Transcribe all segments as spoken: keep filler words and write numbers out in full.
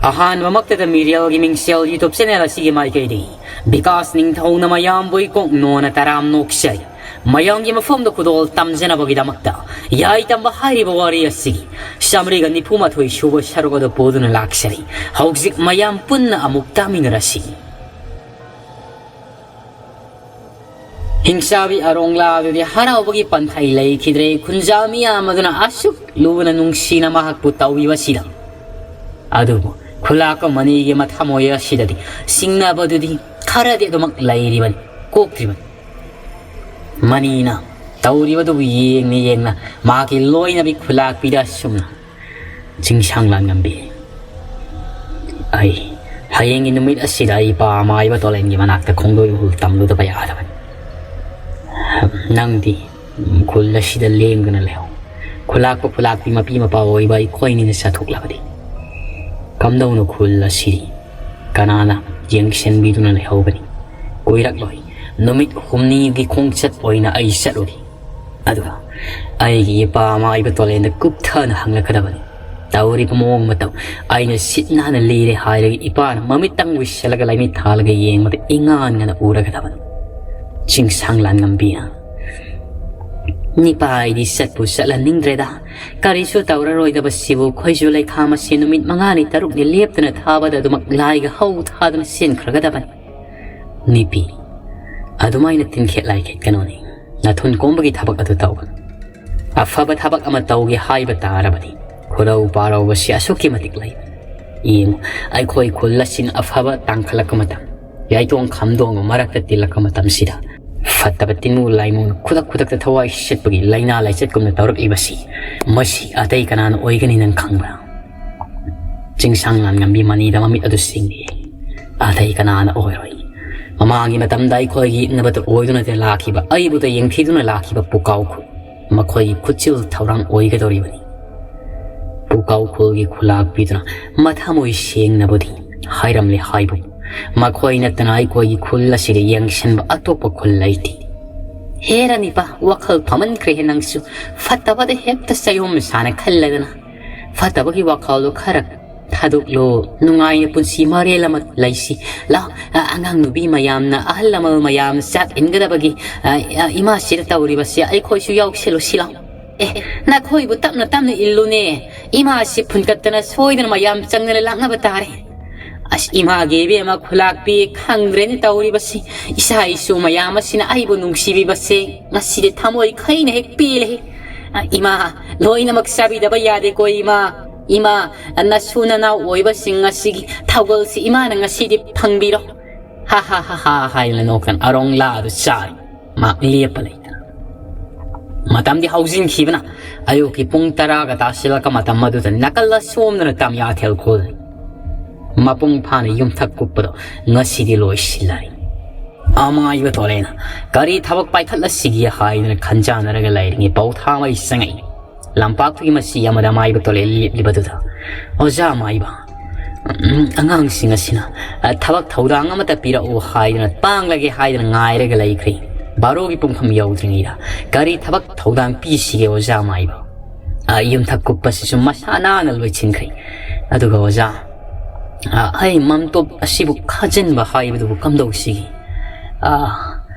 ꯑꯍꯥꯟꯕꯃꯛꯇꯗ ꯃꯤꯔꯦꯜꯒꯤ ꯃꯤꯡꯁꯦꯜ YouTube channel ꯑꯁꯤꯒꯤ ꯃꯥꯏꯀꯩꯗꯒꯤ ꯕꯤꯀꯥꯁ ꯅꯤꯡꯊꯧꯅ ꯃꯌꯥꯝꯕꯨ ꯏꯀꯣꯛ ꯅꯣꯟꯅ ꯇꯔꯥꯝ ꯅꯣꯛꯆꯔꯤ꯫ ꯃꯌꯥꯝꯒꯤ ꯃꯐꯝꯗ ꯈꯨꯗꯣꯜ ꯇꯝꯖꯅꯕꯒꯤꯗꯃꯛꯇ ꯌꯥꯏ ꯇꯝꯕ ꯍꯥꯏꯔꯤꯕ ꯋꯥꯔꯤ ꯑꯁꯤꯒꯤ ꯆꯥꯃꯔꯤꯒ ꯅꯤꯐꯨ ꯃꯥꯊꯣꯏ ꯁꯨꯕ ꯁꯔꯨꯛ ꯑꯗꯨ ꯄꯨꯗꯨꯅ ꯂꯥꯛꯆꯔꯤ꯫ ꯍꯧꯖꯤꯛ ꯃꯌꯥꯝ ꯄꯨꯟꯅ ꯑꯃꯨꯛ ꯇꯥꯃꯤꯟꯅꯔꯁꯤ꯫ ꯍꯤꯡꯆꯥꯕꯤ ꯑꯔꯣꯡꯂꯥ ꯑꯗꯨꯗꯤ ꯍꯔꯥꯎꯕꯒꯤ ꯄꯟꯊꯩ ꯂꯩꯈꯤꯗ꯭ꯔꯦ꯫ ꯈꯨꯟꯖꯥ ꯃꯤꯌꯥꯝ ꯑꯗꯨꯅ ꯑꯁꯨꯛ ꯂꯨꯅ ꯅꯨꯡꯁꯤꯅ ꯃꯍꯥꯛꯄꯨ ꯇꯧꯕꯤꯕꯁꯤꯗ꯫ ꯑꯗꯨꯕꯨ ꯈꯨꯂꯥꯛꯄ ꯃꯅꯤꯒꯤ ꯃꯊꯃꯣꯏ ꯑꯁꯤꯗꯗꯤ ꯆꯤꯡꯅꯕꯗꯨꯗꯤ ꯈꯔꯗꯤ ꯑꯗꯨꯃꯛ ꯂꯩꯔꯤꯕꯅꯤ, ꯀꯣꯛꯇ꯭ꯔꯤꯕꯅꯤ꯫ ꯃꯅꯤꯅ ꯇꯧꯔꯤꯕꯗꯨꯕꯨ ꯌꯦꯡꯅ ꯌꯦꯡꯅ ꯃꯍꯥꯛꯀꯤ ꯂꯣꯏꯅꯕꯤ ꯈꯨꯂꯥꯛꯄꯤꯗ ꯑꯁꯨꯝꯅ, "ꯆꯤꯡꯁꯥꯡ ꯂꯥꯟꯉꯝꯕꯤ, ꯑꯩ ꯍꯌꯦꯡꯒꯤ ꯅꯨꯃꯤꯠ ꯑꯁꯤꯗ ꯑꯩ ꯏꯄꯥ ꯃꯥꯏꯕ ꯇꯣꯂꯦꯟꯒꯤ ꯃꯅꯥꯛꯇ ꯈꯣꯡꯗꯣꯏ ꯎꯍꯨꯜ ꯇꯝꯂꯨꯗꯕ ꯌꯥꯗꯕꯅꯤ꯫ ꯅꯪꯗꯤ ꯈꯨꯜ ꯑꯁꯤꯗ ꯂꯦꯡꯗꯨꯅ ꯂꯩꯍꯧ꯫ ꯈꯨꯂꯥꯛꯄ ꯈꯨꯂꯥꯛꯄꯤ ꯃꯄꯤ ꯃꯄꯥ ꯑꯣꯏꯕ ꯑꯩꯈꯣꯏꯅꯤꯅ ꯆꯠꯊꯣꯛꯂꯕꯗꯤ ꯀꯝꯗꯧꯅ ꯈꯨꯜ ꯑꯁꯤꯗꯤ ꯀꯅꯥꯅ ꯌꯦꯡꯁꯤꯟꯕꯤꯗꯨꯅ ꯂꯩꯍꯧꯒꯅꯤ? ꯀꯨꯏꯔꯛꯂꯣꯏ, ꯅꯨꯃꯤꯠ ꯍꯨꯝꯅꯤꯒꯤ ꯈꯣꯡꯆꯠ ꯑꯣꯏꯅ ꯑꯩ ꯆꯠꯂꯨꯔꯤ꯫ ꯑꯗꯨꯒ ꯑꯩꯒꯤ ꯏꯄꯥ ꯃꯥꯏꯕ ꯇꯣꯂꯦꯟꯗ ꯀꯨꯞꯊꯅ ꯍꯪꯂꯛꯀꯗꯕꯅꯤ꯫ ꯇꯧꯔꯤꯕ ꯃꯑꯣꯡ ꯃꯇꯧ ꯑꯩꯅ ꯁꯤꯠ ꯅꯥꯟꯅ ꯂꯤꯔꯦ ꯍꯥꯏꯔꯒ ꯏꯄꯥꯅ ꯃꯃꯤꯠꯇꯪ ꯎꯏꯁꯤꯜꯂꯒ ꯂꯥꯏꯃꯤꯠ ꯊꯥꯜꯂꯒ ꯌꯦꯡꯕꯗ ꯏꯉꯥꯟ ꯉꯥꯟꯅ ꯎꯔꯒꯗꯕꯅꯤ꯫ ꯆꯤꯡꯁꯥꯡ ꯂꯥꯟꯉꯝꯕꯤꯅ, "ꯅꯤꯄꯥ, ꯑꯩꯗꯤ ꯆꯠꯄꯨ ꯆꯠꯍꯟꯅꯤꯡꯗ꯭ꯔꯦꯗ꯫ ꯀꯔꯤꯁꯨ ꯇꯧꯔꯔꯣꯏꯗꯕꯁꯤꯕꯨ, ꯈꯣꯏꯖꯨ ꯂꯩꯈꯥꯝ ꯑꯁꯤ ꯅꯨꯃꯤꯠ ꯃꯉꯥꯅꯤ ꯇꯔꯨꯛꯅꯤ ꯂꯦꯞꯇꯅ ꯊꯥꯕꯗ ꯑꯗꯨꯃꯛ ꯂꯥꯏꯒ ꯍꯧ ꯊꯥꯗꯨꯅ ꯆꯦꯟꯈ꯭ꯔꯒꯗꯕꯅꯤ꯫ ꯅꯤꯄꯤ, ꯑꯗꯨꯃꯥꯏꯅ ꯇꯤꯟꯈꯦꯠ ꯂꯥꯏꯈꯦꯠꯀꯅꯣꯅꯦ꯫ ꯅꯊꯨꯟ ꯀꯣꯝꯕꯒꯤ ꯊꯕꯛ ꯑꯗꯨ ꯇꯧꯒꯅꯨ꯫ ꯑꯐꯕ ꯊꯕꯛ ꯑꯃ ꯇꯧꯒꯦ ꯍꯥꯏꯕ ꯇꯥꯔꯕꯗꯤ ꯈꯨꯔꯧ ꯄꯥꯔꯧꯕꯁꯤ ꯑꯁꯨꯛꯀꯤ ꯃꯇꯤꯛ ꯂꯩ꯫ ꯌꯦꯡꯉꯨ, ꯑꯩꯈꯣꯏ ꯈꯨꯜ ꯑꯁꯤꯅ ꯑꯐꯕ ꯇꯥꯡꯈꯠꯂꯛꯄ ꯃꯇꯝ, ꯌꯥꯏꯇꯣꯡ ꯈꯥꯝꯗꯣꯡꯕ ꯃꯔꯛꯇ ꯇꯤꯜꯂꯛꯄ ꯃꯇꯝꯁꯤꯗ ꯐꯠꯇꯕ ꯇꯤꯟꯃꯨ ꯂꯥꯏꯃꯨꯅ ꯈꯨꯗꯛ ꯈꯨꯗꯛꯇ ꯊꯋꯥꯏ ꯁꯤꯠꯄꯒꯤ ꯂꯥꯏꯅꯥ ꯂꯥꯏꯆꯠꯀꯨꯝꯅ ꯇꯧꯔꯛꯂꯤꯕꯁꯤ, ꯃꯁꯤ ꯑꯇꯩ ꯀꯅꯥꯅ ꯑꯣꯏꯒꯅꯤ ꯅꯪ ꯈꯪꯕ꯭ꯔꯥ? ꯆꯤꯡꯁꯥꯡ ꯂꯥꯟꯉꯝꯕꯤ ꯃꯅꯤꯗ ꯃꯃꯤꯠ ꯑꯗꯨ ꯁꯤꯡꯂꯤ꯫ ꯑꯇꯩ ꯀꯅꯥꯅ ꯑꯣꯏꯔꯣꯏ꯫ ꯃꯃꯥꯡꯒꯤ ꯃꯇꯝꯗ ꯑꯩꯈꯣꯏꯒꯤ ꯌꯦꯛꯅꯕꯗ ꯑꯣꯏꯗꯨꯅ ꯂꯥꯛꯈꯤꯕ, ꯑꯩꯕꯨꯗ ꯌꯦꯡꯊꯤꯗꯨꯅ ꯂꯥꯛꯈꯤꯕ ꯄꯨꯀꯥꯎꯈꯨ, ꯃꯈꯣꯏꯒꯤ ꯈꯨꯠꯆꯤꯜ ꯊꯧꯔꯥꯡ ꯑꯣꯏꯒꯗꯧꯔꯤꯕꯅꯤ꯫ ꯄꯨꯀꯥꯎ ꯈꯨꯜꯒꯤ ꯈꯨꯂꯥꯛꯄꯤꯗꯨꯅ ꯃꯊꯃꯣꯏ ꯁꯦꯡꯅꯕꯨꯗꯤ ꯍꯥꯏꯔꯝꯂꯦ ꯍꯥꯏꯕꯨ, ꯃꯈꯣꯏ ꯅꯠꯇꯅ ꯑꯩꯈꯣꯏꯒꯤ ꯈꯨꯜ ꯑꯁꯤꯗ ꯌꯦꯡꯁꯤꯟꯕ ꯑꯇꯣꯞꯄ ꯈꯨꯜ ꯂꯩꯇꯦ꯫ ꯍꯦꯔꯥ ꯅꯤꯄꯥ, ꯋꯥꯈꯜ ꯐꯃꯟꯈ꯭ꯔꯦꯍꯦ ꯅꯪꯁꯨ꯫ ꯐꯠꯇꯕꯗ ꯍꯦꯛꯇ ꯆꯌꯣꯝ ꯁꯥꯅ ꯈꯜꯂꯗꯅ꯫ ꯐꯠꯇꯕꯒꯤ ꯋꯥꯈꯜꯗꯣ ꯈꯔ ꯊꯥꯗꯣꯛꯂꯣ, ꯅꯨꯡꯉꯥꯏꯅ ꯄꯨꯟꯁꯤ ꯃꯔꯦꯜ ꯑꯃ ꯂꯩꯁꯤ꯫ ꯂꯥꯎ, ꯑ, ꯑꯉꯥꯡ ꯅꯨꯄꯤ ꯃꯌꯥꯝꯅ, ꯑꯍꯜ ꯂꯃꯟ ꯃꯌꯥꯝꯅ ꯆꯥꯛ ꯏꯟꯒꯗꯕꯒꯤ, ꯑ, ꯑ, ꯏꯃꯥꯁꯤꯗ ꯇꯧꯔꯤꯕꯁꯦ ꯑꯩꯈꯣꯏꯁꯨ ꯌꯥꯎꯁꯤꯜꯂꯨꯁꯤ ꯂꯥꯎ꯫ ꯑꯦ, ꯅꯈꯣꯏꯕꯨ ꯇꯞꯅ ꯇꯞꯅ ꯏꯜꯂꯨꯅꯦ꯫ ꯏꯃꯥꯁꯤ ꯐꯨꯟꯀꯠꯇꯅ ꯁꯣꯏꯗꯅ ꯃꯌꯥꯝ ꯆꯪꯗꯅ ꯂꯥꯛꯅꯕ ꯇꯥꯔꯦ꯫ ꯑꯁ, ꯏꯃꯥꯒꯤ ꯏꯕꯦꯝꯃ ꯈꯨꯂꯥꯛꯄꯤ, ꯈꯪꯗ꯭ꯔꯦꯅꯦ ꯇꯧꯔꯤꯕꯁꯤ꯫ ꯏꯆꯥ ꯏꯁꯨ ꯃꯌꯥꯝ ꯑꯁꯤꯅ ꯑꯩꯕꯨ ꯅꯨꯡꯁꯤꯕꯤꯕꯁꯦ ꯉꯁꯤꯗꯤ ꯊꯃꯣꯏ ꯈꯩꯅ ꯍꯦꯛ ꯄꯦꯜꯂꯦ꯫ ꯑ, ꯏꯃꯥ, ꯂꯣꯏꯅꯃꯛ ꯆꯥꯕꯤꯗꯕ ꯌꯥꯗꯦꯀꯣ ꯏꯃꯥ꯫ ꯏꯃꯥ, ꯅꯁꯨ ꯅꯅꯥꯎ ꯑꯣꯏꯕꯁꯤꯡ ꯑꯁꯤꯒꯤ ꯊꯧꯒꯜꯁꯤ ꯏꯃꯥꯅ ꯉꯁꯤꯗꯤ ꯐꯪꯕꯤꯔꯣ꯫ ꯍꯥ ꯍꯥ ꯍꯥ ꯍꯥ ꯍꯥꯏꯅ ꯅꯣꯛꯇꯅ ꯑꯔꯣꯡꯂꯥꯗꯨ ꯆꯥꯔꯤ꯫ ꯃꯍꯥꯛ ꯂꯦꯞꯄ ꯂꯩꯇꯅ꯫ ꯃꯇꯝꯗꯤ ꯍꯧꯖꯤꯟꯈꯤꯕꯅ ꯑꯌꯨꯛꯀꯤ ꯄꯨꯡ ꯇꯔꯥꯒ ꯇꯥꯁꯤꯜꯂꯛꯄ ꯃꯇꯝ ꯑꯗꯨꯗ ꯅꯥꯀꯜ ꯑꯁꯣꯝꯗꯅ ꯇꯝꯌꯥꯊꯦꯜ ꯈꯨꯜ ꯃꯄꯨꯡ ꯐꯥꯅ ꯌꯨꯝꯊꯛ ꯀꯨꯞꯄꯗꯣ ꯉꯁꯤꯗꯤ ꯂꯣꯏꯁꯤꯜꯂꯔꯤ꯫ ꯑꯃꯥꯏꯕ ꯇꯣꯂꯦꯅ ꯀꯔꯤ ꯊꯕꯛ ꯄꯥꯏꯈꯠꯂꯁꯤꯒꯦ ꯍꯥꯏꯗꯅ ꯈꯟꯖꯥꯟꯅꯔꯒ ꯂꯩꯔꯤꯉꯩ ꯄꯧꯊꯥꯃꯩ ꯆꯪꯉꯛꯏ꯫ ꯂꯝꯄꯥꯛꯇꯨꯒꯤ ꯃꯁꯤ ꯑꯃꯗ ꯑꯃꯥꯏꯕ ꯇꯣꯂꯦ ꯂꯦꯞꯂꯤꯕꯗꯨꯗ, "ꯑꯣꯖꯥ ꯑꯃꯥꯏꯕ, ꯎꯝ, ꯑꯉꯥꯡꯁꯤꯡ ꯑꯁꯤꯅ, ꯑ, ꯊꯕꯛ ꯊꯧꯗꯥꯡ ꯑꯃꯠꯇ ꯄꯤꯔꯛꯎ ꯍꯥꯏꯗꯅ, ꯄꯥꯡꯂꯒꯦ ꯍꯥꯏꯗꯅ ꯉꯥꯏꯔꯒ ꯂꯩꯈ꯭ꯔꯦ꯫ ꯕꯥꯔꯣꯒꯤ ꯄꯨꯡꯐꯝ ꯌꯧꯗ꯭ꯔꯤꯉꯩꯗ ꯀꯔꯤ ꯊꯕꯛ ꯊꯧꯗꯥꯡ ꯄꯤꯁꯤꯒꯦ ꯑꯣꯖꯥ ꯑꯃꯥꯏꯕ?" ꯑ, ꯌꯨꯝꯊꯛ ꯀꯨꯞꯄꯁꯤꯁꯨ ꯃꯁꯥ ꯅꯥꯟꯅ ꯂꯣꯏꯁꯤꯟꯈ꯭ꯔꯦ꯫ ꯑꯗꯨꯒ ꯑꯣꯖꯥ, ꯑ, ꯑꯩ ꯃꯥꯝꯇꯣꯞ ꯑꯁꯤꯕꯨ ꯈꯥꯖꯤꯟꯕ ꯍꯥꯏꯕꯗꯨꯕꯨ ꯀꯝꯗꯧꯁꯤꯒꯦ? ꯑ,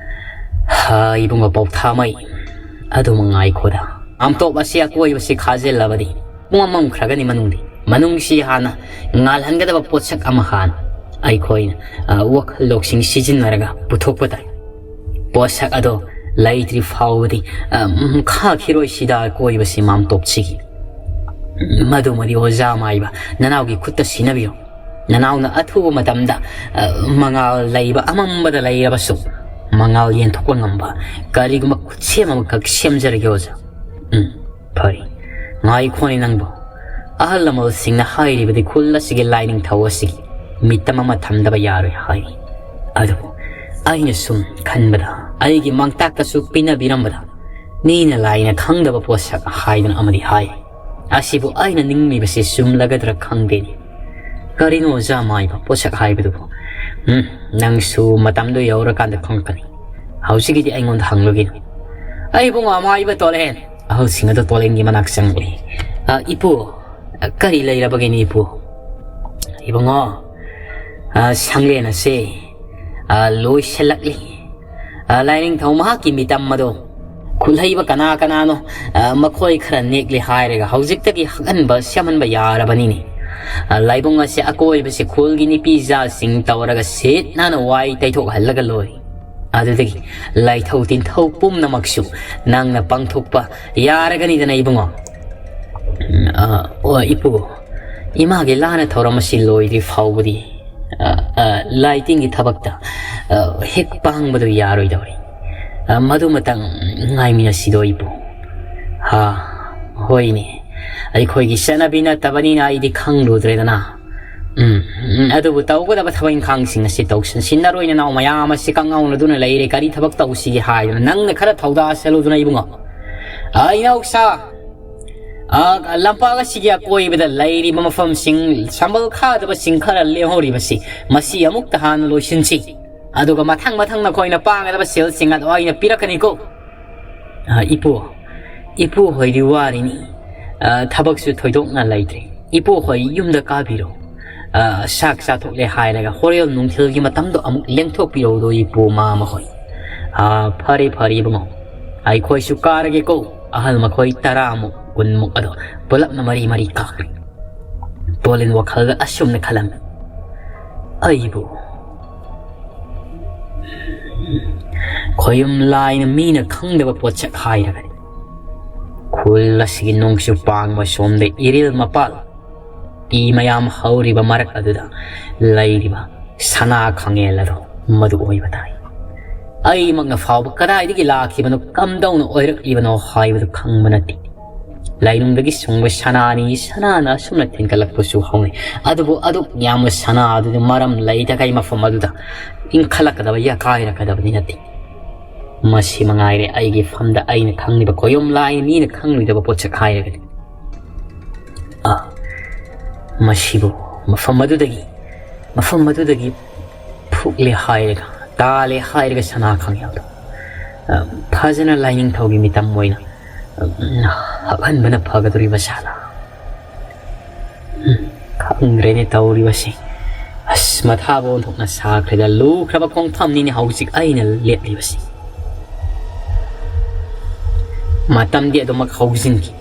ꯍ, ꯏꯕꯨꯡꯉꯣ ꯄꯧꯊꯥꯃꯩ, ꯑꯗꯨꯃ ꯉꯥꯏꯈꯣꯗ꯫ ꯃꯥꯝꯇꯣꯞ ꯑꯁꯤ ꯑꯀꯣꯏꯕꯁꯤ ꯈꯥꯖꯤꯜꯂꯕꯗꯤ ꯄꯨꯡ ꯑꯃꯃꯨꯛ ꯈ꯭ꯔꯒꯅꯤ ꯃꯅꯨꯡꯗꯤ꯫ ꯃꯅꯨꯡꯁꯤ ꯍꯥꯟꯅ ꯉꯥꯜꯍꯟꯒꯗꯕ ꯄꯣꯠꯁꯛ ꯑꯃ ꯍꯥꯟꯅ ꯑꯩꯈꯣꯏꯅ, ꯑ, ꯋꯥꯈꯜ ꯂꯧꯁꯤꯡ ꯁꯤꯖꯤꯟꯅꯔꯒ ꯄꯨꯊꯣꯛꯄ ꯇꯥꯏ꯫ ꯄꯣꯠꯁꯛ ꯑꯗꯣ ꯂꯩꯇ꯭ꯔꯤ ꯐꯥꯎꯕꯗꯤ, ꯑ, ꯎꯝ, ꯈꯥꯈꯤꯔꯣꯏ ꯁꯤꯗ ꯑꯀꯣꯏꯕꯁꯤ ꯃꯥꯝꯇꯣꯞꯁꯤꯒꯤ꯫ ꯃꯗꯨꯃꯗꯤ ꯑꯣꯖꯥ ꯃꯥꯏꯕ ꯅꯅꯥꯎꯒꯤ ꯈꯨꯠꯇ ꯁꯤꯟꯅꯕꯤꯔꯣ꯫ ꯅꯅꯥꯎꯅ ꯑꯊꯨꯕ ꯃꯇꯝꯗ, ꯑ, ꯃꯉꯥꯜ ꯂꯩꯕ ꯑꯃꯝꯕꯗ ꯂꯩꯔꯕꯁꯨ ꯃꯉꯥꯜ ꯌꯦꯟꯊꯣꯛꯄ ꯉꯝꯕ ꯀꯔꯤꯒꯨꯝꯕ ꯈꯨꯠꯁꯦꯝ ꯑꯃꯈꯛ ꯁꯦꯝꯖꯔꯒꯦ ꯑꯣꯖꯥ꯫ ꯎꯝ, ꯐꯔꯦ꯫ ꯉꯥꯏꯈꯣꯅꯦ ꯅꯪꯕꯨ꯫ ꯑꯍꯜ ꯂꯃꯟꯁꯤꯡꯅ ꯍꯥꯏꯔꯤꯕꯗꯤ ꯈꯨꯜ ꯑꯁꯤꯒꯤ ꯂꯥꯏꯅꯤꯡꯊꯧ ꯑꯁꯤꯒꯤ ꯃꯤꯇꯝ ꯑꯃ ꯊꯝꯗꯕ ꯌꯥꯔꯣꯏ ꯍꯥꯏ꯫ ꯑꯗꯨꯕꯨ ꯑꯩꯅ ꯁꯨꯝ ꯈꯟꯕꯗ, ꯑꯩꯒꯤ ꯃꯥꯡꯇꯥꯛꯇꯁꯨ ꯄꯤꯅꯕꯤꯔꯝꯕꯗ, ꯃꯤꯅ ꯂꯥꯏꯅ ꯈꯪꯗꯕ ꯄꯣꯠꯁꯛ ꯍꯥꯏꯗꯅ ꯑꯃꯗꯤ ꯍꯥꯏ꯫ ꯑꯁꯤꯕꯨ ꯑꯩꯅ ꯅꯤꯡꯂꯤꯕꯁꯤ ꯆꯨꯝꯂꯒꯗ꯭ꯔꯥ ꯈꯪꯗꯦꯅꯦ꯫ ꯀꯔꯤꯅꯣ ꯑꯣꯖꯥ ꯃꯥꯏꯕ ꯄꯣꯠꯁꯛ ꯍꯥꯏꯕꯗꯨꯕꯨ? ꯎꯝ, ꯅꯪꯁꯨ ꯃꯇꯝꯗꯨ ꯌꯧꯔꯀꯥꯟꯗ ꯈꯪꯂꯛꯀꯅꯤ꯫ ꯍꯧꯖꯤꯛꯀꯤꯗꯤ ꯑꯩꯉꯣꯟꯗ ꯍꯪꯂꯨꯒꯤꯅꯨ꯫ ꯑꯩ ꯏꯕꯨꯡꯉꯣ ꯑꯃꯥꯏꯕ ꯇꯣꯂꯦꯟ꯫ ꯑꯍꯜꯁꯤꯡ ꯑꯗꯨ ꯇꯣꯂꯦꯟꯒꯤ ꯃꯅꯥꯛ ꯆꯪꯂꯛꯏ꯫ "ꯑ, ꯏꯄꯨ, ꯑ, ꯀꯔꯤ ꯂꯩꯔꯕꯒꯦꯅꯦ ꯏꯄꯨ?" ꯏꯕꯨꯡꯉꯣ, ꯑ, ꯁꯪꯂꯦꯟ ꯑꯁꯦ, ꯑ, ꯂꯣꯏꯁꯤꯜꯂꯛꯂꯤ꯫ ꯑ, ꯂꯥꯏꯅꯤꯡꯊꯧ ꯃꯍꯥꯛꯀꯤ ꯃꯤꯇꯝ ꯑꯗꯣ ꯈꯨꯠꯍꯩꯕ ꯀꯅꯥ ꯀꯅꯥꯅꯣ, ꯑ, ꯃꯈꯣꯏ ꯈꯔ ꯅꯦꯛꯂꯦ ꯍꯥꯏꯔꯒ ꯍꯧꯖꯤꯛꯇꯒꯤ ꯍꯛꯍꯟꯕ ꯁꯦꯝꯍꯟꯕ ꯌꯥꯔꯕꯅꯤꯅꯦ꯫ ꯑ, ꯂꯥꯏꯕꯨꯡ ꯑꯁꯦ ꯑꯀꯣꯏꯕꯁꯦ ꯈꯨꯜꯒꯤ ꯅꯨꯄꯤ ꯖꯥꯠꯁꯤꯡ ꯇꯧꯔꯒ ꯁꯤꯠ ꯅꯥꯟꯅ ꯋꯥꯏ ꯇꯩꯊꯣꯛꯍꯜꯂꯒ ꯂꯣꯏ꯫ ꯑꯗꯨꯗꯒꯤ ꯂꯥꯏꯊꯧ ꯇꯤꯟꯊꯧ ꯄꯨꯝꯅꯃꯛꯁꯨ ꯅꯪꯅ ꯄꯥꯡꯊꯣꯛꯄ ꯌꯥꯔꯒꯅꯤꯗꯅ ꯏꯕꯨꯡꯉꯣ꯫ ꯑ, ꯑꯣ, ꯏꯄꯨ, ꯏꯃꯥꯒꯤ ꯂꯥꯟꯅ ꯊꯧꯔꯝ ꯑꯁꯤ ꯂꯣꯏꯗ꯭ꯔꯤ ꯐꯥꯎꯕꯗꯤ, ꯑ, ꯑ, ꯂꯥꯏꯇꯤꯟꯒꯤ ꯊꯕꯛꯇ, ꯑ, ꯍꯦꯛ ꯄꯥꯡꯕꯗꯨ ꯌꯥꯔꯣꯏꯗꯧꯔꯤ꯫ ꯑ, ꯃꯗꯨꯃꯇꯪ ꯉꯥꯏꯃꯤꯟꯅꯁꯤꯗꯣ, ꯏꯄꯨ꯫ ꯍꯥ, ꯍꯣꯏꯅꯦ, ꯑꯩꯈꯣꯏꯒꯤ ꯆꯠꯅꯕꯤ ꯅꯠꯇꯕꯅꯤꯅ ꯑꯩꯗꯤ ꯈꯪꯂꯨꯗ꯭ꯔꯦꯗꯅ꯫ ꯎꯝ, ꯎꯝ, ꯑꯗꯨꯕꯨ ꯇꯧꯒꯗꯕ ꯊꯕꯛ ꯏꯪꯈꯥꯡꯁꯤꯡ ꯑꯁꯤ ꯇꯧꯁꯤꯟꯁꯤ꯫ ꯅꯔꯣꯏ ꯅꯅꯥꯎ ꯃꯌꯥꯝ ꯑꯁꯤ ꯀꯪꯉꯧꯅꯗꯨꯅ ꯂꯩꯔꯦ, ꯀꯔꯤ ꯊꯕꯛ ꯇꯧꯁꯤꯒꯦ ꯍꯥꯏꯗꯅ? ꯅꯪꯅ ꯈꯔ ꯊꯧꯗꯥ ꯁꯦꯜꯂꯨꯗꯅ, ꯏꯕꯨꯡꯉꯣ꯫ ꯑ, ꯏꯅꯥꯎꯁꯥ, ꯑ, ꯂꯝꯄꯥꯛ ꯑꯁꯤꯒꯤ ꯑꯀꯣꯏꯕꯗ ꯂꯩꯔꯤꯕ ꯃꯐꯝꯁꯤꯡ ꯁꯝꯕꯜ ꯈꯥꯗꯕꯁꯤꯡ ꯈꯔ ꯂꯦꯝꯍꯧꯔꯤꯕꯁꯤ, ꯃꯁꯤ ꯑꯃꯨꯛꯇ ꯍꯥꯟꯅ ꯂꯣꯏꯁꯤꯟꯁꯤ꯫ ꯑꯗꯨꯒ ꯃꯊꯪ ꯃꯊꯪ ꯅꯈꯣꯏꯅ ꯄꯥꯡꯒꯗꯕ ꯁꯦꯜꯁꯤꯡ ꯑꯗꯨ ꯑꯩꯅ ꯄꯤꯔꯛꯀꯅꯤꯀꯣ꯫ ꯑ, ꯏꯄꯨ, ꯏꯄꯨ ꯍꯣꯏꯗꯤ ꯋꯥꯔꯤꯅꯤ꯫ ꯑ, ꯊꯕꯛꯁꯨ ꯊꯣꯏꯗꯣꯛꯅ ꯂꯩꯇ꯭ꯔꯦ꯫ ꯏꯄꯨ ꯍꯣꯏ ꯌꯨꯝꯗ ꯀꯥꯕꯤꯔꯣ꯫ ꯑ, ꯆꯥꯛ ꯆꯥꯊꯣꯛꯂꯦ ꯍꯥꯏꯔꯒ ꯍꯣꯔꯦꯟ ꯅꯨꯡꯊꯤꯜꯒꯤ ꯃꯇꯝꯗꯣ ꯑꯃꯨꯛ ꯂꯦꯡꯊꯣꯛꯄꯤꯔꯧꯗꯣ, ꯏꯄꯨ ꯃꯃꯥ ꯍꯣꯏ꯫ ꯑ, ꯐꯔꯦ, ꯐꯔꯦ, ꯏꯕꯨꯡꯉꯣ꯫ ꯑꯩꯈꯣꯏꯁꯨ ꯀꯥꯔꯒꯦꯀꯣ꯫ ꯑꯍꯜ ꯃꯈꯣꯏ ꯇꯔꯥꯃꯨꯛ, ꯀꯨꯟꯃꯨꯛ ꯑꯗꯣ ꯄꯨꯂꯞꯅ ꯃꯔꯤ ꯃꯔꯤ ꯀꯥꯈ꯭ꯔꯦ꯫ ꯄꯣꯂꯤꯟ ꯋꯥꯈꯜꯗ ꯑꯁꯨꯝꯅ ꯈꯜꯂꯝꯃꯤ, "ꯑꯩꯕꯨ ꯈꯣꯌꯨꯝ ꯂꯥꯏꯅ ꯃꯤꯅ ꯈꯪꯗꯕ ꯄꯣꯠꯁꯛ ꯍꯥꯏꯔꯒꯅꯤ꯫ ꯈꯨꯜ ꯑꯁꯤꯒꯤ ꯅꯣꯡꯆꯨꯞ ꯄꯥꯡꯕ ꯁꯣꯝꯗ ꯏꯔꯤꯜ ꯃꯄꯥꯜ ꯏ ꯃꯌꯥꯝ ꯍꯧꯔꯤꯕ ꯃꯔꯛ ꯑꯗꯨꯗ ꯂꯩꯔꯤꯕ ꯁꯅꯥ ꯈꯥꯉꯦꯜ ꯑꯗꯣ ꯃꯗꯨ ꯑꯣꯏꯕ ꯇꯥꯏ꯫ ꯑꯩꯃꯛꯅ ꯐꯥꯎꯕ ꯀꯗꯥꯏꯗꯒꯤ ꯂꯥꯛꯈꯤꯕꯅꯣ, ꯀꯝꯗꯧꯅ ꯑꯣꯏꯔꯛꯂꯤꯕꯅꯣ ꯍꯥꯏꯕꯗꯨ ꯈꯪꯕ ꯅꯠꯇꯦ꯫ ꯂꯥꯏꯅꯨꯡꯗꯒꯤ ꯁꯨꯡꯕ ꯁꯅꯥꯅꯤ, ꯁꯅꯥꯅ ꯑꯁꯨꯝꯅ ꯊꯤꯟꯒꯠꯂꯛꯄꯁꯨ ꯍꯧꯅꯩ꯫ ꯑꯗꯨꯕꯨ ꯑꯗꯨꯛ ꯌꯥꯝꯕ ꯁꯅꯥ ꯑꯗꯨꯗꯤ ꯃꯔꯝ ꯂꯩꯇꯈꯩ ꯃꯐꯝ ꯑꯗꯨꯗ ꯏꯟꯈꯠꯂꯛꯀꯗꯕ, ꯌꯥꯀꯥꯏꯔꯛꯀꯗꯕꯗꯤ ꯅꯠꯇꯦ꯫ ꯃꯁꯤ ꯃꯉꯥꯏꯔꯦ ꯑꯩꯒꯤ ꯐꯝꯗ ꯑꯩꯅ ꯈꯪꯂꯤꯕ ꯈꯣꯌꯨꯝ ꯂꯥꯏ ꯃꯤꯅ ꯈꯪꯂꯣꯏꯗꯕ ꯄꯣꯠꯁꯛ ꯍꯥꯏꯔꯒꯗꯤ꯫ ꯑ, ꯃꯁꯤꯕꯨ ꯃꯐꯝ ꯑꯗꯨꯗꯒꯤ, ꯃꯐꯝ ꯑꯗꯨꯗꯒꯤ ꯐꯨꯛꯂꯦ ꯍꯥꯏꯔꯒ, ꯇꯥꯜꯂꯦ ꯍꯥꯏꯔꯒ ꯁꯅꯥ ꯈꯥꯉꯦꯜꯗꯣ, ꯑ, ꯐꯖꯅ ꯂꯥꯏꯅꯤꯡꯊꯧꯒꯤ ꯃꯤꯇꯝ ꯑꯣꯏꯅ, ꯑ, ꯍꯥꯞꯍꯟꯕꯅ ꯐꯒꯗꯧꯔꯤꯕ ꯁꯥꯂꯥ꯫ ꯎꯝ, ꯈꯪꯗ꯭ꯔꯦꯅꯦ ꯇꯧꯔꯤꯕꯁꯤ꯫ ꯑꯁ, ꯃꯊꯥꯕꯨ ꯑꯣꯟꯊꯣꯛꯅ ꯁꯥꯈ꯭ꯔꯦꯗ꯫ ꯂꯨꯈ꯭ꯔꯕ ꯈꯣꯡꯐꯝꯅꯤꯅꯦ ꯍꯧꯖꯤꯛ ꯑꯩꯅ ꯂꯦꯞꯂꯤꯕꯁꯤ꯫ ꯃꯇꯝꯗꯤ ꯑꯗꯨꯃꯛ ꯍꯧꯖꯤꯟꯈꯤ꯫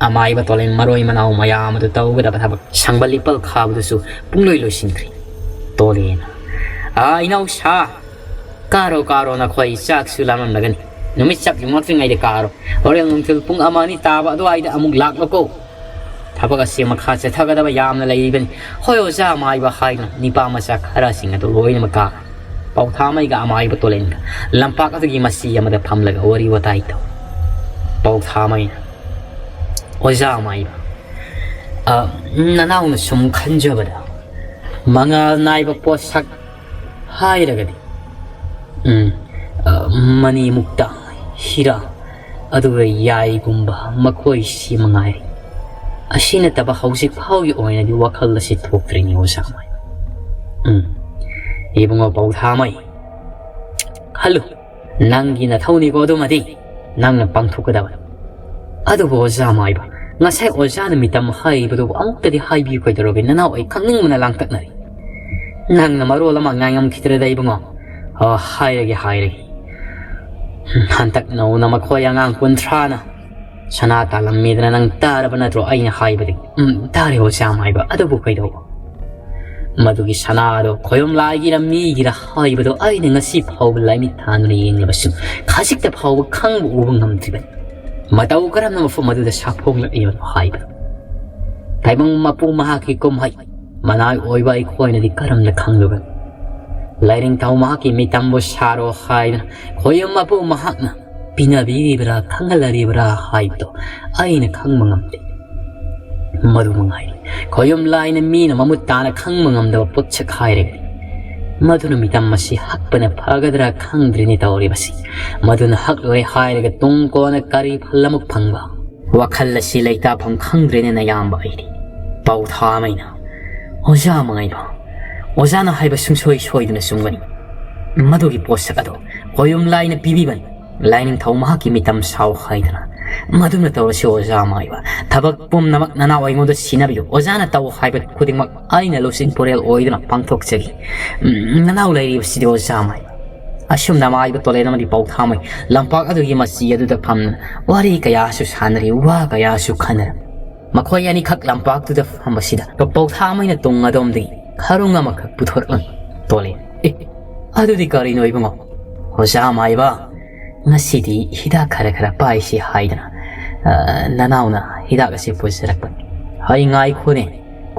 ꯑꯃꯥꯏꯕ ꯇꯣꯂꯦꯟ ꯃꯔꯣꯏ ꯃꯅꯥꯎ ꯃꯌꯥꯝ ꯑꯗꯨ ꯇꯧꯒꯗꯕ ꯊꯕꯛ ꯁꯪꯕ ꯂꯤꯄꯜ ꯈꯥꯕꯗꯨꯁꯨ ꯄꯨꯡꯂꯣꯏ ꯂꯣꯏꯁꯤꯟꯈ꯭ꯔꯤ꯫ ꯇꯣꯂꯦꯟꯅ, "ꯑꯥ, ꯏꯅꯥꯎꯁꯥ, ꯀꯥꯔꯣ, ꯀꯥꯔꯣ, ꯅꯈꯣꯏ ꯆꯥꯛꯁꯨ ꯂꯥꯝꯂꯝꯂꯒꯅꯤ꯫ ꯅꯨꯃꯤꯠ ꯆꯞ ꯌꯨꯡꯂꯛꯇ꯭ꯔꯤꯉꯩꯗ ꯀꯥꯔꯣ꯫ ꯍꯣꯔꯦꯟ ꯅꯨꯡꯊꯤꯜ ꯄꯨꯡ ꯑꯃ ꯑꯅꯤ ꯇꯥꯕ ꯑꯗꯨꯋꯥꯏꯗ ꯑꯃꯨꯛ ꯂꯥꯛꯂꯣꯀꯣ꯫ ꯊꯕꯛ ꯑꯁꯤ ꯃꯈꯥ ꯆꯠꯊꯒꯗꯕ ꯌꯥꯝꯅ ꯂꯩꯔꯤꯕꯅꯤ꯫" "ꯍꯣꯏ ꯑꯣꯖꯥ ꯑꯃꯥꯏꯕ" ꯍꯥꯏꯗꯨꯅ ꯅꯤꯄꯥ ꯃꯆꯥ ꯈꯔꯁꯤꯡ ꯑꯗꯨ ꯂꯣꯏꯅꯃꯛ ꯀꯥ ꯄꯥꯎꯊꯥꯃꯩꯒ ꯑꯃꯥꯏꯕ ꯇꯣꯂꯦꯟꯒ ꯂꯝꯄꯥꯛ ꯑꯗꯨꯒꯤ ꯃꯁꯤ ꯑꯃꯗ ꯐꯝꯂꯒ ꯋꯥꯔꯤ ꯋꯥꯇꯥꯏ ꯇꯧ꯫ ꯄꯥꯎꯊꯥꯃꯩꯅ, "ꯑꯣꯖꯥ ꯑꯃꯥꯏꯕ, ꯑ, ꯅꯅꯥꯎꯅ ꯁꯨꯝ ꯈꯟꯖꯕꯗ ꯃꯉꯥꯜ ꯅꯥꯏꯕ ꯄꯣꯠꯁꯛ ꯍꯥꯏꯔꯒꯗꯤ, ꯎꯝ, ꯑ, ꯃꯅꯤ ꯃꯨꯛꯇ, ꯍꯤꯔꯥ, ꯑꯗꯨꯒ ꯌꯥꯏꯒꯨꯝꯕ ꯃꯈꯣꯏꯁꯤ ꯃꯉꯥꯏꯔꯦ꯫ ꯑꯁꯤ ꯅꯠꯇꯕ ꯍꯧꯖꯤꯛ ꯐꯥꯎꯒꯤ ꯑꯣꯏꯅꯗꯤ ꯋꯥꯈꯜ ꯑꯁꯤ ꯊꯣꯛꯇ꯭ꯔꯤꯅꯤ ꯑꯣꯖꯥ ꯑꯃꯥꯏꯕ꯫" "ꯎꯝ, ꯏꯕꯨꯡꯉꯣ ꯄꯥꯎꯊꯥꯃꯩ, ꯈꯜꯂꯨ, ꯅꯪꯒꯤ ꯅꯊꯧꯅꯤꯀꯣ ꯑꯗꯨꯃꯗꯤ, ꯅꯪꯅ ꯄꯥꯡꯊꯣꯛꯀꯗꯕ꯫" "ꯑꯗꯨꯕꯨ ꯑꯣꯖꯥ ꯑꯃꯥꯏꯕ, ꯉꯁꯥꯏ ꯑꯣꯖꯥꯅ ꯃꯤꯇꯝ ꯍꯥꯏꯔꯤꯕꯗꯨꯕꯨ ꯑꯃꯨꯛꯇꯗꯤ ꯍꯥꯏꯕꯤꯌꯨ ꯀꯩꯗꯧꯔꯒꯦ? ꯅꯅꯥꯎ ꯑꯩ ꯈꯪꯅꯤꯡꯕꯅ ꯂꯥꯡꯇꯛꯅꯔꯤ꯫" "ꯅꯪꯅ ꯃꯔꯣꯜ ꯑꯃ ꯉꯥꯏꯉꯝꯈꯤꯗ꯭ꯔꯦꯗ ꯏꯕꯨꯡꯉꯣ꯫" "ꯑꯣ, ꯍꯥꯏꯔꯒꯦ, ꯍꯥꯏꯔꯒꯦ꯫ ꯍꯟꯗꯛ ꯅꯧꯅ ꯃꯈꯣꯏ ꯑꯉꯥꯡ ꯀꯨꯟꯊ꯭ꯔꯥꯅ ꯁꯅꯥ ꯇꯥꯜꯂꯝꯃꯤꯗꯅ ꯅꯪ ꯇꯥꯔꯕ ꯅꯠꯇ꯭ꯔꯣ ꯑꯩꯅ ꯍꯥꯏꯕꯗꯤ?" "ꯎꯝ, ꯇꯥꯔꯦ ꯑꯣꯖꯥ ꯑꯃꯥꯏꯕ, ꯑꯗꯨꯕꯨ ꯀꯩꯗꯧꯕ?" "ꯃꯗꯨꯒꯤ ꯁꯅꯥꯗꯣ ꯈꯣꯌꯨꯝ ꯂꯥꯏꯒꯤꯔ ꯃꯤꯒꯤꯔ ꯍꯥꯏꯕꯗꯣ ꯑꯩꯅ ꯉꯁꯤ ꯐꯥꯎꯕ ꯂꯥꯏꯃꯤꯠ ꯊꯥꯟꯗꯨꯅ ꯌꯦꯡꯂꯕꯁꯨ ꯈꯖꯤꯛꯇ ꯐꯥꯎꯕ ꯈꯪꯕ ꯎꯕ ꯉꯝꯗ꯭ꯔꯤꯕꯅꯤ꯫ ꯃꯇꯧ ꯀꯔꯝꯅ ꯃꯐꯝ ꯑꯗꯨꯗ ꯁꯥꯐꯣꯡꯂꯛꯂꯤꯕꯅꯣ ꯍꯥꯏꯕꯗꯣ ꯇꯥꯏꯕꯪ ꯃꯄꯨ ꯃꯍꯥꯛꯀꯤ ꯀꯨꯝꯍꯩ ꯃꯅꯥꯏ ꯑꯣꯏꯕ ꯑꯩꯈꯣꯏꯅꯗꯤ ꯀꯔꯝꯅ ꯈꯪꯂꯨꯒꯅꯤ? ꯂꯥꯏꯅꯤꯡꯊꯧ ꯃꯍꯥꯛꯀꯤ ꯃꯤꯇꯝꯕꯨ ꯁꯥꯔꯣ ꯍꯥꯏꯗꯅ ꯈꯣꯌꯨꯝ ꯃꯄꯨ ꯃꯍꯥꯛꯅ ꯄꯤꯅꯕꯤꯔꯤꯕ꯭ꯔꯥ, ꯈꯪꯍꯜꯂꯔꯤꯕ꯭ꯔꯥ ꯍꯥꯏꯕꯗꯣ ꯑꯩꯅ ꯈꯪꯕ ꯉꯝꯗꯦ꯫ ꯃꯗꯨ ꯃꯉꯥꯏꯔꯦ, ꯈꯣꯌꯨꯝ ꯂꯥꯏꯅ ꯃꯤꯅ ꯃꯃꯨꯠ ꯇꯥꯅ ꯈꯪꯕ ꯉꯝꯗꯕ ꯄꯣꯠꯁꯛ ꯍꯥꯏꯔꯒꯗꯤ ꯃꯗꯨꯅ ꯃꯤꯇꯝ ꯑꯁꯤ ꯍꯛꯄꯅ ꯐꯒꯗ꯭ꯔꯥ ꯈꯪꯗ꯭ꯔꯤꯅꯦ ꯇꯧꯔꯤꯕꯁꯤ꯫ ꯃꯗꯨꯅ ꯍꯛꯂꯣꯏ ꯍꯥꯏꯔꯒ ꯇꯨꯡ ꯀꯣꯟꯅ ꯀꯔꯤ ꯐꯜ ꯑꯃꯨꯛ ꯐꯪꯕ?" "ꯋꯥꯈꯜ ꯑꯁꯤ ꯂꯩꯇꯥꯐꯝ ꯈꯪꯗ꯭ꯔꯦꯅꯦ ꯅꯌꯥꯝꯕ ꯑꯩꯗꯤ꯫" ꯄꯥꯎꯊꯥꯃꯩꯅ, "ꯑꯣꯖꯥ ꯃꯉꯥꯏꯕ, ꯑꯣꯖꯥꯅ ꯍꯥꯏꯕ ꯁꯨꯡꯁꯣꯏ ꯁꯣꯏꯗꯅ ꯆꯨꯝꯒꯅꯤ꯫ ꯃꯗꯨꯒꯤ ꯄꯣꯠꯁꯛ ꯑꯗꯣ ꯈꯣꯌꯨꯝ ꯂꯥꯏꯅ ꯄꯤꯕꯤꯕꯅꯤ꯫ ꯂꯥꯏꯅꯤꯡꯊꯧ ꯃꯍꯥꯛꯀꯤ ꯃꯤꯇꯝ ꯁꯥꯎ ꯍꯥꯏꯗꯅ "ꯃꯗꯨꯅ ꯇꯧꯔꯁꯤ ꯑꯣꯖꯥ ꯃꯥꯏꯕ꯫ ꯊꯕꯛ ꯄꯨꯝꯅꯃꯛ ꯅꯅꯥꯎ ꯑꯩꯉꯣꯟꯗ ꯁꯤꯟꯅꯕꯤꯌꯨ꯫ ꯑꯣꯖꯥꯅ ꯇꯧ ꯍꯥꯏꯕ ꯈꯨꯗꯤꯡꯃꯛ ꯑꯩꯅ ꯂꯨꯆꯤꯡ ꯄꯨꯔꯦꯜ ꯑꯣꯏꯗꯨꯅ ꯄꯥꯡꯊꯣꯛꯆꯒꯦ꯫ ꯎꯝ, ꯅꯅꯥꯎ ꯂꯩꯔꯤꯕꯁꯤꯗꯤ ꯑꯣꯖꯥ ꯃꯥꯏꯕ"꯫ ꯑꯁꯨꯝꯅ ꯃꯥꯏꯕ ꯇꯣꯂꯦꯟ ꯑꯃꯗꯤ ꯄꯧꯊꯥꯃꯩ ꯂꯝꯄꯥꯛ ꯑꯗꯨꯒꯤ ꯃꯆꯤ ꯑꯗꯨꯗ ꯐꯝꯗꯨꯅ ꯋꯥꯔꯤ ꯀꯌꯥꯁꯨ ꯁꯥꯟꯅꯔꯤ, ꯋꯥ ꯀꯌꯥꯁꯨ ꯈꯟꯅꯔꯤ꯫ ꯃꯈꯣꯏ ꯑꯅꯤꯈꯛ ꯂꯝꯄꯥꯛꯇꯨꯗ ꯐꯝꯕꯁꯤꯗ ꯄꯧꯊꯥꯃꯩꯅ ꯇꯨꯡ ꯑꯗꯣꯝꯗꯒꯤ ꯈꯔꯨꯡ ꯑꯃꯈꯛ ꯄꯨꯊꯣꯔꯛꯂꯝꯃꯤ꯫ ꯇꯣꯂꯦꯟ, "ꯑꯦ, ꯑꯗꯨꯗꯤ ꯀꯔꯤꯅꯣ ꯏꯕꯨꯡꯉꯣ?" "ꯑꯣꯖꯥ ꯃꯥꯏꯕ, ꯉꯁꯤꯗꯤ ꯍꯤꯗꯥꯛ ꯈꯔ ꯈꯔ ꯄꯥꯏꯁꯤ ꯍꯥꯏꯗꯅ, ꯑ, ꯅꯅꯥꯎꯅ ꯍꯤꯗꯥꯛ ꯑꯁꯤ ꯄꯨꯖꯔꯛꯄꯅꯤ꯫ ꯍꯩ, ꯉꯥꯏꯈꯣꯅꯦ,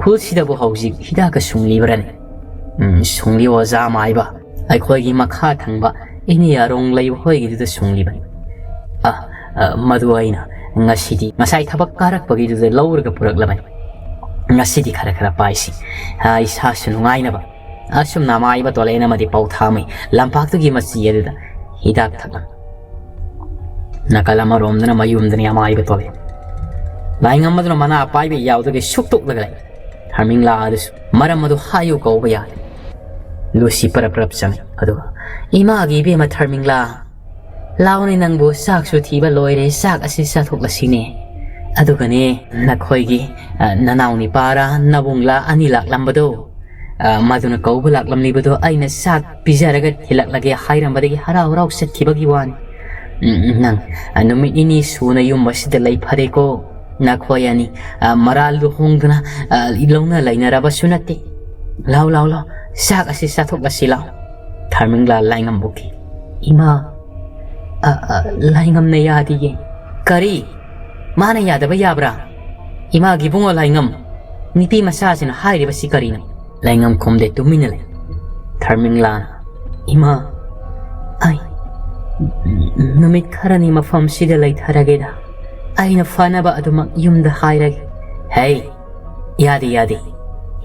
ꯈꯨꯜꯁꯤꯗꯕꯨ ꯍꯧꯖꯤꯛ ꯍꯤꯗꯥꯛꯀ ꯁꯨꯡꯂꯤꯕ꯭ꯔꯅꯦ?" "ꯎꯝ, ꯁꯨꯡꯂꯤ ꯑꯣꯖꯥ ꯃꯥꯏꯕ꯫ ꯑꯩꯈꯣꯏꯒꯤ ꯃꯈꯥ ꯊꯪꯕ ꯏꯅꯦ ꯑꯔꯣꯡ ꯂꯩꯕ ꯍꯣꯏꯒꯤꯗꯨꯗ ꯁꯨꯡꯂꯤꯕꯅꯤ꯫ ꯑ, ꯑ, ꯃꯗꯨ ꯑꯩꯅ ꯉꯁꯤꯗꯤ, ꯉꯁꯥꯏ ꯊꯕꯛ ꯀꯥꯔꯛꯄꯒꯤꯗꯨꯗ ꯂꯧꯔꯒ ꯄꯨꯔꯛꯂꯕꯅꯤ꯫ ꯉꯁꯤꯗꯤ ꯈꯔ ꯈꯔ ꯄꯥꯏꯁꯤ, ꯑ, ꯏꯁꯥꯁꯨ ꯅꯨꯡꯉꯥꯏꯅꯕ"꯫ ꯑꯁꯨꯝꯅ ꯃꯥꯏꯕ ꯇꯣꯂꯦꯟ ꯑꯃꯗꯤ ꯄꯧꯊꯥꯃꯩ ꯂꯝꯄꯥꯛꯇꯨꯒꯤ ꯃꯆꯤ ꯑꯗꯨꯗ ꯍꯤꯗꯥꯛ ꯊꯛꯂꯝꯃꯤ꯫ ꯅꯥꯀꯜ ꯑꯃꯔꯣꯝꯗꯅ ꯃꯌꯨꯝꯗꯅꯤ ꯑꯃꯥꯏꯕ ꯇꯣꯂꯦꯟ꯫ ꯂꯥꯏꯉꯝ ꯑꯗꯨꯅ ꯃꯅꯥ ꯄꯥꯏꯕ ꯌꯥꯎꯗꯒꯤ ꯁꯨꯛꯇꯣꯛꯂꯒ ꯂꯩ꯫ ꯊꯔꯃꯤꯡꯂꯥ ꯑꯗꯨꯁꯨ ꯃꯔꯝ ꯑꯗꯨ ꯍꯥꯏꯌꯨ ꯀꯧꯕ ꯌꯥꯗꯦ꯫ ꯂꯨꯁꯤ ꯄꯔꯞ ꯄꯔꯞ ꯆꯪꯉꯤ꯫ ꯑꯗꯨꯒ, "ꯏꯃꯥꯒꯤ ꯏꯕꯦꯝꯃ ꯊꯔꯃꯤꯡꯂꯥ, ꯂꯥꯎꯅꯦ ꯅꯪꯕꯨ, ꯆꯥꯛꯁꯨ ꯊꯤꯕ ꯂꯣꯏꯔꯦ, ꯆꯥꯛ ꯑꯁꯤ ꯆꯥꯊꯣꯛꯂꯁꯤꯅꯦ꯫ ꯑꯗꯨꯒꯅꯦ, ꯅꯈꯣꯏꯒꯤ, ꯑ, ꯅꯅꯥꯎ ꯅꯤꯄꯥꯔꯥ, ꯅꯕꯨꯡꯂꯥ ꯑꯅꯤ ꯂꯥꯛꯂꯝꯕꯗꯣ, ꯑ, ꯃꯗꯨꯅ ꯀꯧꯕ ꯂꯥꯛꯂꯝꯂꯤꯕꯗꯣ ꯑꯩꯅ ꯆꯥꯛ ꯄꯤꯖꯔꯒ ꯊꯤꯜꯂꯛꯂꯒꯦ ꯍꯥꯏꯔꯝꯕꯗꯒꯤ ꯍꯔꯥꯎ ꯍꯔꯥꯎ ꯆꯠꯈꯤꯕꯒꯤ ꯋꯥꯅꯤ꯫ ꯎꯝ, ꯅꯪ, ꯑ, ꯅꯨꯃꯤꯠ ꯅꯤꯅꯤ ꯁꯨꯅ ꯌꯨꯝ ꯑꯁꯤꯗ ꯂꯩ ꯐꯔꯦꯀꯣ꯫ ꯅꯈꯣꯏ ꯑꯅꯤ, ꯑ, ꯃꯔꯥꯜ ꯂꯨꯍꯣꯡꯗꯨꯅ, ꯑ, ꯂꯧꯅ ꯂꯩꯅꯔꯕꯁꯨ ꯅꯠꯇꯦ꯫ ꯂꯥꯎ, ꯂꯥꯎ, ꯂꯥꯎ, ꯆꯥꯛ ꯑꯁꯤ ꯆꯥꯊꯣꯛꯂꯁꯤ ꯂꯥꯎ"꯫ ꯊꯔꯃꯤꯡꯂꯥ ꯂꯥꯏꯉꯝꯕꯨ ꯀꯤ꯫ "ꯏꯃꯥ, ꯑ, ꯑ, ꯂꯥꯏꯉꯝꯅ ꯌꯥꯗꯤꯌꯦ"꯫ "ꯀꯔꯤ? ꯃꯥꯅ ꯌꯥꯗꯕ ꯌꯥꯕ꯭ꯔꯥ? ꯏꯃꯥꯒꯤ ꯏꯕꯨꯡꯉꯣ ꯂꯥꯏꯉꯝ, ꯅꯨꯄꯤ ꯃꯆꯥꯁꯤꯅ ꯍꯥꯏꯔꯤꯕꯁꯤ ꯀꯔꯤꯅꯣ?" ꯂꯥꯏꯉꯝ ꯈꯨꯝꯗꯦ, ꯇꯨꯃꯤꯟꯅ ꯂꯩ꯫ ꯊꯔꯃꯤꯡꯂꯥꯅ, "ꯏꯃꯥ, ꯑꯩ ꯅꯨꯃꯤꯠ ꯈꯔꯅꯤ ꯃꯐꯝꯁꯤꯗ ꯂꯩꯊꯔꯒꯦꯗ꯫ ꯑꯩꯅ ꯐꯅꯕ ꯑꯗꯨꯃꯛ ꯌꯨꯝꯗ ꯍꯥꯏꯔꯒꯦ"꯫ "ꯍꯦ, ꯌꯥꯗꯦ, ꯌꯥꯗꯦ꯫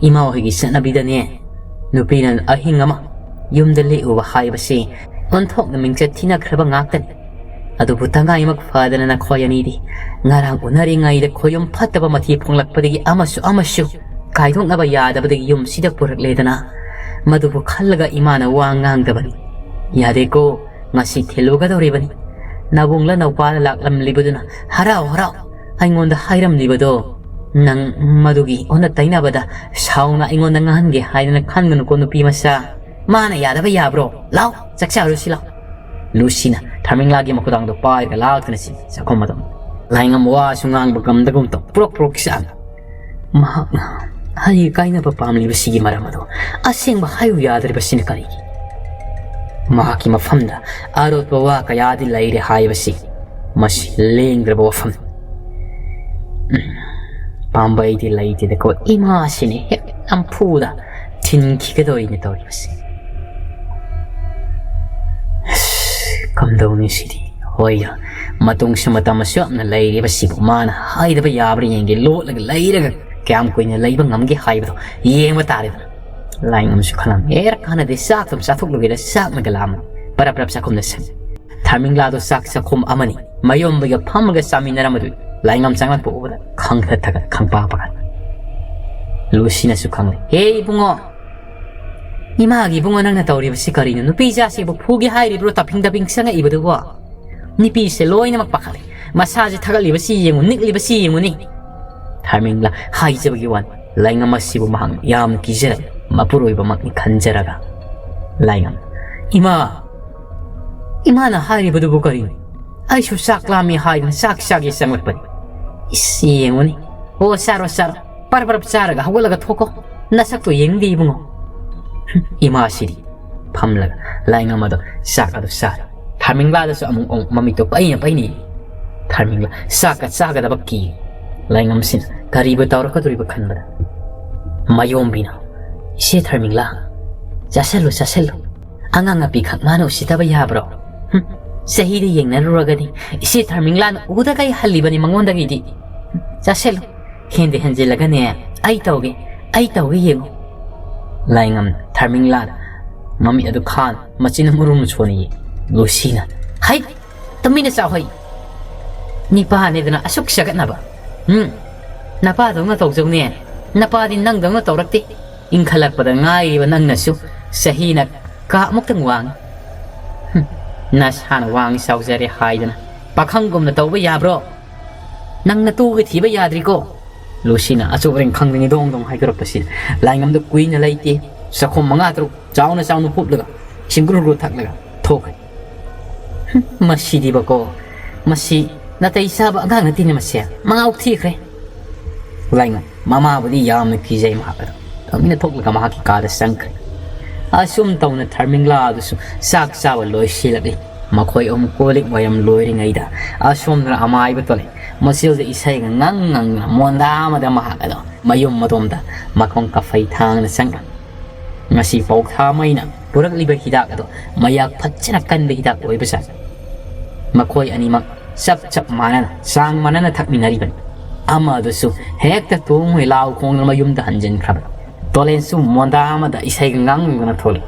ꯏꯃꯥ ꯍꯣꯏꯒꯤ ꯆꯠꯅꯕꯤꯗꯅꯦ, ꯅꯨꯄꯤꯅ ꯑꯍꯤꯡ ꯑꯃ ꯌꯨꯝꯗ ꯂꯦꯛꯎꯕ ꯍꯥꯏꯕꯁꯤ ꯑꯣꯟꯊꯣꯛꯅ ꯃꯤꯡꯆꯠ ꯊꯤꯅꯈ꯭ꯔꯕ ꯉꯥꯛꯇꯅꯤ꯫ ꯑꯗꯨꯕꯨ ꯇꯉꯥꯏꯃꯛ ꯐꯗꯅ ꯅꯈꯣꯏ ꯑꯅꯤꯗꯤ ꯉꯔꯥꯡ ꯎꯅꯔꯤꯉꯩꯗ ꯈꯣꯌꯨꯝ ꯐꯠꯇꯕ ꯃꯊꯤ ꯐꯣꯡꯂꯛꯄꯗꯒꯤ ꯑꯃꯁꯨ ꯑꯃꯁꯨ ꯀꯥꯏꯗꯣꯛꯅꯕ ꯌꯥꯗꯕꯗꯒꯤ ꯌꯨꯝꯁꯤꯗ ꯄꯨꯔꯛꯂꯦꯗꯅ꯫ ꯃꯗꯨꯕꯨ ꯈꯜꯂꯒ ꯏꯃꯥꯅ ꯋꯥ ꯉꯥꯡꯗꯕꯅꯤ꯫ ꯌꯥꯗꯦꯀꯣ, ꯉꯁꯤ ꯊꯤꯜꯂꯨꯒꯗꯧꯔꯤꯕꯅꯤ"꯫ ꯅꯕꯨꯡꯂ ꯅꯧꯄꯥꯂ ꯂꯥꯛꯂꯝꯂꯤꯕꯗꯨꯅ ꯍꯔꯥꯎ ꯍꯔꯥꯎ ꯑꯩꯉꯣꯟꯗ ꯍꯥꯏꯔꯝꯂꯤꯕꯗꯣ, ꯅꯪ ꯃꯗꯨꯒꯤ ꯑꯣꯟꯅ ꯇꯩꯅꯕꯗ ꯁꯥꯎꯅ ꯑꯩꯉꯣꯟꯗ ꯉꯥꯡꯍꯟꯒꯦ ꯍꯥꯏꯗꯅ ꯈꯟꯒꯅꯨꯀꯣ, ꯅꯨꯄꯤ ꯃꯆꯥ꯫ ꯃꯥꯅ ꯌꯥꯗꯕ ꯌꯥꯕ꯭ꯔꯣ? ꯂꯥꯎ, ꯆꯥꯛ ꯆꯥꯔꯨꯁꯤ ꯂꯥꯎ꯫ ꯂꯨꯁꯤꯅ ꯊꯥꯔꯃꯤꯡꯂꯥꯒꯤ ꯃꯈꯨꯗꯥꯡꯗꯣ ꯄꯥꯏꯔꯒ ꯂꯥꯛꯇꯨꯅ ꯆꯥꯛꯈꯨꯝ ꯑꯗꯨ꯫ ꯂꯥꯏꯉꯝ ꯋꯥꯁꯨ ꯉꯥꯡꯕ ꯉꯝꯗꯒꯨꯝ ꯇꯧ, ꯄ꯭ꯔꯣꯛ ꯄ꯭ꯔꯣꯛ ꯆꯥꯛꯏ꯫ ꯃꯍꯥꯛꯅ ꯍꯩ ꯀꯥꯏꯅꯕ ꯄꯥꯝꯂꯤꯕꯁꯤꯒꯤ ꯃꯔꯝ ꯑꯗꯨ ꯑꯁꯦꯡꯕ ꯍꯥꯏꯌꯨ ꯌꯥꯗ꯭ꯔꯤꯕꯁꯤꯅ ꯀꯔꯤꯒꯤ? ꯃꯍꯥꯛꯀꯤ ꯃꯐꯝꯗ ꯑꯔꯣꯠꯄ ꯋꯥ ꯀꯌꯥꯗꯤ ꯂꯩꯔꯦ ꯍꯥꯏꯕꯁꯤ ꯃꯁꯤ ꯂꯦꯡꯗ꯭ꯔꯕ ꯋꯥꯐꯝ꯫ ꯎꯝ, ꯄꯥꯝꯕꯩꯗꯤ ꯂꯩꯇꯦꯗꯀꯣ, ꯏꯃꯥꯁꯤꯅꯤ ꯍꯦꯛ ꯅꯝꯐꯨꯗ ꯊꯤꯟꯈꯤꯒꯗꯧꯔꯤꯅꯦ ꯇꯧꯔꯤꯕꯁꯤ꯫ ꯑꯁ, ꯀꯝꯗꯧꯅꯤ ꯁꯤꯗꯤ? ꯍꯣꯏ, ꯃꯇꯨꯡꯁꯨ ꯃꯇꯝ ꯑꯁꯨꯛ ꯌꯥꯝꯅ ꯂꯩꯔꯤꯕꯁꯤꯕꯨ ꯃꯥꯅ ꯍꯥꯏꯗꯕ ꯌꯥꯕ꯭ꯔꯥ ꯌꯦꯡꯒꯦ꯫ ꯂꯣꯠꯂꯒ ꯂꯩꯔꯒ ꯀꯌꯥꯝ ꯀꯨꯏꯅ ꯂꯩꯕ ꯉꯝꯒꯦ ꯍꯥꯏꯕꯗꯣ ꯌꯦꯡꯕ ꯇꯥꯔꯦꯗꯅ꯫ ꯂꯥꯏꯉꯝꯁꯨ ꯈꯜꯂꯝꯃꯤ, "ꯑꯦꯔ, ꯀꯥꯟꯅꯗꯦ, ꯆꯥꯛꯇꯨꯝ ꯆꯥꯊꯣꯛꯂꯨꯒꯦꯗ, ꯆꯥꯛꯅꯒ ꯂꯥꯝꯃ꯫" ꯄꯔꯞ ꯄꯔꯞ ꯆꯥꯛꯈꯨꯝꯗ ꯆꯪꯉꯤ꯫ ꯊꯥꯔꯃꯤꯡꯂꯥꯗꯣ ꯆꯥꯛ ꯆꯥꯛꯈꯨꯝ ꯑꯃꯅꯤ ꯃꯌꯣꯝꯕꯒ ꯐꯝꯃꯒ ꯆꯥꯃꯤꯟꯅꯔꯝꯕꯗꯨ ꯂꯥꯏꯉꯝ ꯆꯪꯂꯛꯄ ꯎꯕꯗ ꯈꯪꯊ ꯊꯒꯠ ꯈꯪꯄꯥ ꯄꯥꯈꯠ꯫ ꯂꯨꯁꯤꯅꯁꯨ ꯈꯪꯂꯦ, "ꯍꯦ ꯏꯕꯨꯡꯉꯣ, ꯏꯃꯥꯒꯤ ꯏꯕꯨꯡꯉꯣ, ꯅꯪꯅ ꯇꯧꯔꯤꯕꯁꯤ ꯀꯔꯤꯅꯣ? ꯅꯨꯄꯤ ꯏꯆꯥꯁꯤꯕꯨ ꯐꯨꯒꯦ ꯍꯥꯏꯔꯤꯕ꯭ꯔꯣ ꯇꯞꯐꯤꯡ ꯇꯞꯐꯤꯡ ꯆꯪꯉꯛꯏꯕꯗꯨꯕꯣ? ꯅꯨꯄꯤꯁꯦ ꯂꯣꯏꯅꯃꯛ ꯄꯥꯈꯠꯂꯦ꯫ ꯃꯁꯥꯁꯦ ꯊꯥꯒꯠꯂꯤꯕꯁꯤ ꯌꯦꯡꯉꯨ, ꯅꯤꯛꯂꯤꯕꯁꯤ ꯌꯦꯡꯉꯨꯅꯤ꯫" ꯊꯥꯔꯃꯤꯡꯂꯥ ꯍꯥꯏꯖꯕꯒꯤ ꯋꯥꯅꯤ, ꯂꯥꯏꯉꯝ ꯑꯁꯤꯕꯨ ꯃꯍꯥꯛꯅ ꯌꯥꯝꯅ ꯀꯤꯖꯔꯝꯃꯤ, ꯃꯄꯨꯔꯣꯏꯕꯃꯛꯅꯤ ꯈꯟꯖꯔꯒ꯫ ꯂꯥꯏꯉꯝ, "ꯏꯃꯥ, ꯏꯃꯥꯅ ꯍꯥꯏꯔꯤꯕꯗꯨꯕꯨ ꯀꯔꯤꯅꯣ? ꯑꯩꯁꯨ ꯆꯥꯛ ꯂꯥꯝꯃꯤ ꯍꯥꯏꯗꯅ ꯆꯥꯛ ꯆꯥꯒꯦ ꯆꯪꯂꯛꯄꯅꯤ꯫ ꯏꯁ, ꯌꯦꯡꯉꯨꯅꯤ꯫ ꯑꯣ, ꯆꯥꯔꯣ, ꯆꯥꯔꯣ꯫ ꯄꯔꯞ ꯄꯔꯞ ꯆꯥꯔꯒ ꯍꯧꯒꯠꯂꯒ ꯊꯣꯛꯀꯣ꯫ ꯅꯁꯛꯇꯣ ꯌꯦꯡꯗꯦ ꯏꯕꯨꯡꯉꯣ꯫" ꯏꯃꯥꯁꯤꯗꯤ ꯐꯝꯂꯒ ꯂꯥꯏꯉꯝ ꯑꯗꯣ ꯆꯥꯛ ꯑꯗꯨ ꯆꯥꯔꯤ꯫ ꯊꯥꯔꯃꯤꯡꯂꯥꯗꯁꯨ ꯑꯃꯨꯛ ꯑꯃꯨꯛ ꯃꯃꯤꯠꯇꯣ ꯄꯩꯅ ꯄꯩꯅ ꯌꯦꯡꯉꯤ꯫ ꯊꯥꯔꯃꯤꯡꯂꯥ ꯆꯥꯛꯀ ꯆꯥꯒꯗꯕ ꯀꯤ꯫ ꯂꯥꯏꯉꯝꯁꯤꯅ ꯀꯔꯤꯕꯨ ꯇꯧꯔꯛꯀꯗꯧꯔꯤꯕ ꯈꯟꯕꯗ ꯃꯌꯣꯝꯕꯤꯅ, "ꯏꯆꯦ ꯊꯥꯔꯃꯤꯡꯂꯥ, ꯆꯥꯁꯜꯂꯨ, ꯆꯥꯁꯜꯂꯨ꯫ ꯑꯉꯥꯡ ꯑꯄꯤꯈꯛ ꯃꯥꯅ ꯎꯁꯤꯠꯇꯕ ꯌꯥꯕ꯭ꯔꯣ? ꯍꯨꯝ, ꯆꯍꯤꯗ ꯌꯦꯡꯅꯔꯨꯔꯒꯗꯤ ꯏꯆꯦ ꯊꯥꯔꯃꯤꯡꯂꯥꯅ ꯎꯗꯈꯩ ꯍꯜꯂꯤꯕꯅꯤ ꯃꯉꯣꯟꯗꯒꯤꯗꯤ꯫ ꯍꯨꯝ, ꯆꯥꯁꯜꯂꯨ꯫ ꯍꯦꯟꯗ ꯍꯦꯟꯖꯤꯜꯂꯒꯅꯦ, ꯑꯩ ꯇꯧꯒꯦ, ꯑꯩ ꯇꯧꯒꯦ ꯌꯦꯡꯉꯨ꯫" ꯂꯥꯏꯉꯝ ꯊꯥꯔꯃꯤꯡꯂꯥꯅ ꯃꯃꯤꯠ ꯑꯗꯨ ꯈꯥꯅ ꯃꯆꯤꯟ ꯃꯔꯨꯝ ꯁꯣꯟꯅ ꯌꯦꯡ꯫ ꯂꯨꯁꯤꯅ, "ꯍꯩ, ꯇꯨꯃꯤꯟꯅ ꯆꯥꯎ ꯍꯩ꯫ ꯅꯤꯄꯥꯅꯦꯗꯅ ꯑꯁꯨꯛ ꯆꯒꯠꯅꯕ꯫ ꯎꯝ, ꯅꯄꯥꯗꯧꯅ ꯇꯧꯖꯧꯅꯦ꯫ ꯅꯄꯥꯗꯤ ꯅꯪꯗꯧꯅ ꯇꯧꯔꯛꯇꯦ꯫ ꯏꯟꯈꯠꯂꯛꯄꯗ ꯉꯥꯏꯔꯤꯕ ꯅꯪꯅꯁꯨ ꯆꯍꯤꯅ ꯀꯥꯃꯨꯛꯇꯪ ꯋꯥꯡꯉꯤ꯫ ꯍꯨꯝ, "ꯅꯁꯥꯅ ꯋꯥꯡ ꯆꯥꯎꯖꯔꯦ ꯍꯥꯏꯗꯅ ꯄꯥꯈꯪꯒꯨꯝꯅ ꯇꯧꯕ ꯌꯥꯕ꯭ꯔꯣ? ꯅꯪ ꯅꯇꯨꯒ ꯊꯤꯕ ꯌꯥꯗ꯭ꯔꯤꯀꯣ?" ꯂꯨꯁꯤꯅ ꯑꯆꯨꯞ ꯑꯔꯤꯡ ꯈꯪꯗꯉꯩ ꯗꯣꯡ ꯗꯣꯡ ꯍꯥꯏꯗꯣꯔꯛꯄꯁꯤꯗ ꯂꯥꯏꯉꯝꯗ ꯀꯨꯏꯅ ꯂꯩꯇꯦ꯫ ꯆꯥꯛꯈꯨꯝ ꯃꯉꯥ ꯇꯔꯨꯛ ꯆꯥꯎꯅ ꯆꯥꯎꯅ ꯍꯨꯞꯂꯒ ꯏꯁꯤꯡ ꯒꯨꯔꯨ ꯒꯨꯔꯨ ꯊꯛꯂꯒ ꯊꯣꯛꯈ꯭ꯔꯦ꯫ "ꯍꯨꯝ, ꯃꯁꯤꯗꯤꯕꯀꯣ, ꯃꯁꯤ ꯅꯥꯇꯩ ꯆꯥꯕ ꯑꯉꯥꯡ ꯅꯠꯇꯦꯅꯦ, ꯃꯁꯦ ꯃꯉꯥꯎ ꯊꯤꯈ꯭ꯔꯦ"꯫ ꯂꯥꯏꯉꯝ ꯃꯃꯥꯕꯨꯗꯤ ꯌꯥꯝꯅ ꯀꯤꯖꯩ ꯃꯍꯥꯛ ꯑꯗꯣ ꯇꯨꯃꯤꯟꯅ ꯊꯣꯛꯂꯒ ꯃꯍꯥꯛꯀꯤ ꯀꯥꯗ ꯆꯪꯈ꯭ꯔꯦ꯫ ꯑꯁꯨꯝ ꯇꯧꯅ ꯊꯔꯃꯤꯡꯂꯥ ꯑꯗꯨꯁꯨ ꯆꯥꯛ ꯆꯥꯕ ꯂꯣꯏꯁꯤꯜꯂꯛꯂꯤ꯫ ꯃꯈꯣꯏ ꯑꯍꯨꯝ ꯀꯣꯜ ꯂꯤꯛ ꯋꯥꯏꯔꯝ ꯂꯣꯏꯔꯤꯉꯩꯗ ꯑꯁꯣꯝꯗꯅ ꯑꯃꯥꯏꯕ ꯇꯣꯂꯦ ꯃꯆꯤꯜꯗ ꯏꯁꯩꯒ ꯉꯪ ꯉꯪꯗꯅ ꯃꯣꯟꯗꯥ ꯑꯃꯗ ꯃꯍꯥꯛ ꯑꯗꯣ ꯃꯌꯨꯝ ꯃꯇꯣꯝꯗ ꯃꯈꯣꯡ ꯀꯐꯩ ꯊꯥꯡꯅ ꯆꯪꯂꯝꯃꯤ꯫ ꯉꯁꯤ ꯄꯧꯊꯥ ꯃꯩꯅ ꯄꯨꯔꯛꯂꯤꯕ ꯍꯤꯗꯥꯛ ꯑꯗꯣ ꯃꯌꯥꯛ ꯐꯖꯅ ꯀꯟꯕ ꯍꯤꯗꯥꯛ ꯑꯣꯏꯕꯖꯥꯠꯅꯤ꯫ ꯃꯈꯣꯏ ꯑꯅꯤꯃꯛ ꯆꯞ ꯆꯞ ꯃꯥꯟꯅꯅ, ꯆꯥꯡ ꯃꯥꯟꯅꯅ ꯊꯛꯃꯤꯟꯅꯔꯤꯕꯅꯤ꯫ ꯑꯃꯗꯨꯁꯨ ꯍꯦꯛꯇ ꯇꯨꯡ ꯍꯣꯏ ꯂꯥꯎ ꯈꯣꯡꯗꯅ ꯃꯌꯨꯝꯗ ꯍꯟꯖꯤꯟꯈ꯭ꯔꯕ꯫ ꯇꯣꯂꯦꯟꯁꯨ ꯃꯣꯟꯗꯥ ꯑꯃꯗ ꯏꯁꯩꯒ ꯉꯪꯗꯅ ꯊꯣꯛꯂꯛꯏ꯫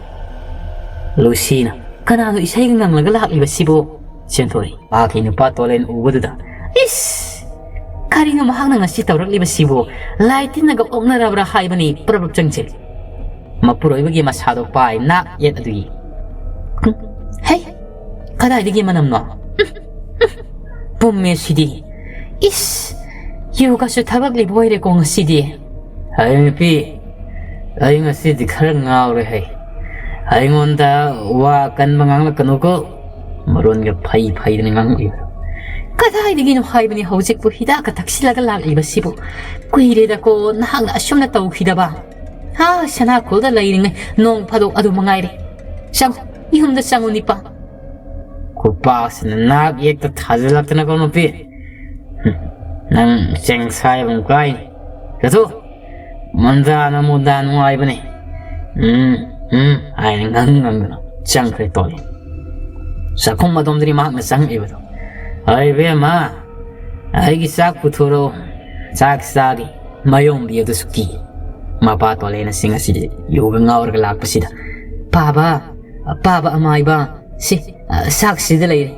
ꯂꯨꯁꯤꯅ, "ꯀꯅꯥꯅꯣ ꯏꯁꯩꯒ ꯉꯪꯂꯒ ꯂꯥꯛꯂꯤꯕꯁꯤꯕꯣ?" ꯆꯦꯟꯊꯣꯔꯛꯏ꯫ ꯃꯍꯥꯛꯀꯤ ꯅꯨꯄꯥ ꯇꯣꯂꯦꯟ ꯎꯕꯗꯨꯗ, "ꯏꯁ! ꯀꯔꯤꯅꯣ ꯃꯍꯥꯛꯅ ꯉꯁꯤ ꯇꯧꯔꯛꯂꯤꯕꯁꯤꯕꯣ? ꯂꯥꯏ ꯇꯤꯟꯅꯒ ꯑꯣꯛꯅꯔꯕ꯭ꯔꯥ ꯍꯥꯏꯕꯅꯤ", ꯄ꯭ꯔꯕꯞ ꯆꯪꯁꯤꯜꯂꯤ꯫ ꯃꯄꯨꯔꯣꯏꯕꯒꯤ ꯃꯁꯥꯗꯣ ꯄꯥꯏ ꯅꯥꯛ ꯌꯦꯠ ꯑꯗꯨ ꯌꯦꯡ꯫ "ꯍꯨꯝ, ꯍꯩ! ꯀꯗꯥꯏꯗꯒꯤ ꯃꯅꯝꯅꯣ? ꯎꯝ, ꯎꯝ, ꯄꯨꯝꯃꯦ ꯁꯤꯗꯤ꯫ ꯏꯁ! ꯌꯨꯒꯁꯨ ꯊꯛꯂꯛꯂꯤꯕ ꯑꯣꯏꯔꯦꯀꯣ ꯉꯁꯤꯗꯤ"꯫ "ꯍꯩ ꯅꯨꯄꯤ, ꯑꯩ ꯉꯁꯤꯗꯤ ꯈꯔ ꯉꯥꯎꯔꯦ ꯍꯩ꯫ ꯑꯩꯉꯣꯟꯗ ꯋꯥ ꯑꯀꯟꯕ ꯉꯥꯡꯂꯛꯀꯅꯨꯀꯣ"꯫ ꯃꯔꯣꯟꯒ ꯐꯩ ꯐꯩꯗꯅ ꯉꯥꯡꯂꯛꯏꯕ꯫ "ꯀꯗꯥꯏꯗꯒꯤꯅꯣ ꯍꯥꯏꯕꯅꯤ ꯍꯧꯖꯤꯛꯄꯨ ꯍꯤꯗꯥꯛꯀ ꯊꯛꯆꯤꯜꯂꯒ ꯂꯥꯛꯂꯤꯕꯁꯤꯕꯨ? ꯀꯨꯏꯔꯦꯗꯀꯣ ꯅꯍꯥꯛꯅ ꯑꯁꯨꯝꯅ ꯇꯧꯈꯤꯗꯕ꯫ ꯑꯥ, ꯁꯅꯥꯈꯣꯜꯗ ꯂꯩꯔꯤꯉꯩ ꯅꯣꯡ ꯐꯥꯗꯣꯛ ꯑꯗꯨ ꯃꯉꯥꯏꯔꯦ꯫ ꯆꯪꯉꯨ, ꯌꯨꯝꯗ ꯆꯪꯉꯨ ꯅꯤꯄꯥ"꯫ ꯈꯨꯄꯥꯛꯁꯤꯅ ꯅꯥꯛ ꯌꯦꯛꯇ ꯊꯥꯖꯤꯜꯂꯛꯇꯅꯀꯣ ꯅꯨꯄꯤ꯫ ꯍꯨꯝ, ꯅꯪ ꯆꯦꯡꯁꯥꯏꯕ ꯑꯃ ꯀꯥꯏꯅꯤ꯫ ꯆꯠꯊꯣꯛ꯫ ꯃꯟꯗꯥꯅ ꯃꯨꯟꯗꯥ ꯅꯨꯡꯉꯥꯏꯕꯅꯤ꯫ ꯎꯝ, ꯎꯝ, ꯍꯥꯏꯅ ꯉꯪ ꯉꯪꯗꯅ ꯆꯪꯈ꯭ꯔꯦ ꯇꯣꯂꯦꯟ꯫ ꯆꯥꯛꯈꯨꯝ ꯑꯗꯣꯝꯗꯅꯤ ꯃꯍꯥꯛꯅ ꯆꯪꯉꯛꯏꯕꯗꯣ꯫ "ꯍꯣꯏ ꯏꯕꯦꯝꯃ, ꯑꯩꯒꯤ ꯆꯥꯛ ꯄꯨꯊꯣꯔꯛꯎ, ꯆꯥꯛ ꯆꯥꯒꯦ"꯫ ꯃꯌꯣꯝꯕꯤ ꯑꯗꯨꯁꯨ ꯀꯤ꯫ ꯃꯄꯥ ꯇꯣꯂꯦꯟ ꯑꯁꯤ ꯉꯁꯤꯗꯤ ꯌꯨꯒ ꯉꯥꯎꯔꯒ ꯂꯥꯛꯄꯁꯤꯗ, "ꯄꯥꯕ, ꯄꯥꯕ ꯑꯃꯥꯏꯕ, ꯁꯤ, ꯑ, ꯆꯥꯛꯁꯤꯗ ꯂꯩꯔꯦ"꯫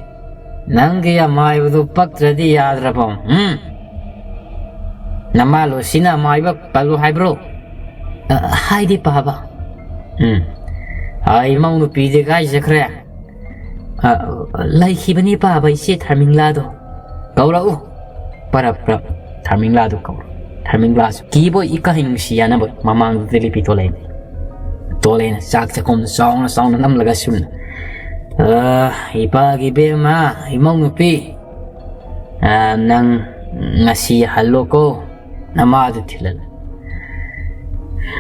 "ꯅꯪꯒꯤ ꯑꯃꯥꯏꯕꯗꯨ ꯄꯛꯇ꯭ꯔꯗꯤ ꯌꯥꯗ꯭ꯔꯕꯣ? ꯎꯝ? ꯅꯃꯥ ꯂꯣꯁꯤꯅ ꯑꯃꯥꯏꯕ ꯄꯜꯂꯨ ꯍꯥꯏꯕ꯭ꯔꯣ?" "ꯑ, ꯍꯥꯏꯗꯦ ꯄꯥꯕ"꯫ "ꯎꯝ꯫ ꯑꯩ ꯃꯧ ꯅꯨꯄꯤꯗꯤ ꯀꯥꯏ ꯆꯠꯈ꯭ꯔꯦ?" "ꯑ, ꯂꯩꯈꯤꯕꯅꯤ ꯄꯥꯕ, ꯏꯆꯦ ꯊꯔꯃꯤꯡꯂꯥꯗꯣ꯫ ꯀꯧꯔꯛꯎ꯫" ꯄꯔꯞ ꯄꯔꯞ ꯊꯔꯃꯤꯡꯂꯥꯗꯨ ꯀꯧꯔꯛꯎ꯫ ꯊꯔꯃꯤꯡꯂꯥꯁꯨ ꯀꯤꯕꯣꯏ ꯏꯀꯥꯏ ꯅꯨꯡꯁꯤ ꯌꯥꯅꯕ ꯃꯃꯥꯡꯗ ꯂꯤꯄꯤ ꯇꯣꯂꯩꯅ꯫ ꯇꯣꯂꯩꯅ ꯆꯥꯛ ꯆꯥꯛꯈꯨꯝꯗ ꯆꯥꯎꯅ ꯆꯥꯎꯅ ꯅꯝꯂꯒ ꯁꯨꯝꯅ, "ꯑ, ꯏꯄꯥꯒꯤ ꯏꯕꯦꯝꯃ, ꯏꯃꯧ ꯅꯨꯄꯤ, ꯑ, ꯅꯪ ꯉꯁꯤ ꯍꯜꯂꯣꯀꯣ, ꯅꯃꯥꯗꯨ ꯊꯤꯜꯍꯜꯂꯨ꯫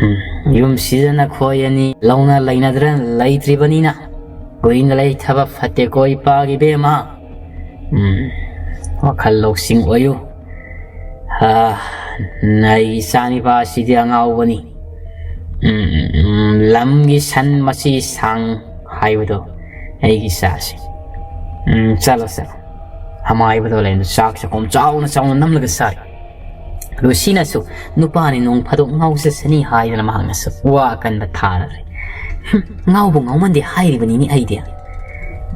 ꯎꯝ, ꯌꯨꯝꯁꯤꯗ ꯅꯈꯣꯏ ꯑꯅꯤ ꯂꯧꯅ ꯂꯩꯅꯗ꯭ꯔ ꯂꯩꯇ꯭ꯔꯤꯕꯅꯤꯅ, ꯀꯨꯏꯅ ꯂꯩꯊꯕ ꯐꯠꯇꯦꯀꯣ ꯏꯄꯥꯒꯤ ꯏꯕꯦꯝꯃ꯫ ꯎꯝ, ꯋꯥꯈꯜ ꯂꯧꯁꯤꯡ ꯑꯣꯏꯌꯨ꯫ ꯑ, ꯅꯩ ꯏꯆꯥꯅꯤꯄꯥꯁꯤꯗꯤ ꯑꯉꯥꯎꯕꯅꯤ꯫ ꯎꯝ, ꯎꯝ, ꯎꯝ, ꯂꯝꯒꯤ ꯁꯟ ꯃꯆꯤ ꯁꯥꯡ ꯍꯥꯏꯕꯗꯣ ꯑꯩꯒꯤ ꯏꯆꯥꯁꯤ꯫ ꯎꯝ, ꯆꯠꯂꯣ, ꯆꯠꯂꯣ꯫" ꯑꯃꯥꯏꯕꯗꯣ ꯂꯩꯅ ꯆꯥꯛ ꯆꯥꯛꯈꯨꯝ ꯆꯥꯎꯅ ꯆꯥꯎꯅ ꯅꯝꯂꯒ ꯆꯥꯔꯤ꯫ ꯂꯨꯁꯤꯅꯁꯨ ꯅꯨꯄꯥꯅꯤ ꯅꯣꯡ ꯐꯥꯗꯣꯛ ꯉꯥꯎꯖꯁꯅꯤ ꯍꯥꯏꯗꯅ ꯃꯍꯥꯛꯅꯁꯨ ꯋꯥ ꯑꯀꯟꯕ ꯊꯥꯔꯔꯦ꯫ "ꯍꯨꯝ, ꯉꯥꯎꯕ ꯉꯥꯎꯃꯟꯗꯦ ꯍꯥꯏꯔꯤꯕꯅꯤꯅꯦ ꯑꯩꯗꯤ꯫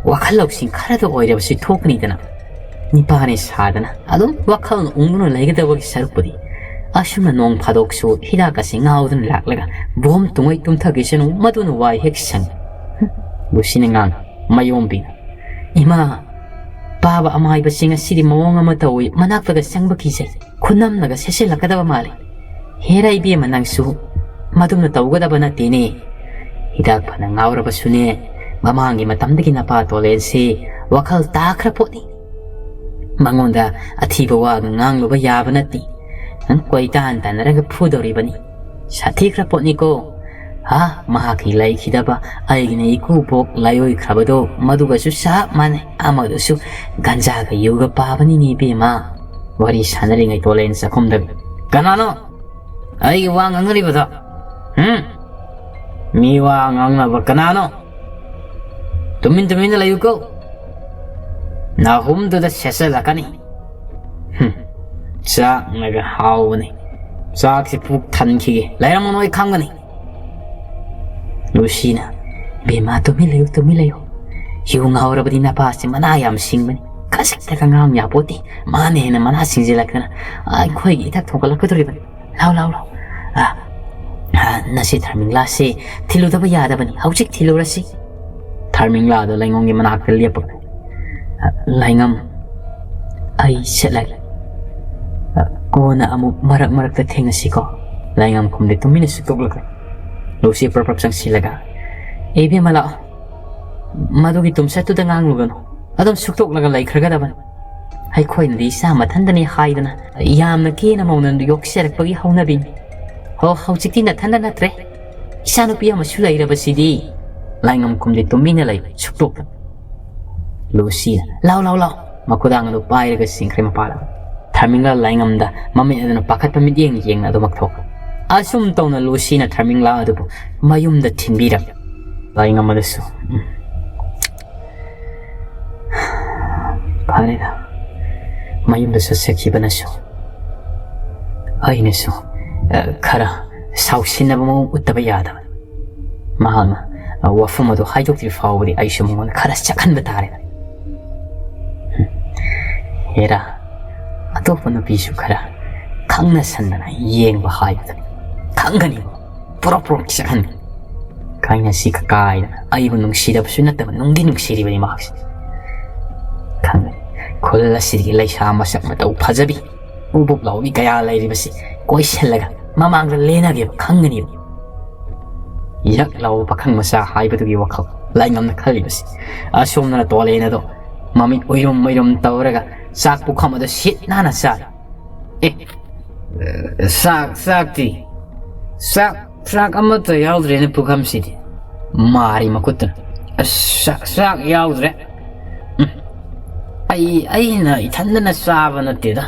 ꯋꯥꯈꯜ ꯂꯧꯁꯤꯡ ꯈꯔꯗ ꯑꯣꯏꯔꯕꯁꯨ ꯊꯣꯛꯀꯅꯤꯗꯅ꯫ ꯅꯤꯄꯥꯅꯤ ꯁꯥꯗꯅ ꯑꯗꯨꯝ ꯋꯥꯈꯜꯅ ꯎꯪꯗꯨꯅ ꯂꯩꯒꯗꯕꯒꯤ ꯁꯔꯨꯛꯄꯨꯗꯤ ꯑꯁꯨꯝꯅ ꯅꯣꯡ ꯐꯥꯗꯣꯛꯁꯨ ꯍꯤꯗꯥꯛ ꯑꯁꯤ ꯉꯥꯎꯗꯨꯅ ꯂꯥꯛꯂꯒ ꯕꯣꯝ ꯇꯨꯡꯉꯩ ꯇꯨꯝꯊꯈꯤꯁꯅꯨ, ꯃꯗꯨꯅ ꯋꯥꯏ ꯍꯦꯛ ꯁꯪꯏ꯫" ꯍꯨꯝ, ꯂꯨꯁꯤꯅ ꯉꯥꯡ ꯃꯌꯣꯝꯕꯤꯅ, "ꯏꯃꯥ, ꯄꯥꯕ ꯑꯃꯥꯏꯕꯁꯤ ꯉꯁꯤꯗꯤ ꯃꯑꯣꯡ ꯑꯃ ꯇꯧꯏ, ꯃꯅꯥꯛꯇꯒ ꯆꯪꯕ ꯀꯤꯖꯩ꯫ ꯈꯨꯅꯝꯅꯒ ꯁꯦꯠꯆꯤꯜꯂꯛꯀꯗꯕ ꯃꯥꯜꯂꯤ꯫ ꯍꯦꯔꯥ ꯏꯕꯦꯝꯃ, ꯅꯪꯁꯨ ꯃꯗꯨꯝꯅ ꯇꯧꯒꯗꯕ ꯅꯠꯇꯦꯅꯦ꯫ ꯍꯤꯗꯥꯛ ꯐꯅ ꯉꯥꯎꯔꯕꯁꯨꯅꯦ, ꯃꯃꯥꯡꯒꯤ ꯃꯇꯝꯗꯒꯤ ꯅꯄꯥ ꯇꯣꯂꯦꯟꯁꯦ ꯋꯥꯈꯜ ꯇꯥꯈ꯭ꯔ ꯄꯣꯠꯅꯤ꯫ ꯃꯉꯣꯟꯗ ꯑꯊꯤꯕ ꯋꯥꯒ ꯉꯥꯡꯂꯨꯕ ꯌꯥꯕ ꯅꯠꯇꯦ꯫ ꯅꯪ ꯀꯣꯏꯇꯥꯟ ꯇꯥꯟꯅꯔꯒ ꯐꯨꯗꯧꯔꯤꯕꯅꯤ꯫ ꯁꯥꯊꯤꯈ꯭ꯔ ꯄꯣꯠꯅꯤꯀꯣ꯫ ꯍꯥ, ꯃꯍꯥꯛꯀꯤ ꯂꯩꯈꯤꯗꯕ ꯑꯩꯒꯤꯅ ꯏꯀꯨꯕꯣꯛ ꯂꯥꯏꯑꯣꯏꯈ꯭ꯔꯕꯗꯣ ꯃꯗꯨꯒꯁꯨ ꯆꯞ ꯃꯥꯟꯅꯩ꯫ ꯑꯃꯗꯨꯁꯨ ꯒꯟꯖꯥꯒ ꯌꯨꯒ ꯄꯥꯕꯅꯤꯅꯦ ꯏꯕꯦꯝꯃ꯫" ꯋꯥꯔꯤ ꯁꯥꯟꯅꯔꯤꯉꯩ ꯇꯣꯂꯦꯟ ꯆꯥꯛꯈꯨꯝꯗꯒꯤ, "ꯀꯅꯥꯅꯣ ꯑꯩꯒꯤ ꯋꯥ ꯉꯥꯡꯅꯔꯤꯕꯗꯣ? ꯍꯨꯝ? ꯃꯤ ꯋꯥ ꯉꯥꯡꯅꯕ ꯀꯅꯥꯅꯣ? ꯇꯨꯃꯤꯟ ꯇꯨꯃꯤꯟꯅ ꯂꯩꯌꯨꯀꯣ꯫ ꯅꯥꯍꯨꯝꯗꯨꯗ ꯁꯦꯠꯆꯜꯂꯛꯀꯅꯤ꯫" ꯍꯨꯝ, ꯆꯥꯛꯅꯒ ꯍꯥꯎꯕꯅꯤ꯫ ꯆꯥꯛꯁꯤ ꯄꯨꯛ ꯊꯟꯈꯤꯒꯦ꯫ ꯂꯩꯔꯝꯃꯣ, ꯅꯣꯏ ꯈꯪꯒꯅꯤ꯫ ꯂꯨꯁꯤꯅ, "ꯕꯦꯝꯃ, ꯇꯨꯃꯤꯟ ꯂꯩꯌꯨ, ꯇꯨꯃꯤꯟ ꯂꯩꯌꯨ꯫ ꯌꯨ ꯉꯥꯎꯔꯕꯗꯤ ꯅꯄꯥꯁꯤ ꯃꯅꯥ ꯌꯥꯝ ꯁꯤꯡꯕꯅꯤ꯫ ꯈꯖꯤꯛꯇꯒ ꯉꯥꯡ ꯌꯥꯄꯣꯠꯇꯦ꯫ ꯃꯥꯅ ꯍꯦꯟꯅ ꯃꯅꯥ ꯁꯤꯡꯖꯤꯜꯂꯛꯇꯅ ꯑꯩꯈꯣꯏꯒꯤ ꯏꯊꯛ ꯊꯣꯡꯒꯠꯂꯛꯀꯗꯧꯔꯤꯕꯅꯤ꯫ ꯂꯥꯎ, ꯂꯥꯎ, ꯂꯥꯎ꯫ ꯑ, ꯑ, ꯅꯁꯤ ꯊꯔꯃꯤꯡꯂꯥꯁꯤ ꯊꯤꯜꯂꯨꯗꯕ ꯌꯥꯗꯕꯅꯤ꯫ ꯍꯧꯖꯤꯛ ꯊꯤꯜꯂꯨꯔꯁꯤ꯫" ꯊꯔꯃꯤꯡꯂꯥꯗꯣ ꯂꯥꯏꯉꯝꯒꯤ ꯃꯅꯥꯛꯇ ꯂꯦꯞꯄꯒ, "ꯂꯥꯏꯉꯝ, ꯑꯩ ꯆꯠꯂꯒꯦ꯫ ꯀꯣꯟꯅ ꯑꯃꯨꯛ ꯃꯔꯛ ꯃꯔꯛꯇ ꯊꯦꯡꯅꯁꯤꯀꯣ꯫" ꯂꯥꯏꯉꯝ ꯈꯨꯝꯗꯦ, ꯇꯨꯃꯤꯟꯅ ꯁꯨꯛꯇꯣꯛꯂꯒ ꯂꯨꯁꯤ ꯄ꯭ꯔꯞ ꯄ꯭ꯔꯞ ꯆꯪꯁꯤꯜꯂꯒ, "ꯑꯦ ꯏꯕꯦꯝꯃ, ꯂꯥꯛꯑꯣ꯫ ꯃꯗꯨꯒꯤ ꯇꯨꯝꯆꯠꯇꯨꯗ ꯉꯥꯡꯂꯨꯒꯅꯨ꯫ ꯑꯗꯨꯝ ꯁꯨꯛꯇꯣꯛꯂꯒ ꯂꯩꯈ꯭ꯔꯒꯗꯕꯅꯤ꯫ ꯑꯩꯈꯣꯏꯅꯗꯤ ꯏꯆꯥ ꯃꯊꯟꯗꯅꯤ ꯍꯥꯏꯗꯅ ꯌꯥꯝꯅ ꯀꯦꯅ ꯃꯧꯅ ꯌꯣꯛꯆꯔꯛꯄꯒꯤ ꯍꯧꯅꯕꯤꯅꯤ꯫ ꯍꯣ, ꯍꯧꯖꯤꯛꯇꯤ ꯅꯊꯟꯗ ꯅꯠꯇ꯭ꯔꯦ꯫ ꯏꯆꯥꯅꯨꯄꯤ ꯑꯃꯁꯨ ꯂꯩꯔꯕꯁꯤꯗꯤ꯫" ꯂꯥꯏꯉꯝ ꯈꯨꯝꯗꯦ, ꯇꯨꯃꯤꯟꯅ ꯂꯩ, ꯁꯨꯛꯇꯣꯛꯇꯅ꯫ ꯂꯨꯁꯤꯅ, "ꯂꯥꯎ, ꯂꯥꯎ, ꯂꯥꯎ!" ꯃꯈꯨꯗꯥꯡ ꯑꯗꯨ ꯄꯥꯏꯔꯒ ꯆꯤꯡꯈ꯭ꯔꯦ ꯃꯄꯥꯟ ꯂꯝꯗ꯫ ꯊꯔꯃꯤꯡꯂꯥ ꯂꯥꯏꯉꯝꯗ ꯃꯃꯤꯠ ꯑꯗꯨꯅ ꯄꯥꯈꯠꯄ ꯃꯤꯠꯌꯦꯡ ꯌꯦꯡꯅ ꯑꯗꯨꯃꯛ ꯊꯣꯛꯈ꯭ꯔꯦ꯫ ꯑꯁꯨꯝ ꯇꯧꯅ ꯂꯨꯁꯤꯅ ꯊꯔꯃꯤꯡꯂꯥ ꯑꯗꯨꯕꯨ ꯃꯌꯨꯝꯗ ꯊꯤꯟꯕꯤꯔꯝꯃꯤ꯫ ꯂꯥꯏꯉꯝ ꯑꯗꯨꯁꯨ, ꯎꯝ, ꯐꯔꯦꯗ, ꯃꯌꯨꯝꯗ ꯆꯠꯆꯈꯤꯕꯅꯁꯨ꯫ ꯑꯩꯅꯁꯨ, ꯑ, ꯈꯔ ꯁꯥꯎꯁꯤꯟꯅꯕ ꯃꯑꯣꯡ ꯎꯠꯇꯕ ꯌꯥꯗꯕ꯫ ꯃꯍꯥꯛꯅ, ꯑ, ꯋꯥꯐꯝ ꯑꯗꯨ ꯍꯥꯏꯗꯣꯛꯇ꯭ꯔꯤ ꯐꯥꯎꯕꯗꯤ ꯑꯩꯁꯨ ꯃꯉꯣꯟꯗ ꯈꯔ ꯆꯠꯍꯟꯕ ꯇꯥꯔꯦ꯫ ꯍꯦꯔꯥ, ꯑꯇꯣꯞꯄ ꯅꯨꯄꯤꯁꯨ ꯈꯔ ꯈꯪꯅ ꯁꯟꯗꯅ ꯌꯦꯡꯕ ꯍꯥꯏꯕꯗꯨꯅꯤ꯫ ꯈꯪꯒꯅꯤ, ꯄꯨꯔꯞ ꯄꯨꯔꯞ ꯆꯠꯍꯟꯒꯅꯤ꯫ ꯀꯥꯏꯅꯁꯤ ꯀꯥꯏꯗꯅ ꯑꯩꯕꯨ ꯅꯨꯡꯁꯤꯗꯕꯁꯨ ꯅꯠꯇꯕ ꯅꯨꯡꯗꯤ ꯅꯨꯡꯁꯤꯔꯤꯕꯅꯤ ꯃꯍꯥꯛꯁꯦ꯫ ꯈꯪꯒꯅꯤ, ꯈꯨꯜ ꯑꯁꯤꯒꯤ ꯂꯩꯁꯥ ꯃꯁꯛ ꯃꯇꯧ ꯐꯖꯕꯤ, ꯎꯕꯨꯞ ꯂꯥꯎꯕꯤ ꯀꯌꯥ ꯂꯩꯔꯤꯕꯁꯤ ꯀꯣꯏꯁꯤꯜꯂꯒ ꯃꯃꯥꯡꯗ ꯂꯦꯟꯅꯒꯦꯕ ꯈꯪꯒꯅꯤꯕ꯫ ꯌꯛ ꯂꯥꯎꯕ ꯄꯥꯈꯪ ꯃꯆꯥ ꯍꯥꯏꯕꯗꯨꯒꯤ ꯋꯥꯈꯜ ꯂꯥꯏꯉꯝꯅ ꯈꯜꯂꯤꯕꯁꯤ꯫ ꯑꯁꯣꯝꯗꯅ ꯇꯣꯂꯦꯟ ꯑꯗꯣ ꯃꯃꯤꯠ ꯎꯏꯔꯨꯝ ꯎꯏꯔꯨꯝ ꯇꯧꯔꯒ ꯆꯥꯛ ꯄꯨꯈꯝ ꯑꯗꯨ ꯁꯤꯠ ꯅꯥꯟꯅ ꯆꯥꯔꯤ꯫ "ꯑꯦ, ꯆꯥꯛ, ꯆꯥꯛꯇꯤ? ꯆꯥꯛ, ꯆꯥꯛ ꯑꯃꯠꯇ ꯌꯥꯎꯗ꯭ꯔꯦꯅꯦ ꯄꯨꯈꯝꯁꯤꯗꯤ꯫" ꯃꯥꯔꯤ ꯃꯈꯨꯠꯇꯨꯅ, "ꯑꯁ, ꯆꯥꯛ, ꯆꯥꯛ ꯌꯥꯎꯗ꯭ꯔꯦ꯫ ꯎꯝ, ꯑꯩ, ꯑꯩꯅ ꯏꯊꯟꯗꯅ ꯆꯥꯕ ꯅꯠꯇꯦꯗ꯫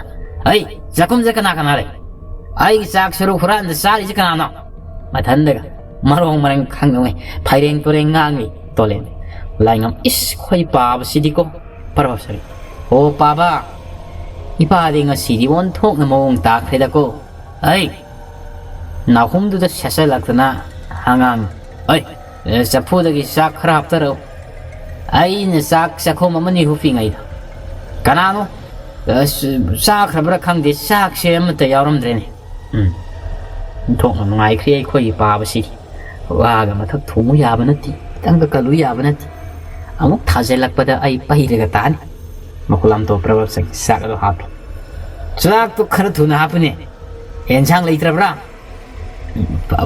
ꯑꯩ, ꯆꯥꯛꯈꯨꯝꯁꯦ ꯀꯅꯥ ꯀꯅꯥ ꯂꯩ? ꯑꯩꯒꯤ ꯆꯥꯛ ꯁꯔꯨꯛ ꯍꯨꯔꯥꯟꯗ ꯆꯥꯔꯤꯁꯦ ꯀꯅꯥꯅꯣ?" ꯃꯊꯟꯗꯒ ꯃꯔꯣꯡ ꯃꯔꯦꯡ ꯈꯪꯗꯉꯩ ꯐꯩꯔꯦꯡ ꯇꯨꯔꯦꯡ ꯉꯥꯡꯂꯤ ꯇꯣꯂꯦꯟ꯫ ꯂꯥꯏꯉꯝ, "ꯏꯁ, ꯈꯣꯏ ꯄꯥꯕꯁꯤꯗꯤꯀꯣ꯫" ꯄꯔꯣꯁꯔꯤ, "ꯑꯣ ꯄꯥꯕ, ꯏꯄꯥꯗꯤ ꯉꯁꯤꯗꯤ ꯑꯣꯟꯊꯣꯛꯅ ꯃꯑꯣꯡ ꯇꯥꯈ꯭ꯔꯦꯗꯀꯣ꯫ ꯑꯩ, ꯅꯥꯍꯨꯝꯗꯨꯗ ꯁꯦꯠꯆꯜꯂꯛꯇꯅ ꯑꯉꯥꯡ, ꯑꯩ, ꯆꯐꯨꯗꯒꯤ ꯆꯥꯛ ꯈꯔ ꯍꯥꯞꯇꯔꯛꯎ꯫ ꯑꯩꯅ ꯆꯥꯛ ꯆꯥꯛꯈꯨꯝ ꯑꯃꯅꯤ ꯍꯨꯞꯄꯤꯉꯩꯗ ꯀꯅꯥꯅꯣ, ꯑ, ꯆꯥꯈ꯭ꯔꯕ꯭ꯔꯥ ꯈꯪꯗꯦ, ꯆꯥꯛꯁꯦ ꯑꯃꯠꯇ ꯌꯥꯎꯔꯝꯗ꯭ꯔꯦꯅꯦ꯫" ꯎꯝ, ꯑꯣꯟꯊꯣꯛꯅ ꯅꯨꯡꯉꯥꯏꯈ꯭ꯔꯦ ꯑꯩꯈꯣꯏꯒꯤ ꯄꯥꯕꯁꯤꯗꯤ꯫ ꯋꯥꯒ ꯃꯊꯛ ꯊꯣꯡꯉꯨ ꯌꯥꯕ ꯅꯠꯇꯦ, ꯈꯤꯇꯪꯒ ꯀꯜꯂꯨ ꯌꯥꯕ ꯅꯠꯇꯦ꯫ ꯑꯃꯨꯛ ꯊꯥꯖꯤꯜꯂꯛꯄꯗ ꯑꯩ ꯄꯩꯔꯒ ꯇꯥꯅꯤ꯫ ꯃꯈꯨꯂꯥꯝꯇꯣ ꯄ꯭ꯔꯚꯞꯁꯤꯡ ꯆꯥꯛ ꯑꯗꯨ ꯍꯥꯞꯄꯤ꯫ "ꯆꯥꯛꯇꯨ ꯈꯔ ꯊꯨꯅ ꯍꯥꯞꯄꯨꯅꯦ꯫ ꯑꯦꯟꯁꯥꯡ ꯂꯩꯇ꯭ꯔꯕ꯭ꯔꯥ?"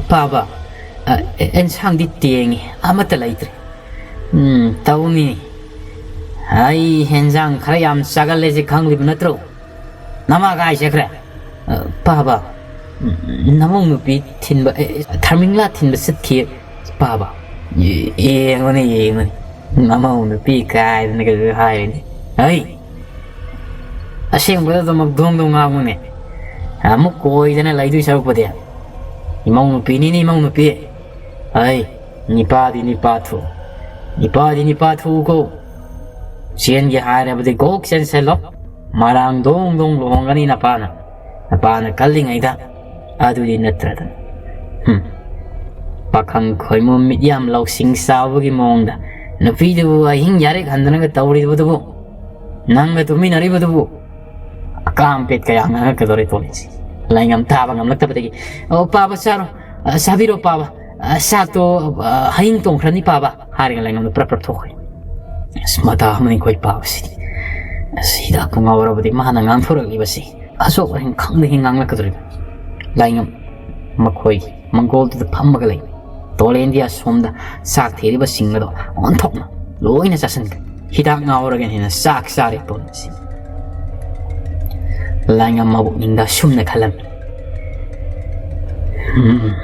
"ꯄꯥꯕ, ꯑꯦꯟꯁꯥꯡꯗꯤ ꯇꯦꯡꯉꯤ, ꯑꯃꯠꯇ ꯂꯩꯇ꯭ꯔꯦ꯫" "ꯎꯝ, ꯇꯧꯅꯤ꯫ ꯑꯩ ꯍꯦꯟꯖꯥꯡ ꯈꯔ ꯌꯥꯝ ꯆꯥꯒꯜꯂꯦꯁꯦ ꯈꯪꯂꯤꯕ ꯅꯠꯇ꯭ꯔꯣ? ꯅꯃꯥ ꯀꯥꯏ ꯆꯠꯈ꯭ꯔꯦ?" "ꯄꯥꯕ, ꯅꯃꯧ ꯅꯨꯄꯤ ꯊꯤꯟꯕ, ꯑꯦ, ꯊꯔꯃꯤꯡꯂꯥ ꯊꯤꯟꯕ ꯆꯠꯈꯤ, ꯄꯥꯕ꯫" "ꯌꯦꯡꯉꯨꯅꯦ, ꯌꯦꯡꯉꯨꯅꯦ, ꯅꯃꯧ ꯅꯨꯄꯤ ꯀꯥꯏꯗꯅ ꯀꯩꯁꯨ ꯍꯥꯏꯔꯤꯅꯤ꯫ ꯍꯩ, ꯑꯁꯦꯡꯕꯗ ꯑꯗꯨꯃꯛ ꯗꯣꯡ ꯗꯣꯡ ꯉꯥꯡꯉꯨꯅꯦ꯫ ꯑꯃꯨꯛ ꯀꯣꯏꯗꯅ ꯂꯩꯗꯣꯏ ꯁꯔꯨꯛꯄꯨꯗꯤ꯫ ꯏꯃꯧ ꯅꯨꯄꯤꯅꯤꯅꯦ, ꯏꯃꯧ ꯅꯨꯄꯤ꯫ ꯍꯩ, ꯅꯤꯄꯥꯗꯤ ꯅꯤꯄꯥ ꯊꯣꯛꯎ꯫ ꯅꯤꯄꯥꯗꯤ ꯅꯤꯄꯥ ꯊꯣꯛꯎꯀꯣ꯫ ꯆꯦꯟꯒꯦ ꯍꯥꯏꯔꯕꯗꯤ ꯀꯣꯛ ꯆꯦꯟꯁꯤꯜꯂꯣ꯫ ꯃꯔꯥꯡ ꯗꯣꯡ ꯗꯣꯡ ꯂꯨꯍꯣꯡꯒꯅꯤ ꯅꯄꯥꯅ꯫ ꯅꯄꯥꯅ ꯀꯜꯂꯤꯉꯩꯗ꯫ ꯑꯗꯨꯗꯤ ꯅꯠꯇ꯭ꯔꯗꯅ꯫ ꯍꯨꯝ꯫ ꯄꯥꯈꯪ ꯈꯣꯏꯃꯨ ꯃꯤꯠ ꯌꯥꯝ ꯂꯧꯁꯤꯡ ꯆꯥꯎꯕꯒꯤ ꯃꯑꯣꯡꯗ ꯅꯨꯄꯤꯗꯨꯕꯨ ꯑꯍꯤꯡ ꯌꯥꯔꯦꯛ ꯍꯟꯗꯅꯒ ꯇꯧꯔꯤꯕꯗꯨꯕꯨ, ꯅꯪꯒ ꯇꯨꯃꯤꯟꯅꯔꯤꯕꯗꯨꯕꯨ ꯑꯀꯥꯝ ꯄꯦꯠ ꯀꯌꯥ ꯉꯥꯡꯉꯛꯀꯗꯧꯔꯦ ꯇꯣꯂꯤꯟꯁꯤ꯫ ꯂꯥꯏꯉꯝ ꯇꯥꯕ ꯉꯝꯂꯛꯇꯕꯗꯒꯤ, "ꯑꯣ, ꯄꯥꯕ ꯆꯥꯔꯣ, ꯑ, ꯆꯥꯕꯤꯔꯣ ꯄꯥꯕ, ꯑ, ꯆꯥꯛꯇꯣ, ꯑ, ꯍꯌꯤꯡ ꯇꯣꯡꯈ꯭ꯔꯅꯤ ꯄꯥꯕ," ꯍꯥꯏꯔꯒ ꯂꯥꯏꯉꯝꯗꯣ ꯄ꯭ꯔꯞ ꯄ꯭ꯔꯞ ꯊꯣꯛꯈ꯭ꯔꯦ꯫ ꯑꯁ, ꯃꯇꯥ ꯑꯃꯅꯤ ꯑꯩꯈꯣꯏ ꯄꯥꯕꯁꯤꯗꯤ꯫ ꯑꯁ, ꯍꯤꯗꯥꯛꯄꯨ ꯉꯥꯎꯔꯕꯗꯤ ꯃꯥꯅ ꯉꯥꯡꯊꯣꯔꯛꯂꯤꯕꯁꯤ꯫ ꯑꯁꯣꯛ ꯑꯍꯦꯟ ꯈꯪꯗꯦ ꯍꯦꯛ ꯉꯥꯡꯂꯛꯀꯗꯧꯔꯤꯕ꯫ ꯂꯥꯏꯉꯝ ꯃꯈꯣꯏꯒꯤ ꯃꯪꯒꯣꯜꯗꯨꯗ ꯐꯝꯃꯒ ꯂꯩ꯫ ꯇꯣꯂꯦꯟꯗꯤ ꯑꯁꯣꯝꯗ ꯆꯥꯛ ꯊꯤꯔꯤꯕꯁꯤꯡ ꯑꯗꯣ ꯑꯣꯟꯊꯣꯛꯅ ꯂꯣꯏꯅ ꯆꯥꯁꯤꯟꯈ꯭ꯔꯦ꯫ ꯍꯤꯗꯥꯛ ꯉꯥꯎꯔꯒꯅ ꯍꯦꯟꯅ ꯆꯥꯛ ꯆꯥꯔꯦ ꯇꯣꯂꯦꯟꯁꯤ꯫ ꯂꯥꯏꯉꯝ ꯃꯕꯨꯛꯅꯤꯡꯗ ꯑꯁꯨꯝꯅ ꯈꯜꯂꯝꯃꯤ, "ꯎꯝ,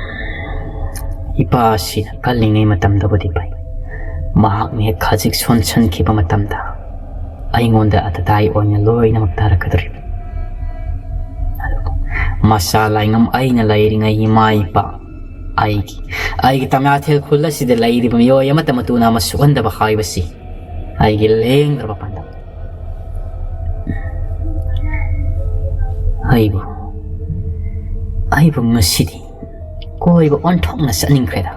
ꯏꯄꯥ ꯑꯁꯤꯅ ꯀꯜꯂꯤꯉꯩ ꯃꯇꯝꯗꯕꯨꯗꯤ ꯐꯩ꯫ ꯃꯍꯥꯛꯅ ꯍꯦꯛ ꯈꯖꯤꯛ ꯁꯣꯟꯁꯟꯈꯤꯕ ꯃꯇꯝꯗ ꯑꯩꯉꯣꯟꯗ ꯑꯇꯇꯥꯏ ꯑꯣꯏꯅ ꯂꯣꯏꯅꯃꯛ ꯇꯥꯔꯛꯀꯗꯧꯔꯤꯕ꯫ ꯑꯗꯨꯕꯨ ꯃꯆꯥ ꯂꯥꯏꯉꯝ ꯑꯩꯅ ꯂꯩꯔꯤꯉꯩ ꯏꯃꯥ ꯏꯄꯥ, ꯑꯩꯒꯤ, ꯑꯩꯒꯤ ꯇꯃꯥꯊꯦꯜ ꯈꯨꯜ ꯑꯁꯤꯗ ꯂꯩꯔꯤꯕ ꯃꯤꯑꯣꯏ ꯑꯃꯠꯇ ꯃꯇꯨꯅ ꯑꯃ ꯁꯣꯛꯍꯟꯗꯕ ꯍꯥꯏꯕꯁꯤ ꯑꯩꯒꯤ ꯂꯦꯡꯗ꯭ꯔꯕ ꯄꯥꯟꯗꯝ꯫ ꯑꯩꯕꯨ, ꯑꯩꯕꯨ ꯉꯁꯤꯗꯤ ꯀꯣꯏꯕ ꯑꯣꯟꯊꯣꯛꯅ ꯆꯠꯅꯤꯡꯈ꯭ꯔꯦꯗ꯫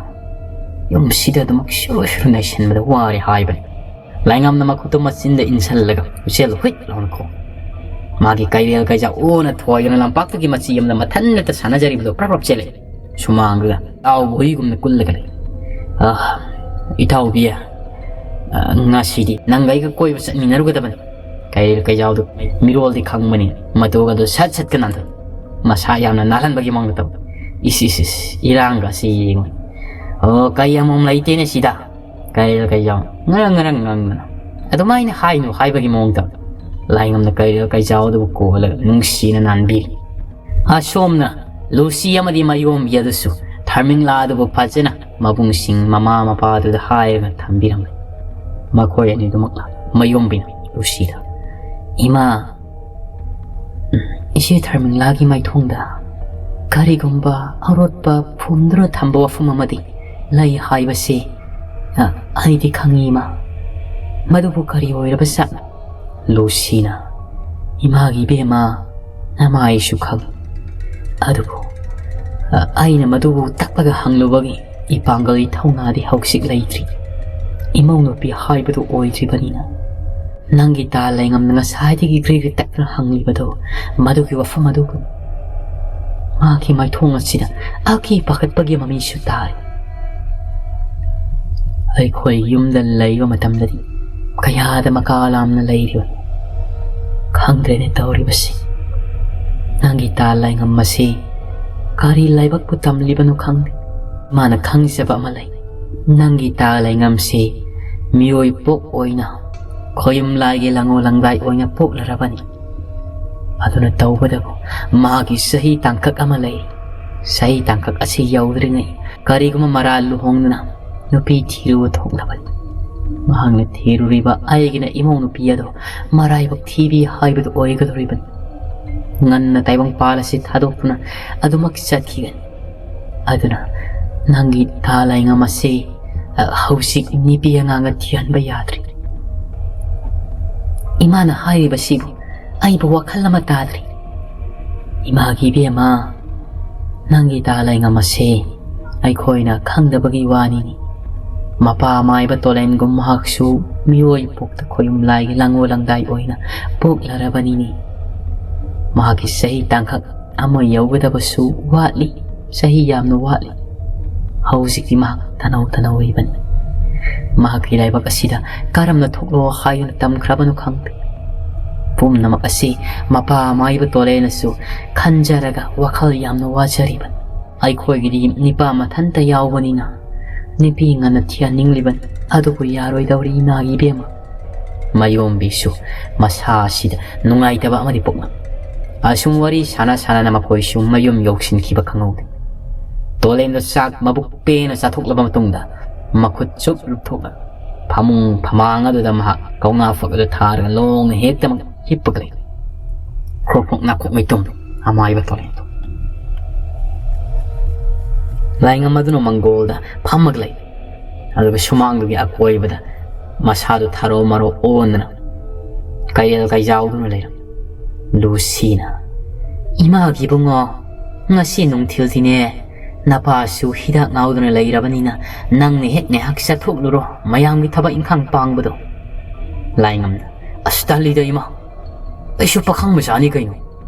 ꯌꯨꯝꯁꯤꯗ ꯑꯗꯨꯃꯛ ꯁꯨꯔꯨ ꯁꯨꯔꯨ ꯅꯩꯁꯤꯟꯕꯗ ꯋꯥꯔꯦ" ꯍꯥꯏꯕꯅꯤ꯫ ꯂꯥꯏꯉꯝꯅ ꯃꯈꯨꯠꯇꯨ ꯃꯆꯤꯟꯗ ꯏꯟꯁꯤꯜꯂꯒ ꯎꯆꯦꯜ ꯍꯨꯏꯠ ꯂꯥꯎꯅ ꯈꯣꯡ꯫ ꯃꯥꯒꯤ ꯀꯩꯔꯦꯜ ꯀꯩꯖꯥ ꯑꯣꯅ ꯊꯣꯏꯗꯅ ꯂꯝꯄꯥꯛꯇꯨꯒꯤ ꯃꯆꯤ ꯑꯃꯗ ꯃꯊꯟꯅꯇ ꯁꯥꯟꯅꯖꯔꯤꯕꯗꯣ ꯄ꯭ꯔꯞ ꯄ꯭ꯔꯞ ꯆꯦꯜꯂꯛꯏ꯫ ꯁꯨꯃꯥꯡꯗꯨꯗ ꯇꯥꯎꯕ ꯍꯨꯏꯒꯨꯝꯅ ꯀꯨꯜꯂꯒ ꯂꯩ꯫ "ꯑꯥ, ꯏꯇꯥꯎꯕꯤ, "ꯑ, ꯉꯁꯤꯗꯤ ꯅꯪꯒ ꯑꯩꯒ ꯀꯣꯏꯕ ꯆꯠꯃꯤꯟꯅꯔꯨꯒꯗꯕꯅꯤ"꯫ ꯀꯩꯔꯦꯜ ꯀꯩꯖꯥꯎꯗꯨ ꯃꯤꯔꯣꯜꯗꯤ ꯈꯪꯕꯅꯤ, ꯃꯇꯨꯒꯗꯨ ꯁꯠ ꯁꯠꯀ ꯅꯥꯟꯊꯣꯛ, ꯃꯁꯥ ꯌꯥꯝꯅ ꯅꯥꯜꯍꯟꯕꯒꯤ ꯃꯑꯣꯡꯗ ꯇꯧ꯫ "ꯏꯁ, ꯏꯁ, ꯏꯁ, ꯏꯔꯥꯡꯒ ꯑꯁꯤ ꯌꯦꯡꯉꯨ꯫ ꯑꯣ, ꯀꯩ ꯑꯃꯣꯝ ꯂꯩꯇꯦꯅꯦ ꯁꯤꯗ"꯫ ꯀꯩꯔꯦꯜ ꯀꯩꯖꯥꯎ ꯉꯔꯪ ꯉꯔꯪ ꯉꯪꯗꯅ, "ꯑꯗꯨꯃꯥꯏꯅ ꯍꯥꯏꯅꯨ" ꯍꯥꯏꯕꯒꯤ ꯃꯑꯣꯡꯗ ꯂꯥꯏꯉꯝꯅ ꯀꯩꯔꯦꯜ ꯀꯩꯖꯥꯎꯗꯨꯕꯨ ꯀꯣꯜꯂꯒ ꯅꯨꯡꯁꯤꯅ ꯅꯥꯟꯕꯤꯔꯤ꯫ ꯑꯁꯣꯝꯅ ꯂꯨꯁꯤ ꯑꯃꯗꯤ ꯃꯌꯣꯝꯕꯤ ꯑꯗꯨꯁꯨ ꯊꯔꯃꯤꯡꯂꯥ ꯑꯗꯨꯕꯨ ꯐꯖꯅ ꯃꯕꯨꯡꯁꯤꯡ ꯃꯃꯥ ꯃꯄꯥꯗꯨꯗ ꯍꯥꯏꯔꯒ ꯊꯝꯕꯤꯔꯝꯂꯦ꯫ ꯃꯈꯣꯏ ꯑꯅꯤꯗꯨꯃꯛꯅ ꯃꯌꯣꯝꯕꯤꯅ ꯂꯨꯁꯤꯗ, "ꯏꯃꯥ, ꯎꯝ, ꯏꯆꯦ ꯊꯔꯃꯤꯡꯂꯥꯒꯤ ꯃꯥꯏꯊꯣꯡꯗ ꯀꯔꯤꯒꯨꯝꯕ ꯑꯔꯣꯠꯄ ꯐꯨꯝꯗꯨꯅ ꯊꯝꯕ ꯋꯥꯐꯝ ꯑꯃꯗꯤ ꯂꯩ ꯍꯥꯏꯕꯁꯤ, ꯑ, ꯑꯩꯗꯤ ꯈꯪꯏ, ꯏꯃꯥ꯫ ꯃꯗꯨꯕꯨ ꯀꯔꯤ ꯑꯣꯏꯔꯕ ꯖꯥꯠꯅꯣ?" ꯂꯨꯁꯤꯅ, "ꯏꯃꯥꯒꯤ ꯏꯕꯦꯝꯃ, ꯅꯃꯥꯏꯁꯨ ꯈꯪꯏ꯫ ꯑꯗꯨꯕꯨ, ꯑ, ꯑꯩꯅ ꯃꯗꯨꯕꯨ ꯇꯛꯂꯒ ꯍꯪꯂꯨꯕꯒꯤ ꯏꯄꯥꯡꯒꯜ ꯏꯊꯧꯅꯥꯗꯤ ꯍꯧꯖꯤꯛ ꯂꯩꯇ꯭ꯔꯤ꯫ ꯏꯃꯧ ꯅꯨꯄꯤ ꯍꯥꯏꯕꯗꯨ ꯑꯣꯏꯗ꯭ꯔꯤꯕꯅꯤꯅ, ꯅꯪꯒꯤ ꯇꯥ ꯂꯩꯉꯝꯅ ꯉꯁꯥꯏꯗꯒꯤ ꯒ꯭ꯔꯤ ꯒ꯭ꯔꯤ ꯇꯛꯇꯨꯅ ꯍꯪꯂꯤꯕꯗꯨ ꯃꯗꯨꯒꯤ ꯋꯥꯐꯝ ꯑꯗꯨꯕꯨ꯫ ꯃꯥꯒꯤ ꯃꯥꯏꯊꯣꯡ ꯑꯁꯤꯗ ꯑꯀꯤ ꯄꯥꯈꯠꯄꯒꯤ ꯃꯃꯤꯁꯨ ꯇꯥꯔꯤ꯫ ꯑꯩꯈꯣꯏ ꯌꯨꯝꯗ ꯂꯩꯕ ꯃꯇꯝꯗꯗꯤ ꯀꯌꯥꯗ ꯃꯀꯥ ꯂꯥꯝꯅ ꯂꯩꯔꯤꯕ꯫ ꯈꯪꯗ꯭ꯔꯦꯅꯦ ꯇꯧꯔꯤꯕꯁꯤ꯫ ꯅꯪꯒꯤ ꯇꯥ ꯂꯩꯉꯝ ꯑꯁꯤ ꯀꯔꯤ ꯂꯥꯏꯕꯛꯄꯨ ꯇꯝꯂꯤꯕꯅꯣ ꯈꯪꯗꯦ꯫ ꯃꯥꯅ ꯈꯪꯖꯕ ꯑꯃ ꯂꯩ꯫ ꯅꯪꯒꯤ ꯇꯥ ꯂꯩꯉꯝꯁꯤ ꯃꯤꯑꯣꯏ ꯄꯣꯛ ꯑꯣꯏꯅ ꯈꯣꯌꯨꯝ ꯂꯥꯏꯒꯤ ꯂꯪꯉꯣ ꯂꯪꯗꯥꯏ ꯑꯣꯏꯅ ꯄꯣꯛꯂꯔꯕꯅꯤ꯫ ꯑꯗꯨꯅ ꯇꯧꯕꯗꯕꯨ ꯃꯥꯒꯤ ꯆꯍꯤ ꯇꯥꯡꯀꯛ ꯑꯃ ꯂꯩ꯫ ꯆꯍꯤ ꯇꯥꯡꯀꯛ ꯑꯁꯤ ꯌꯧꯗ꯭ꯔꯤꯉꯩ ꯀꯔꯤꯒꯨꯝꯕ ꯃꯔꯥꯜ ꯂꯨꯍꯣꯡꯗꯨꯅ ꯅꯨꯄꯤ ꯊꯤꯔꯨꯕ ꯊꯣꯛꯂꯕꯅꯤ꯫ ꯃꯍꯥꯛꯅ ꯊꯤꯔꯨꯔꯤꯕ ꯑꯩꯒꯤꯅ ꯏꯃꯧ ꯅꯨꯄꯤ ꯑꯗꯣ ꯃꯔꯥꯏꯕꯛ ꯊꯤꯕꯤ ꯍꯥꯏꯕꯗꯨ ꯑꯣꯏꯒꯗꯧꯔꯤꯕꯅꯤ꯫ ꯉꯟꯅ ꯇꯥꯏꯕꯪꯄꯥꯜ ꯑꯁꯤ ꯊꯥꯗꯣꯛꯇꯨꯅ ꯑꯗꯨꯃꯛ ꯆꯠꯈꯤꯒꯅꯤ꯫ ꯑꯗꯨꯅ ꯅꯪꯒꯤ ꯇꯥ ꯂꯩꯉꯝ ꯑꯁꯤ, ꯑ, ꯍꯧꯖꯤꯛ ꯅꯨꯄꯤ ꯑꯉꯥꯡꯒ ꯊꯤꯍꯟꯕ ꯌꯥꯗ꯭ꯔꯤ꯫ ꯏꯃꯥꯅ ꯍꯥꯏꯔꯤꯕꯁꯤꯕꯨ ꯑꯩꯕꯨ ꯋꯥꯈꯜ ꯑꯃ ꯇꯥꯗ꯭ꯔꯤ꯫ ꯏꯃꯥꯒꯤ ꯏꯕꯦꯝꯃ, ꯅꯪꯒꯤ ꯇꯥ ꯂꯩꯉꯝ ꯑꯁꯤ ꯑꯩꯈꯣꯏꯅ ꯈꯪꯗꯕꯒꯤ ꯋꯥꯅꯤꯅꯤ꯫ ꯃꯄꯥ ꯃꯥꯏꯕ ꯇꯣꯂꯦꯟꯒꯨꯝ ꯃꯍꯥꯛꯁꯨ ꯃꯤꯑꯣꯏ ꯄꯣꯛꯇ ꯈꯣꯌꯨꯝ ꯂꯥꯏꯒꯤ ꯂꯪꯉꯣ ꯂꯪꯗꯥꯏ ꯑꯣꯏꯅ ꯄꯣꯛꯂꯔꯕꯅꯤꯅꯤ꯫ ꯃꯍꯥꯛꯀꯤ ꯆꯍꯤ ꯇꯥꯡꯀꯛ ꯑꯃ ꯌꯧꯒꯗꯕꯁꯨ ꯋꯥꯠꯂꯤ, ꯆꯍꯤ ꯌꯥꯝꯅ ꯋꯥꯠꯂꯤ꯫ ꯍꯧꯖꯤꯛꯇꯤ ꯃꯍꯥꯛ ꯇꯅꯧ ꯇꯅꯧꯔꯤꯕꯅꯤ꯫ ꯃꯍꯥꯛꯀꯤ ꯂꯥꯏꯕꯛ ꯑꯁꯤꯗ ꯀꯔꯝꯅ ꯊꯣꯛꯂꯣ ꯍꯥꯏꯗꯨꯅ ꯇꯝꯈ꯭ꯔꯕꯅꯣ ꯈꯪꯗꯦ꯫ ꯄꯨꯝꯅꯃꯛ ꯑꯁꯤ ꯃꯄꯥ ꯃꯥꯏꯕ ꯇꯣꯂꯦꯅꯁꯨ ꯈꯟꯖꯔꯒ ꯋꯥꯈꯜ ꯌꯥꯝꯅ ꯋꯥꯖꯔꯤꯕꯅꯤ꯫ ꯑꯩꯈꯣꯏꯒꯤꯗꯤ ꯅꯤꯄꯥ ꯃꯊꯟꯇ ꯌꯥꯎꯕꯅꯤꯅ ꯅꯨꯄꯤ ꯉꯟꯅ ꯊꯤꯍꯟꯅꯤꯡꯂꯤꯕꯅꯤ꯫ ꯑꯗꯨꯕꯨ ꯌꯥꯔꯣꯏꯗꯧꯔꯤ ꯏꯃꯥꯒꯤ ꯏꯕꯦꯝꯃ꯫ ꯃꯌꯣꯝꯕꯤꯁꯨ ꯃꯁꯥ ꯑꯁꯤꯗ ꯅꯨꯡꯉꯥꯏꯇꯕ ꯑꯃꯗꯤ ꯄꯣꯛꯂꯝꯃꯤ꯫ ꯑꯁꯨꯝ ꯋꯥꯔꯤ ꯁꯥꯟꯅ ꯁꯥꯟꯅꯅ ꯃꯈꯣꯏꯁꯨ ꯃꯌꯨꯝ ꯌꯧꯁꯤꯟꯈꯤꯕ ꯈꯪꯍꯧꯗꯦ꯫ ꯇꯣꯂꯦꯟꯗꯣ ꯆꯥꯛ ꯃꯕꯨꯛ ꯄꯦꯟꯅ ꯆꯥꯊꯣꯛꯂꯕ ꯃꯇꯨꯡꯗ ꯃꯈꯨꯠ ꯆꯨꯞ ꯂꯨꯞꯊꯣꯛꯂꯒ ꯐꯃꯨꯡ ꯐꯃꯥꯡ ꯑꯗꯨꯗ ꯃꯍꯥꯛ ꯀꯧꯅꯥ ꯐꯛ ꯑꯗꯨ ꯊꯥꯔꯒ ꯂꯣꯡꯅ ꯍꯦꯛꯇꯃꯛ ꯍꯤꯞꯄꯒ ꯂꯩ꯫ ꯈ꯭ꯔꯣꯛ ꯈ꯭ꯔꯣꯛ ꯅꯥꯈꯣꯛ ꯃꯩꯇꯨꯝ ꯑꯃꯥꯏꯕ ꯇꯣꯂꯦꯟꯗꯣ꯫ ꯂꯥꯏꯉꯝ ꯑꯗꯨꯅ ꯃꯪꯒꯣꯜꯗ ꯐꯝꯃꯒ ꯂꯩ꯫ ꯑꯗꯨꯒ ꯁꯨꯃꯥꯡꯗꯨꯒꯤ ꯑꯀꯣꯏꯕꯗ ꯃꯁꯥꯗꯨ ꯊꯥꯔꯣ ꯃꯔꯣ ꯑꯣꯟꯗꯅ ꯀꯩꯔꯦꯜ ꯀꯩꯖꯥꯎꯗꯨꯅ ꯂꯩꯔꯝꯃꯤ꯫ ꯂꯨꯁꯤꯅ, "ꯏꯃꯥꯒꯤ ꯏꯕꯨꯡꯉꯣ, ꯉꯁꯤ ꯅꯨꯡꯊꯤꯜꯗꯤꯅꯦ ꯅꯄꯥꯁꯨ ꯍꯤꯗꯥꯛ ꯉꯥꯎꯗꯨꯅ ꯂꯩꯔꯕꯅꯤꯅ ꯅꯪꯅ ꯍꯦꯛ ꯉꯥꯏꯍꯥꯛ ꯆꯠꯊꯣꯛꯂꯨꯔꯣ, ꯃꯌꯥꯝꯒꯤ ꯊꯕꯛ ꯏꯪꯈꯥꯡ ꯄꯥꯡꯕꯗꯣ꯫" ꯂꯥꯏꯉꯝꯅ, "ꯑꯁ, ꯇꯜꯂꯤꯗ ꯏꯃꯥ, ꯑꯩꯁꯨ ꯄꯥꯈꯪ ꯃꯆꯥꯅꯤ ꯀꯩꯅꯣ,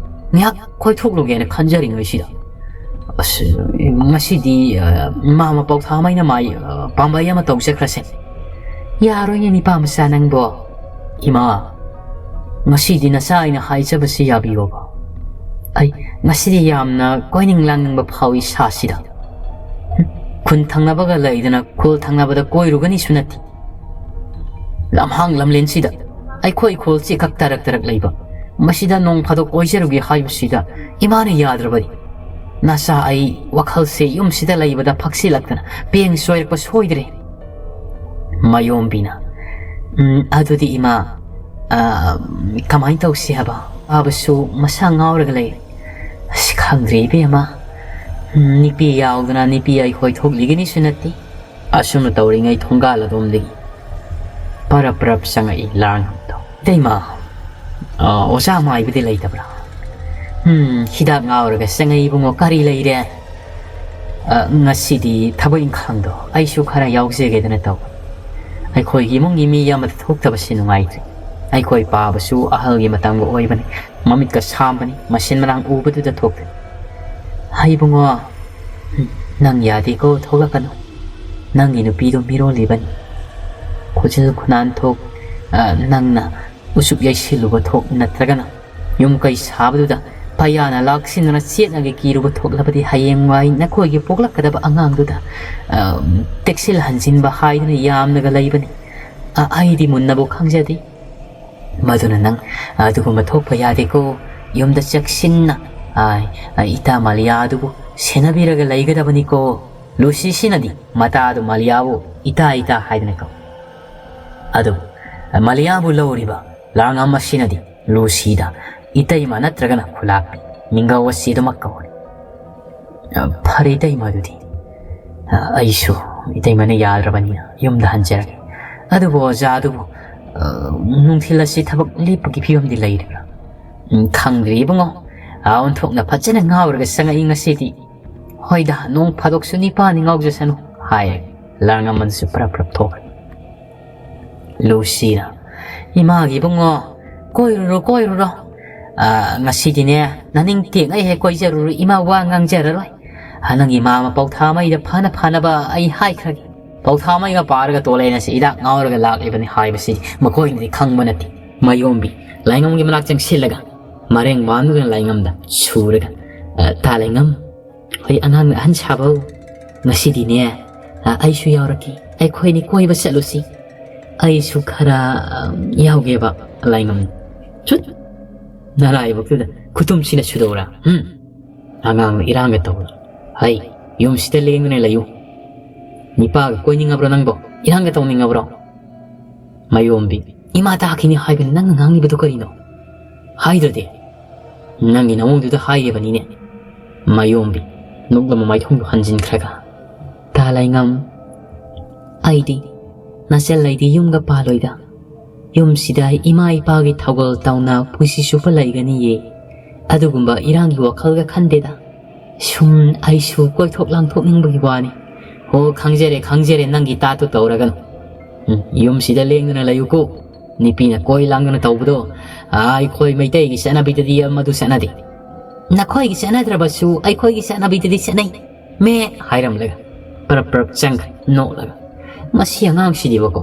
ꯉꯥꯏꯍꯥꯛ ꯀꯣꯏꯊꯣꯛꯂꯨꯒꯦꯅ ꯈꯟꯖꯔꯤꯉꯩꯁꯤꯗ꯫ ꯑꯁ, ꯉꯁꯤꯗꯤ, ꯑ, ꯃꯥ ꯃꯄꯥꯎ ꯊꯥꯃꯩꯅ ꯃꯥꯏ, ꯑ, ꯄꯥꯝꯕꯩ ꯑꯃ ꯇꯧꯖꯈ꯭ꯔꯁꯦ꯫" "ꯌꯥꯔꯣꯏꯅꯦ ꯅꯤꯄꯥ ꯃꯆꯥ ꯅꯪꯕꯣ꯫" "ꯏꯃꯥ, ꯉꯁꯤꯗꯤ ꯅꯆꯥ ꯑꯩꯅ ꯍꯥꯏꯖꯕꯁꯤ ꯌꯥꯕꯤꯌꯣꯕ꯫ ꯑꯩ ꯉꯁꯤꯗꯤ ꯌꯥꯝꯅ ꯀꯣꯏꯅꯤꯡ ꯂꯥꯡꯅꯤꯡꯕ ꯐꯥꯎꯏ ꯏꯁꯥꯁꯤꯗ꯫ ꯈꯨꯟ ꯊꯪꯅꯕꯒ ꯂꯩꯗꯅ ꯈꯨꯜ ꯊꯪꯅꯕꯗ ꯀꯣꯏꯔꯨꯒꯅꯤꯁꯨ ꯅꯠꯇꯦ꯫ ꯂꯝꯍꯥꯡ ꯂꯝꯂꯦꯟꯁꯤꯗ ꯑꯩꯈꯣꯏ ꯈꯨꯜꯁꯤ ꯈꯛ ꯇꯔꯛ ꯇꯔꯛ ꯂꯩꯕ, ꯃꯁꯤꯗ ꯅꯣꯡ ꯐꯥꯗꯣꯛ ꯀꯣꯏꯖꯔꯨꯒꯦ ꯍꯥꯏꯕꯁꯤꯗ ꯏꯃꯥꯅ ꯌꯥꯗ꯭ꯔꯕꯗꯤ ꯅꯆꯥ ꯑꯩ ꯋꯥꯈꯜꯁꯦ ꯌꯨꯝꯁꯤꯗ ꯂꯩꯕꯗ ꯐꯛꯁꯤꯜꯂꯛꯇꯅ ꯄꯦꯡ ꯆꯣꯏꯔꯛꯄ ꯁꯣꯏꯗ꯭ꯔꯦ꯫" ꯃꯌꯣꯝꯕꯤꯅ, "ꯎꯝ, ꯑꯗꯨꯗꯤ ꯏꯃꯥ, ꯑ, ꯀꯃꯥꯏꯅ ꯇꯧꯁꯤ ꯍꯥꯏꯕ? ꯄꯥꯕꯁꯨ ꯃꯁꯥ ꯉꯥꯎꯔꯒ ꯂꯩ꯫" "ꯑꯁ, ꯈꯪꯗ꯭ꯔꯦ ꯏꯕꯦꯝꯃ, ꯎꯝ, ꯅꯨꯄꯤ ꯌꯥꯎꯗꯅ ꯅꯨꯄꯤ ꯑꯩꯈꯣꯏ ꯊꯣꯛꯂꯤꯒꯅꯤꯁꯨ ꯅꯠꯇꯦ꯫" ꯑꯁꯨꯝꯅ ꯇꯧꯔꯤꯉꯩ ꯊꯣꯡꯒꯥꯜ ꯑꯗꯣꯝꯗꯒꯤ ꯄꯔꯞ ꯄꯔꯞ ꯆꯪꯉꯛꯏ ꯂꯥꯡꯉꯝꯗꯣ꯫ "ꯏꯇꯩꯃ, ꯑ, ꯑꯣꯖꯥ ꯃꯥꯏꯕꯗꯤ ꯂꯩꯇꯕ꯭ꯔꯥ?" "ꯎꯝ, ꯍꯤꯗꯥꯛ ꯉꯥꯎꯔꯒ ꯆꯪꯉꯛꯏ ꯏꯕꯨꯡꯉꯣ, ꯀꯔꯤ ꯂꯩꯔꯦ?" "ꯑ, ꯉꯁꯤꯗꯤ ꯊꯕꯛ ꯏꯪꯈꯥꯡꯗꯣ ꯑꯩꯁꯨ ꯈꯔ ꯌꯥꯎꯖꯒꯦꯗꯅ ꯇꯧꯕ꯫ ꯑꯩꯈꯣꯏꯒꯤ ꯏꯃꯨꯡꯒꯤ ꯃꯤ ꯑꯃꯗ ꯊꯣꯛꯇꯕꯁꯤ ꯅꯨꯡꯉꯥꯏꯇ꯭ꯔꯦ꯫ ꯑꯩꯈꯣꯏ ꯄꯥꯕꯁꯨ ꯑꯍꯜꯒꯤ ꯃꯇꯝꯒ ꯑꯣꯏꯕꯅꯤ, ꯃꯃꯤꯠꯀ ꯁꯥꯝꯕꯅꯤ, ꯃꯁꯤꯟ ꯃꯅꯥꯡ ꯎꯕꯗꯨꯗ ꯊꯣꯛꯇꯦ꯫" "ꯍꯩ ꯏꯕꯨꯡꯉꯣ, ꯅꯪ ꯌꯥꯗꯦꯀꯣ, ꯊꯣꯛꯂꯛꯀꯅꯨ꯫ ꯅꯪꯒꯤ ꯅꯨꯄꯤꯗꯣ ꯃꯤꯔꯣꯜꯂꯤꯕꯅꯤ꯫ ꯈꯨꯖꯤꯜ ꯈꯨꯅꯥꯟ ꯊꯣꯛ, ꯑ, ꯅꯪꯅ ꯎꯆꯨꯞ ꯌꯩꯁꯤꯜꯂꯨꯕ ꯊꯣꯛ ꯅꯠꯇ꯭ꯔꯒꯅ ꯌꯨꯝ ꯀꯩ ꯁꯥꯕꯗꯨꯗ ꯄꯩꯌꯥꯅ ꯂꯥꯛꯁꯤꯟꯗꯨꯅ ꯆꯦꯠꯅꯒꯦ ꯀꯤꯔꯨꯕ ꯊꯣꯛꯂꯕꯗꯤ ꯍꯌꯦꯡꯋꯥꯏ ꯅꯈꯣꯏꯒꯤ ꯄꯣꯛꯂꯛꯀꯗꯕ ꯑꯉꯥꯡꯗꯨꯗ, ꯑ, ꯇꯦꯛꯁꯤꯜ ꯍꯟꯖꯤꯟꯕ ꯍꯥꯏꯗꯨꯅ ꯌꯥꯝꯅꯒ ꯂꯩꯕꯅꯤ꯫ ꯑ, ꯑꯩꯗꯤ ꯃꯨꯟꯅꯕꯨ ꯈꯪꯖꯗꯦ꯫ ꯃꯗꯨꯅ ꯅꯪ ꯑꯗꯨꯒꯨꯝꯕ ꯊꯣꯛꯄ ꯌꯥꯗꯦꯀꯣ꯫ ꯌꯨꯝꯗ ꯆꯦꯛꯁꯤꯟꯅ, ꯑ, ꯑ, ꯏꯇꯥ ꯃꯥꯂꯤꯌꯥ ꯑꯗꯨꯕꯨ ꯁꯦꯟꯅꯕꯤꯔꯒ ꯂꯩꯒꯗꯕꯅꯤꯀꯣ꯫ ꯂꯨꯁꯤꯁꯤꯅꯗꯤ ꯃꯇꯥꯗꯨ ꯃꯥꯂꯤꯌꯥꯕꯨ ꯏꯇꯥ ꯏꯇꯥ ꯍꯥꯏꯗꯨꯅ ꯀꯧꯏ꯫ ꯑꯗꯨꯕꯨ ꯃꯥꯂꯤꯌꯥꯕꯨ ꯂꯧꯔꯤꯕ ꯂꯥꯡꯉꯝ ꯑꯁꯤꯅꯗꯤ ꯂꯨꯁꯤꯗ ꯏꯇꯩꯃ ꯅꯠꯇ꯭ꯔꯒꯅ ꯈꯨꯂꯥꯛꯄꯤ, ꯃꯤꯡꯒꯧ ꯑꯁꯤ ꯑꯗꯨꯃꯛ ꯀꯧꯔꯤ꯫ "ꯐꯔꯦ ꯏꯇꯩꯃ, ꯑꯗꯨꯗꯤ ꯑꯩꯁꯨ ꯏꯇꯩꯃꯅ ꯌꯥꯗ꯭ꯔꯕꯅꯤꯅ ꯌꯨꯝꯗ ꯍꯟꯖꯔꯒꯦ꯫ ꯑꯗꯨꯕꯨ ꯑꯣꯖꯥ ꯑꯗꯨꯕꯨ, ꯑ, ꯅꯨꯡꯊꯤꯜ ꯑꯁꯤ ꯊꯕꯛ ꯂꯦꯞꯄꯒꯤ ꯐꯤꯕꯝꯗꯤ ꯂꯩꯔꯤꯕ꯭ꯔꯥ?" "ꯎꯝ, ꯈꯪꯗ꯭ꯔꯤ ꯏꯕꯨꯡꯉꯣ꯫ ꯑ, ꯑꯣꯟꯊꯣꯛꯅ ꯐꯖꯅ ꯉꯥꯎꯔꯒ ꯆꯪꯉꯛꯏ ꯉꯁꯤꯗꯤ꯫ ꯍꯣꯏꯗ, ꯅꯣꯡ ꯐꯥꯗꯣꯛꯁꯨ ꯅꯤꯄꯥꯅꯤ ꯉꯥꯎꯖꯁꯅꯨ," ꯍꯥꯏꯔꯦ꯫ ꯂꯥꯡꯉꯝ ꯑꯗꯨꯁꯨ ꯄ꯭ꯔꯞ ꯄ꯭ꯔꯞ ꯊꯣꯛꯈ꯭ꯔꯦ꯫ ꯂꯨꯁꯤꯅ, "ꯏꯃꯥꯒꯤ ꯏꯕꯨꯡꯉꯣ, ꯀꯣꯏꯔꯨꯔꯣ, ꯀꯣꯏꯔꯨꯔꯣ꯫ ꯑ, ꯉꯁꯤꯗꯤꯅꯦ, ꯅꯅꯤꯡ ꯇꯦꯛꯉꯩ ꯍꯦꯛ ꯀꯣꯏꯖꯔꯨꯔꯣ, ꯏꯃꯥ ꯋꯥ ꯉꯥꯡꯖꯔꯔꯣꯏ꯫ ꯑ, ꯅꯪꯒꯤ ꯃꯥꯃ ꯄꯧꯊꯥ ꯃꯩꯗ ꯐꯅ ꯐꯅꯕ ꯑꯩ ꯍꯥꯏꯈ꯭ꯔꯒꯦ꯫ ꯄꯧꯊꯥ ꯃꯩꯒ ꯄꯥꯔꯒ ꯇꯣꯂꯦꯅꯁꯦ ꯍꯤꯗꯥꯛ ꯉꯥꯎꯔꯒ ꯂꯥꯛꯂꯤꯕꯅꯤ ꯍꯥꯏꯕꯁꯤ ꯃꯈꯣꯏꯅꯗꯤ ꯈꯪꯕ ꯅꯠꯇꯦ꯫" ꯃꯌꯣꯝꯕꯤ ꯂꯥꯏꯉꯝꯒꯤ ꯃꯅꯥꯛ ꯆꯪꯁꯤꯜꯂꯒ ꯃꯔꯦꯡ ꯃꯥꯟꯗꯨꯅ ꯂꯥꯏꯉꯝꯗ ꯁꯨꯔꯒ, "ꯑ, ꯇꯥ ꯂꯥꯏꯉꯝ, ꯍꯣꯏ, ꯑꯉꯥꯡꯅ ꯑꯍꯟ ꯁꯥꯕꯧ꯫ ꯉꯁꯤꯗꯤꯅꯦ, ꯑ, ꯑꯩꯁꯨ ꯌꯥꯎꯔꯛꯀꯦ꯫ ꯑꯩꯈꯣꯏꯅꯤ ꯀꯣꯏꯕ ꯆꯠꯂꯨꯁꯤ꯫ ꯑꯩꯁꯨ ꯈꯔ, ꯑ, ꯌꯥꯎꯒꯦꯕ, ꯂꯥꯏꯉꯝ꯫" ꯆꯨꯠ! ꯅꯔꯥꯏꯕꯛꯇꯨꯗ ꯈꯨꯇꯨꯝꯁꯤꯅ ꯁꯨꯗꯧꯔꯥ? ꯍꯨꯝ? ꯑꯉꯥꯡꯅ ꯏꯔꯥꯡꯒ ꯇꯧꯔꯤ꯫ "ꯍꯩ, ꯌꯨꯝꯁꯤꯗ ꯂꯦꯡꯗꯅ ꯂꯩꯌꯨ꯫ ꯅꯤꯄꯥꯒ ꯀꯣꯏꯅꯤꯡꯉꯕ꯭ꯔꯣ ꯅꯪꯕꯣ? ꯏꯔꯥꯡꯒ ꯇꯧꯅꯤꯡꯉꯕ꯭ꯔꯣ?" ꯃꯌꯣꯝꯕꯤ, "ꯏꯃꯥ ꯇꯥꯈꯤꯅꯤ ꯍꯥꯏꯕꯅꯤ, ꯅꯪꯅ ꯉꯥꯡꯂꯤꯕꯗꯨ ꯀꯔꯤꯅꯣ? ꯍꯥꯏꯗ꯭ꯔꯗꯤ? ꯅꯪꯒꯤ ꯅꯑꯣꯡꯗꯨꯗ ꯍꯥꯏꯔꯤꯕꯅꯤꯅꯦ꯫" ꯃꯌꯣꯝꯕꯤ ꯅꯣꯛꯂꯝꯕ ꯃꯥꯏꯊꯣꯡꯗꯨ ꯍꯟꯖꯤꯟꯈ꯭ꯔꯒ, "ꯇꯥ ꯂꯥꯏꯉꯝ, ꯑꯩꯗꯤ ꯅꯆꯜ ꯂꯩꯗꯤ ꯌꯨꯝꯒ ꯄꯥꯜꯂꯣꯏꯗ꯫ ꯌꯨꯝꯁꯤꯗ ꯏꯃꯥ ꯏꯄꯥꯒꯤ ꯊꯧꯒꯜ ꯇꯧꯅ ꯄꯨꯟꯁꯤ ꯆꯨꯞꯄ ꯂꯩꯒꯅꯤꯌꯦ꯫ ꯑꯗꯨꯒꯨꯝꯕ ꯏꯔꯥꯡꯒꯤ ꯋꯥꯈꯜꯒ ꯈꯟꯗꯦꯗ꯫ ꯁꯨꯝ ꯑꯩꯁꯨ ꯀꯣꯏꯊꯣꯛ ꯂꯥꯡꯊꯣꯛꯅꯤꯡꯕꯒꯤ ꯋꯥꯅꯤ꯫" "ꯍꯣ, ꯈꯪꯖꯔꯦ, ꯈꯪꯖꯔꯦ, ꯅꯪꯒꯤ ꯇꯥꯠꯇꯨ ꯇꯧꯔꯒꯅꯨ꯫ ꯎꯝ, ꯌꯨꯝꯁꯤꯗ ꯂꯦꯡꯗꯅ ꯂꯩꯌꯨꯀꯣ꯫ ꯅꯨꯄꯤꯅ ꯀꯣꯏ ꯂꯥꯡꯗꯅ ꯇꯧꯕꯗꯣ, ꯑꯥ, ꯑꯩꯈꯣꯏ ꯃꯩꯇꯩꯒꯤ ꯆꯠꯅꯕꯤꯗꯗꯤ ꯃꯗꯨ ꯆꯠꯅꯗꯦ꯫" "ꯅꯈꯣꯏꯒꯤ ꯆꯠꯅꯗ꯭ꯔꯕꯁꯨ ꯑꯩꯈꯣꯏꯒꯤ ꯆꯠꯅꯕꯤꯗꯗꯤ ꯆꯠꯅꯩ, ꯃꯦ," ꯍꯥꯏꯔꯝꯂꯒ ꯄ꯭ꯔꯞ ꯄ꯭ꯔꯞ ꯆꯪꯈ꯭ꯔꯦ ꯅꯣꯛꯂꯒ꯫ "ꯃꯁꯤ ꯑꯉꯥꯡꯁꯤꯗꯤꯕꯀꯣ,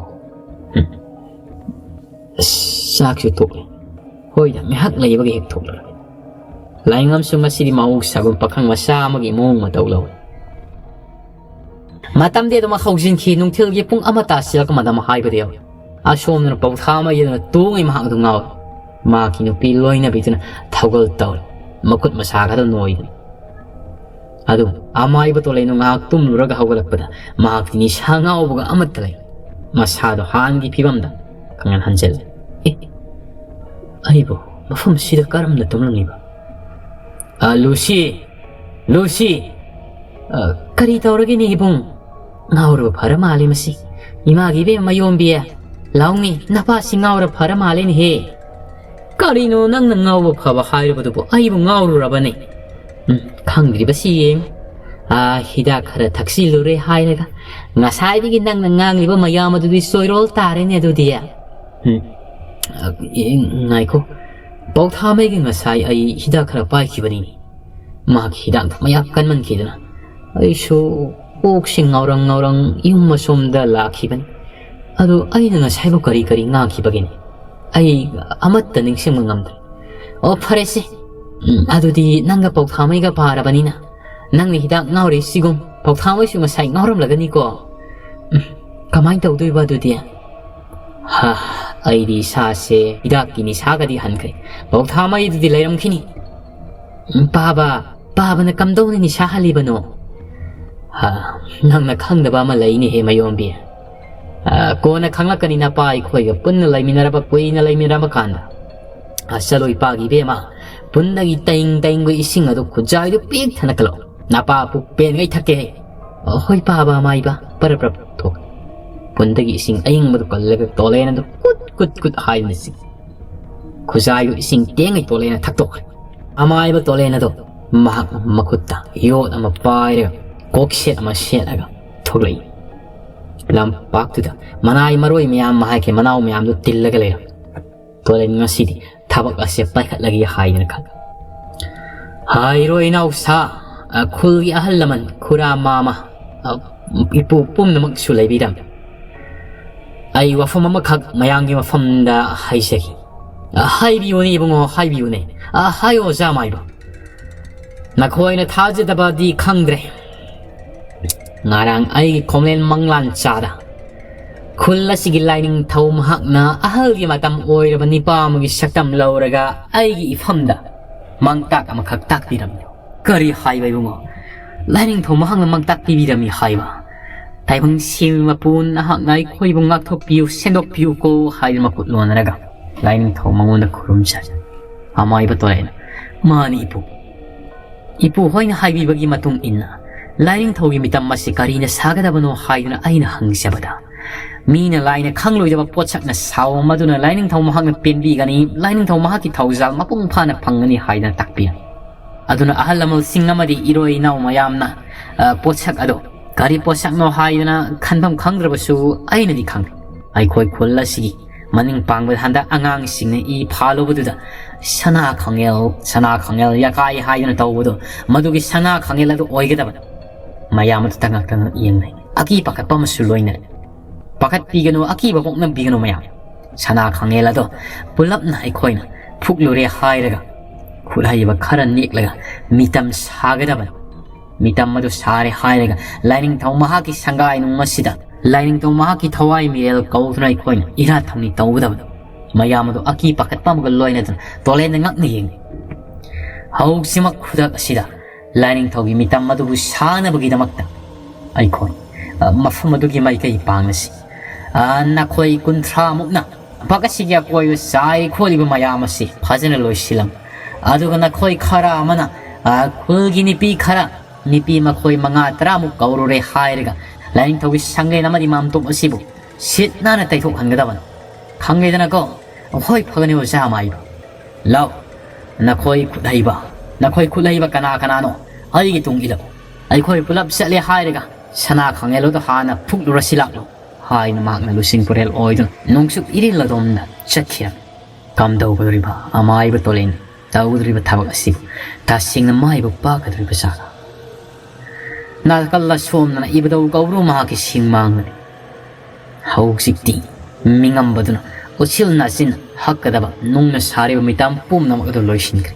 ꯑꯁ, ꯆꯥꯛꯁꯨ ꯇꯣꯛꯂꯦ꯫ ꯍꯣꯏꯗ, ꯉꯥꯏꯍꯥꯛ ꯂꯩꯕꯒ ꯍꯦꯛ ꯊꯣꯛꯂꯔꯣꯏ꯫ ꯂꯥꯏꯉꯝꯁꯨ ꯉꯁꯤꯗꯤ ꯃꯍꯧꯁꯥꯒꯨꯝ ꯄꯥꯈꯪ ꯃꯆꯥ ꯑꯃꯒꯤ ꯃꯑꯣꯡ ꯃꯇꯧ ꯂꯧꯏ꯫ ꯃꯇꯝꯗꯤ ꯑꯗꯨꯃꯛ ꯍꯧꯖꯤꯟꯈꯤ꯫ ꯅꯨꯡꯊꯤꯜꯒꯤ ꯄꯨꯡ ꯑꯃ ꯇꯥꯁꯤꯜꯂꯛꯄ ꯃꯇꯝ ꯍꯥꯏꯕꯗꯨ ꯌꯧꯔꯦ꯫ ꯑꯁꯣꯝꯗꯅ ꯄꯧꯊꯥꯃꯩꯗꯨꯅ ꯇꯣꯡꯉꯤ, ꯃꯍꯥꯛ ꯑꯗꯨ ꯉꯥꯎꯔꯦ꯫ ꯃꯍꯥꯛꯀꯤ ꯅꯨꯄꯤ ꯂꯣꯏꯅꯕꯤꯗꯨꯅ ꯊꯧꯒꯜ ꯇꯧꯔꯦ, ꯃꯈꯨꯠ ꯃꯁꯥ ꯈꯔ ꯅꯣꯏꯗꯅ꯫ ꯑꯗꯨꯕꯨ ꯑꯃꯥꯏꯕ ꯇꯣꯂꯩꯅꯨ ꯉꯥꯏꯍꯥꯛ ꯇꯨꯝꯂꯨꯔꯒ ꯍꯧꯒꯠꯂꯛꯄꯗ ꯃꯍꯥꯛꯇꯤ ꯅꯤꯁꯥ ꯉꯥꯎꯕꯒ ꯑꯃꯠꯇ ꯂꯩ꯫ ꯃꯁꯥꯗꯣ ꯍꯥꯟꯅꯒꯤ ꯐꯤꯕꯝꯗ ꯈꯪꯍꯟ ꯍꯟꯖꯤꯜꯂꯦ꯫ "ꯑꯦ, ꯑꯩꯕꯨ ꯃꯐꯝꯁꯤꯗ ꯀꯔꯝꯅ ꯇꯨꯝꯂꯝꯂꯤꯕ? ꯑ, ꯂꯨꯁꯤ! ꯂꯨꯁꯤ!" "ꯑ, ꯀꯔꯤ ꯇꯧꯔꯒꯦꯅꯦ ꯏꯕꯨꯡ? ꯉꯥꯎꯔꯕ ꯐꯔ ꯃꯥꯜꯂꯦ ꯃꯁꯤ꯫ ꯏꯃꯥꯒꯤ ꯏꯕꯦꯝ ꯃꯌꯣꯝꯕꯤ, ꯂꯥꯎꯅꯤ, ꯅꯄꯥꯁꯤ ꯉꯥꯎꯔ ꯐꯔ ꯃꯥꯜꯂꯦꯅꯦꯍꯦ꯫ ꯀꯔꯤꯅꯣ ꯅꯪꯅ ꯉꯥꯎꯕ ꯐꯕ ꯍꯥꯏꯔꯕꯗꯨꯕꯨ ꯑꯩꯕꯨ ꯉꯥꯎꯔꯨꯔꯕꯅꯦ?" "ꯎꯝ, ꯈꯪꯗ꯭ꯔꯤꯕꯁꯤ ꯌꯦꯡꯉꯨ꯫ ꯑꯥ, ꯍꯤꯗꯥꯛ ꯈꯔ ꯊꯛꯆꯤꯜꯂꯨꯔꯦ ꯍꯥꯏꯔꯒ ꯉꯁꯥꯏꯗꯒꯤ ꯅꯪꯅ ꯉꯥꯡꯂꯤꯕ ꯃꯌꯥꯝ ꯑꯗꯨꯗꯤ ꯆꯣꯏꯔꯣꯜ ꯇꯥꯔꯦꯅꯦ ꯑꯗꯨꯗꯤ꯫ ꯎꯝ, ꯑ, ꯑꯦ, ꯉꯥꯏꯈꯣ꯫ ꯄꯧꯊꯥꯃꯩꯒꯤ ꯉꯁꯥꯏ ꯑꯩ ꯍꯤꯗꯥꯛ ꯈꯔ ꯄꯥꯏꯈꯤꯕꯅꯤꯅꯦ꯫ ꯃꯍꯥꯛꯀꯤ ꯍꯤꯗꯥꯛꯇꯣ ꯃꯌꯥꯛ ꯀꯟꯃꯟꯈꯤꯗꯅ ꯑꯩꯁꯨ ꯀꯣꯛꯁꯤ ꯉꯥꯎꯔꯪ ꯉꯥꯎꯔꯪ ꯌꯨꯝ ꯑꯁꯣꯝꯗ ꯂꯥꯛꯈꯤꯕꯅꯤ꯫ ꯑꯗꯨ ꯑꯩꯅ ꯉꯁꯥꯏꯕꯨ ꯀꯔꯤ ꯀꯔꯤ ꯉꯥꯡꯈꯤꯕꯒꯦꯅꯦ? ꯑꯩ ꯑꯃꯠꯇ ꯅꯤꯡꯁꯤꯡꯕ ꯉꯝꯗ꯭ꯔꯦ꯫ ꯑꯣ, ꯐꯔꯦꯁꯦ꯫ ꯎꯝ, ꯑꯗꯨꯗꯤ ꯅꯪꯒ ꯄꯧꯊꯥꯃꯩꯒ ꯄꯥꯔꯕꯅꯤꯅ ꯅꯪꯅ ꯍꯤꯗꯥꯛ ꯉꯥꯎꯔꯤꯁꯤꯒꯨꯝ ꯄꯧꯊꯥꯃꯩꯁꯨ ꯉꯁꯥꯏ ꯉꯥꯎꯔꯝꯂꯒꯅꯤꯀꯣ꯫ ꯎꯝ, ꯀꯃꯥꯏꯅ ꯇꯧꯗꯣꯏꯕ ꯑꯗꯨꯗꯤ? ꯍꯥ, ꯑꯩꯗꯤ ꯏꯁꯥꯁꯦ ꯍꯤꯗꯥꯛꯀꯤ ꯅꯤꯁꯥꯒꯗꯤ ꯍꯟꯈ꯭ꯔꯦ꯫ ꯄꯧꯊꯥꯃꯩꯗꯨꯗꯤ ꯂꯩꯔꯝꯈꯤꯅꯤ꯫ ꯎꯝ, ꯄꯥꯕ, ꯄꯥꯕꯅ ꯀꯝꯗꯧꯅ ꯅꯤꯁꯥ ꯍꯜꯂꯤꯕꯅꯣ? ꯍꯥ, ꯅꯪꯅ ꯈꯪꯗꯕ ꯑꯃ ꯂꯩꯅꯦꯍꯦ ꯃꯌꯣꯝꯕꯤ꯫ ꯑ, ꯀꯣꯟꯅ ꯈꯪꯂꯛꯀꯅꯤ ꯅꯄꯥ ꯑꯩꯈꯣꯏꯒ ꯄꯨꯟꯅ ꯂꯩꯃꯤꯟꯅꯔꯕ, ꯀꯨꯏꯅ ꯂꯩꯃꯤꯟꯅꯔꯕ ꯀꯥꯟꯗ꯫ ꯑ, ꯆꯠꯂꯣ ꯏꯄꯥꯒꯤ ꯏꯕꯦꯝꯃ, ꯄꯨꯟꯗꯒꯤ ꯇꯩꯡ ꯇꯩꯡꯕ ꯏꯁꯤꯡ ꯑꯗꯨ ꯈꯨꯖꯥꯏꯗꯨ ꯄꯤꯛ ꯊꯟꯅ ꯀꯜꯂꯛꯑꯣ꯫ ꯅꯄꯥ ꯄꯨꯛ ꯄꯦꯟꯉꯩ ꯊꯛꯀꯦ꯫ ꯑ, ꯍꯣꯏ ꯄꯥꯕ ꯑꯃꯥꯏꯕ, ꯄꯔꯞ ꯄꯔꯞ ꯊꯣꯛ꯫ ꯄꯨꯟꯗꯒꯤ ꯏꯁꯤꯡ ꯑꯏꯪꯕꯗꯨ ꯀꯜꯂꯒ ꯇꯣꯂꯦꯟ ꯑꯗꯨ ꯀꯨꯠ ꯀꯨꯠ ꯀꯨꯠ ꯍꯥꯏꯗꯨꯅ ꯆꯤꯛ-, ꯈꯨꯖꯥꯏꯗꯨ ꯏꯁꯤꯡ ꯇꯦꯡꯉꯩ ꯇꯣꯂꯦꯟꯅ ꯊꯛꯇꯣꯛꯈ꯭ꯔꯦ꯫ ꯑꯃꯥꯏꯕ ꯇꯣꯂꯦꯟ ꯑꯗꯨ ꯃꯍꯥꯛ ꯃꯈꯨꯠꯇ ꯌꯣꯠ ꯑꯃ ꯄꯥꯏꯔꯒ ꯀꯣꯛꯁꯦꯠ ꯑꯃ ꯁꯦꯠꯂꯒ ꯊꯣꯛꯂꯛꯏ꯫ ꯂꯝꯄꯥꯛꯇꯨꯗ ꯃꯅꯥꯏ ꯃꯔꯣꯏ ꯃꯌꯥꯝ ꯃꯍꯥꯛꯀꯤ ꯃꯅꯥꯎ ꯃꯌꯥꯝꯗꯨ ꯇꯤꯜꯂꯒ ꯂꯩꯔꯝꯃꯤ꯫ ꯇꯣꯂꯦꯟ ꯉꯁꯤꯗꯤ ꯊꯕꯛ ꯑꯁꯦ ꯄꯥꯏꯈꯠꯂꯒꯦ ꯍꯥꯏꯗꯅ ꯈꯜꯂꯤ꯫ ꯍꯥꯏꯔꯣ ꯏꯅꯥꯎꯁꯥ, ꯑ, ꯈꯨꯜꯒꯤ ꯑꯍꯜ ꯂꯃꯟ, ꯈꯨꯔꯥ ꯃꯥꯃ, ꯑ, ꯏꯄꯨ ꯄꯨꯝꯅꯃꯛꯁꯨ ꯂꯩꯕꯤꯔꯝꯃꯤ꯫ ꯑꯩ ꯋꯥꯐꯝ ꯑꯃꯈꯛ ꯃꯌꯥꯝꯒꯤ ꯃꯐꯝꯗ ꯍꯥꯏꯖꯒꯦ꯫ ꯑ, ꯍꯥꯏꯕꯤꯌꯨꯅꯦ ꯏꯕꯨꯡꯉꯣ, ꯍꯥꯏꯕꯤꯌꯨꯅꯦ꯫ ꯑ, ꯍꯥꯏꯌꯣ ꯑꯣꯖꯥ ꯃꯥꯏꯕ꯫ ꯅꯈꯣꯏꯅ ꯊꯥꯖꯗꯕꯗꯤ ꯈꯪꯗ꯭ꯔꯦ꯫ ꯉꯔꯥꯡ ꯑꯩꯒꯤ ꯈꯣꯡꯂꯦꯟ ꯃꯪꯂꯥꯟ ꯆꯥꯗ ꯈꯨꯜ ꯑꯁꯤꯒꯤ ꯂꯥꯏꯅꯤꯡꯊꯧ ꯃꯍꯥꯛꯅ ꯑꯍꯜꯒꯤ ꯃꯇꯝ ꯑꯣꯏꯔꯕ ꯅꯤꯄꯥ ꯑꯃꯒꯤ ꯁꯛꯇꯝ ꯂꯧꯔꯒ ꯑꯩꯒꯤ ꯏꯐꯝꯗ ꯃꯥꯡꯇꯥꯛ ꯑꯃꯈꯛ ꯇꯥꯛꯄꯤꯔꯝꯃꯤ꯫ ꯀꯔꯤ ꯍꯥꯏꯕ ꯏꯕꯨꯡꯉꯣ? ꯂꯥꯏꯅꯤꯡꯊꯧ ꯃꯍꯥꯛꯅ ꯃꯥꯡꯇꯥꯛ ꯄꯤꯕꯤꯔꯝꯃꯤ ꯍꯥꯏꯕ? ꯇꯥꯏꯕꯪ ꯁꯦꯝꯕ ꯃꯄꯨ ꯅꯍꯥꯛꯅ ꯑꯩꯈꯣꯏꯕꯨ ꯉꯥꯛꯊꯣꯛꯄꯤꯌꯨ, ꯁꯦꯝꯗꯣꯛꯄꯤꯌꯨꯀꯣ ꯍꯥꯏꯗꯨꯅ ꯃꯈꯨꯠ ꯂꯣꯟꯅꯔꯒ ꯂꯥꯏꯅꯤꯡꯊꯧ ꯃꯉꯣꯟꯗ ꯈꯨꯔꯨꯝꯖꯔꯤ꯫ ꯑꯃꯥꯏꯕ ꯇꯣꯔꯦꯅ, ꯃꯥꯅꯤ ꯏꯄꯨ꯫ ꯏꯄꯨ ꯍꯣꯏꯅ ꯍꯥꯏꯕꯤꯕꯒꯤ ꯃꯇꯨꯡ ꯏꯟꯅ ꯂꯥꯏꯅꯤꯡꯊꯧꯒꯤ ꯃꯤꯇꯝ ꯑꯁꯤ ꯀꯔꯤꯅ ꯁꯥꯒꯗꯕꯅꯣ ꯍꯥꯏꯗꯨꯅ ꯑꯩꯅ ꯍꯪꯖꯕꯗ, ꯃꯤꯅ ꯂꯥꯏꯅ ꯈꯪꯂꯣꯏꯗꯕ ꯄꯣꯠꯁꯛꯅ ꯁꯥꯑꯣ, ꯃꯗꯨꯅ ꯂꯥꯏꯅꯤꯡꯊꯧ ꯃꯍꯥꯛꯅ ꯄꯦꯟꯕꯤꯒꯅꯤ, ꯂꯥꯏꯅꯤꯡꯊꯧ ꯃꯍꯥꯛꯀꯤ ꯊꯧꯖꯥꯜ ꯃꯄꯨꯡ ꯐꯥꯅ ꯐꯪꯒꯅꯤ ꯍꯥꯏꯗꯅ ꯇꯥꯛꯄꯤꯔꯝꯃꯤ꯫ ꯑꯗꯨꯅ ꯑꯍꯜ ꯂꯃꯟꯁꯤꯡ ꯑꯃꯗꯤ ꯏꯔꯣꯏ ꯏꯅꯥꯎ ꯃꯌꯥꯝꯅ, ꯑ, ꯄꯣꯠꯁꯛ ꯑꯗꯣ ꯀꯔꯤ ꯄꯣꯠꯁꯛꯅꯣ ꯍꯥꯏꯗꯅ ꯈꯟꯐꯝ ꯈꯪꯗ꯭ꯔꯕꯁꯨ ꯑꯩꯅꯗꯤ ꯈꯪꯉꯤ꯫ ꯑꯩꯈꯣꯏ ꯈꯨꯜ ꯑꯁꯤꯒꯤ ꯃꯅꯤꯡ ꯄꯥꯡꯕꯗ ꯍꯟꯗꯛ ꯑꯉꯥꯡꯁꯤꯡꯅ ꯏ ꯐꯥꯜꯂꯨꯕꯗꯨꯗ ꯁꯅꯥ ꯈꯥꯡꯉꯦꯜ, ꯁꯅꯥ ꯈꯥꯡꯉꯦꯜ ꯌꯥꯀꯥꯏ ꯍꯥꯏꯗꯅ ꯇꯧꯕꯗꯣ, ꯃꯗꯨꯒꯤ ꯁꯅꯥ ꯈꯥꯡꯉꯦꯜ ꯑꯗꯨ ꯑꯣꯏꯒꯗꯕꯅꯤ꯫ ꯃꯌꯥꯝ ꯑꯗꯨ ꯇꯉꯛ ꯇꯉꯛ ꯌꯦꯡꯅꯩ꯫ ꯑꯀꯤ ꯄꯥꯈꯠꯄ ꯑꯃꯁꯨ ꯂꯣꯏꯅꯔꯦ꯫ ꯄꯥꯈꯠꯄꯤꯒꯅꯨ, ꯑꯀꯤꯕ ꯄꯣꯛꯅꯕꯤꯒꯅꯨ ꯃꯌꯥꯝ꯫ ꯁꯅꯥ ꯈꯥꯡꯉꯦꯜ ꯑꯗꯣ ꯄꯨꯂꯞꯅ ꯑꯩꯈꯣꯏꯅ ꯐꯨꯛꯂꯨꯔꯦ ꯍꯥꯏꯔꯒ, ꯈꯨꯠꯍꯩꯕ ꯈꯔ ꯅꯦꯛꯂꯒ ꯃꯤꯇꯝ ꯁꯥꯒꯗꯕꯅꯤ꯫ ꯃꯤꯇꯝ ꯑꯗꯨ ꯁꯥꯔꯦ ꯍꯥꯏꯔꯒ ꯂꯥꯏꯅꯤꯡꯊꯧ ꯃꯍꯥꯛꯀꯤ ꯁꯪꯒꯥꯏ ꯅꯨꯡ ꯑꯁꯤꯗ ꯂꯥꯏꯅꯤꯡꯊꯧ ꯃꯍꯥꯛꯀꯤ ꯊꯋꯥꯏ ꯃꯤꯔꯦꯜ ꯀꯧꯗꯨꯅ ꯑꯩꯈꯣꯏꯅ ꯏꯔꯥꯠ ꯊꯧꯅꯤ ꯇꯧꯒꯗꯕꯅꯤ꯫ ꯃꯌꯥꯝ ꯑꯗꯨ ꯑꯀꯤ ꯄꯥꯈꯠꯄ ꯑꯃꯒ ꯂꯣꯏꯅꯗꯨꯅ ꯇꯣꯂꯦꯟꯗ ꯉꯛꯅ ꯌꯦꯡꯏ꯫ ꯍꯧꯖꯤꯛꯃꯛ ꯈꯨꯗꯛ ꯑꯁꯤꯗ ꯂꯥꯏꯅꯤꯡꯊꯧꯒꯤ ꯃꯤꯇꯝ ꯑꯗꯨꯕꯨ ꯁꯥꯅꯕꯒꯤꯗꯃꯛꯇ ꯑꯩꯈꯣꯏ, ꯑ, ꯃꯐꯝ ꯑꯗꯨꯒꯤ ꯃꯥꯏꯀꯩ ꯄꯥꯡꯂꯁꯤ꯫ ꯑ, ꯅꯈꯣꯏ ꯀꯨꯟꯊ꯭ꯔꯥ ꯃꯨꯛꯅ ꯄꯥꯛ ꯑꯁꯤꯒꯤ ꯑꯀꯣꯏꯕ ꯆꯥꯏ ꯈꯣꯠꯂꯤꯕ ꯃꯌꯥꯝ ꯑꯁꯤ ꯐꯖꯅ ꯂꯣꯏꯁꯤꯜꯂꯝꯃꯨ꯫ ꯑꯗꯨꯒ ꯅꯈꯣꯏ ꯈꯔ ꯑꯃꯅ, ꯑ, ꯈꯨꯜꯒꯤ ꯅꯨꯄꯤ ꯈꯔ, ꯅꯨꯄꯤ ꯃꯈꯣꯏ ꯃꯉꯥ ꯇꯔꯥꯃꯨꯛ ꯀꯧꯔꯨꯔꯦ ꯍꯥꯏꯔꯒ ꯂꯥꯏꯅꯤꯡꯊꯧꯒꯤ ꯁꯪꯂꯦꯟ ꯑꯃꯗꯤ ꯃꯥꯝꯇꯣꯞ ꯑꯁꯤꯕꯨ ꯁꯤꯠ ꯅꯥꯟꯅ ꯇꯩꯊꯣꯛꯍꯟꯒꯗꯕꯅꯤ꯫ ꯈꯪꯂꯦꯗꯅꯀꯣ? ꯍꯣꯏ, ꯐꯒꯅꯤ ꯑꯣꯖꯥ ꯃꯥꯏꯕ꯫ ꯂꯥꯎ, ꯅꯈꯣꯏ ꯈꯨꯠ ꯍꯩꯕ, ꯅꯈꯣꯏ ꯈꯨꯠ ꯍꯩꯕ ꯀꯅꯥ ꯀꯅꯥꯅꯣ? ꯑꯩꯒꯤ ꯇꯨꯡ ꯏꯜꯂꯛꯎ꯫ ꯑꯩꯈꯣꯏ ꯄꯨꯂꯞ ꯆꯠꯂꯦ ꯍꯥꯏꯔꯒ ꯁꯅꯥ ꯈꯥꯡꯉꯦꯜ ꯑꯗꯨ ꯍꯥꯟꯅ ꯐꯨꯛꯂꯨꯔꯁꯤ ꯂꯥꯛꯂꯣ ꯍꯥꯏꯅ ꯃꯍꯥꯛꯅ ꯂꯨꯆꯤꯡ ꯄꯨꯔꯦꯜ ꯑꯣꯏꯗꯨꯅ ꯅꯣꯡꯆꯨꯞ ꯏꯔꯤꯜ ꯑꯗꯣꯝꯗ ꯆꯠꯈꯤꯔꯝꯃꯤ꯫ ꯀꯝꯗꯧꯒꯗꯧꯔꯤꯕ ꯑꯃꯥꯏꯕ ꯇꯣꯂꯦꯟ ꯇꯧꯒꯗꯧꯔꯤꯕ ꯊꯕꯛ ꯑꯁꯤꯕꯨ ꯇꯁꯦꯡꯅ ꯃꯥꯏꯕꯨ ꯄꯥꯛꯀꯗꯧꯔꯤꯕ ꯖꯥꯠꯂ? ꯅꯥꯀꯜ ꯑꯁꯣꯝꯗꯅ ꯏꯕꯨꯙꯧ ꯀꯧꯕ꯭ꯔꯨ ꯃꯍꯥꯛꯀꯤ ꯁꯤꯡꯃꯥꯡꯗꯅꯤ꯫ ꯍꯧꯖꯤꯛꯇꯤ ꯃꯤꯉꯝꯕꯗꯨꯅ ꯎꯆꯤꯜ ꯅꯥꯆꯤꯟ ꯍꯛꯀꯗꯕ ꯅꯨꯡꯅ ꯁꯥꯔꯤꯕ ꯃꯤꯇꯝ ꯄꯨꯝꯅꯃꯛ ꯑꯗꯨ ꯂꯣꯏꯁꯤꯟꯈ꯭ꯔꯦ꯫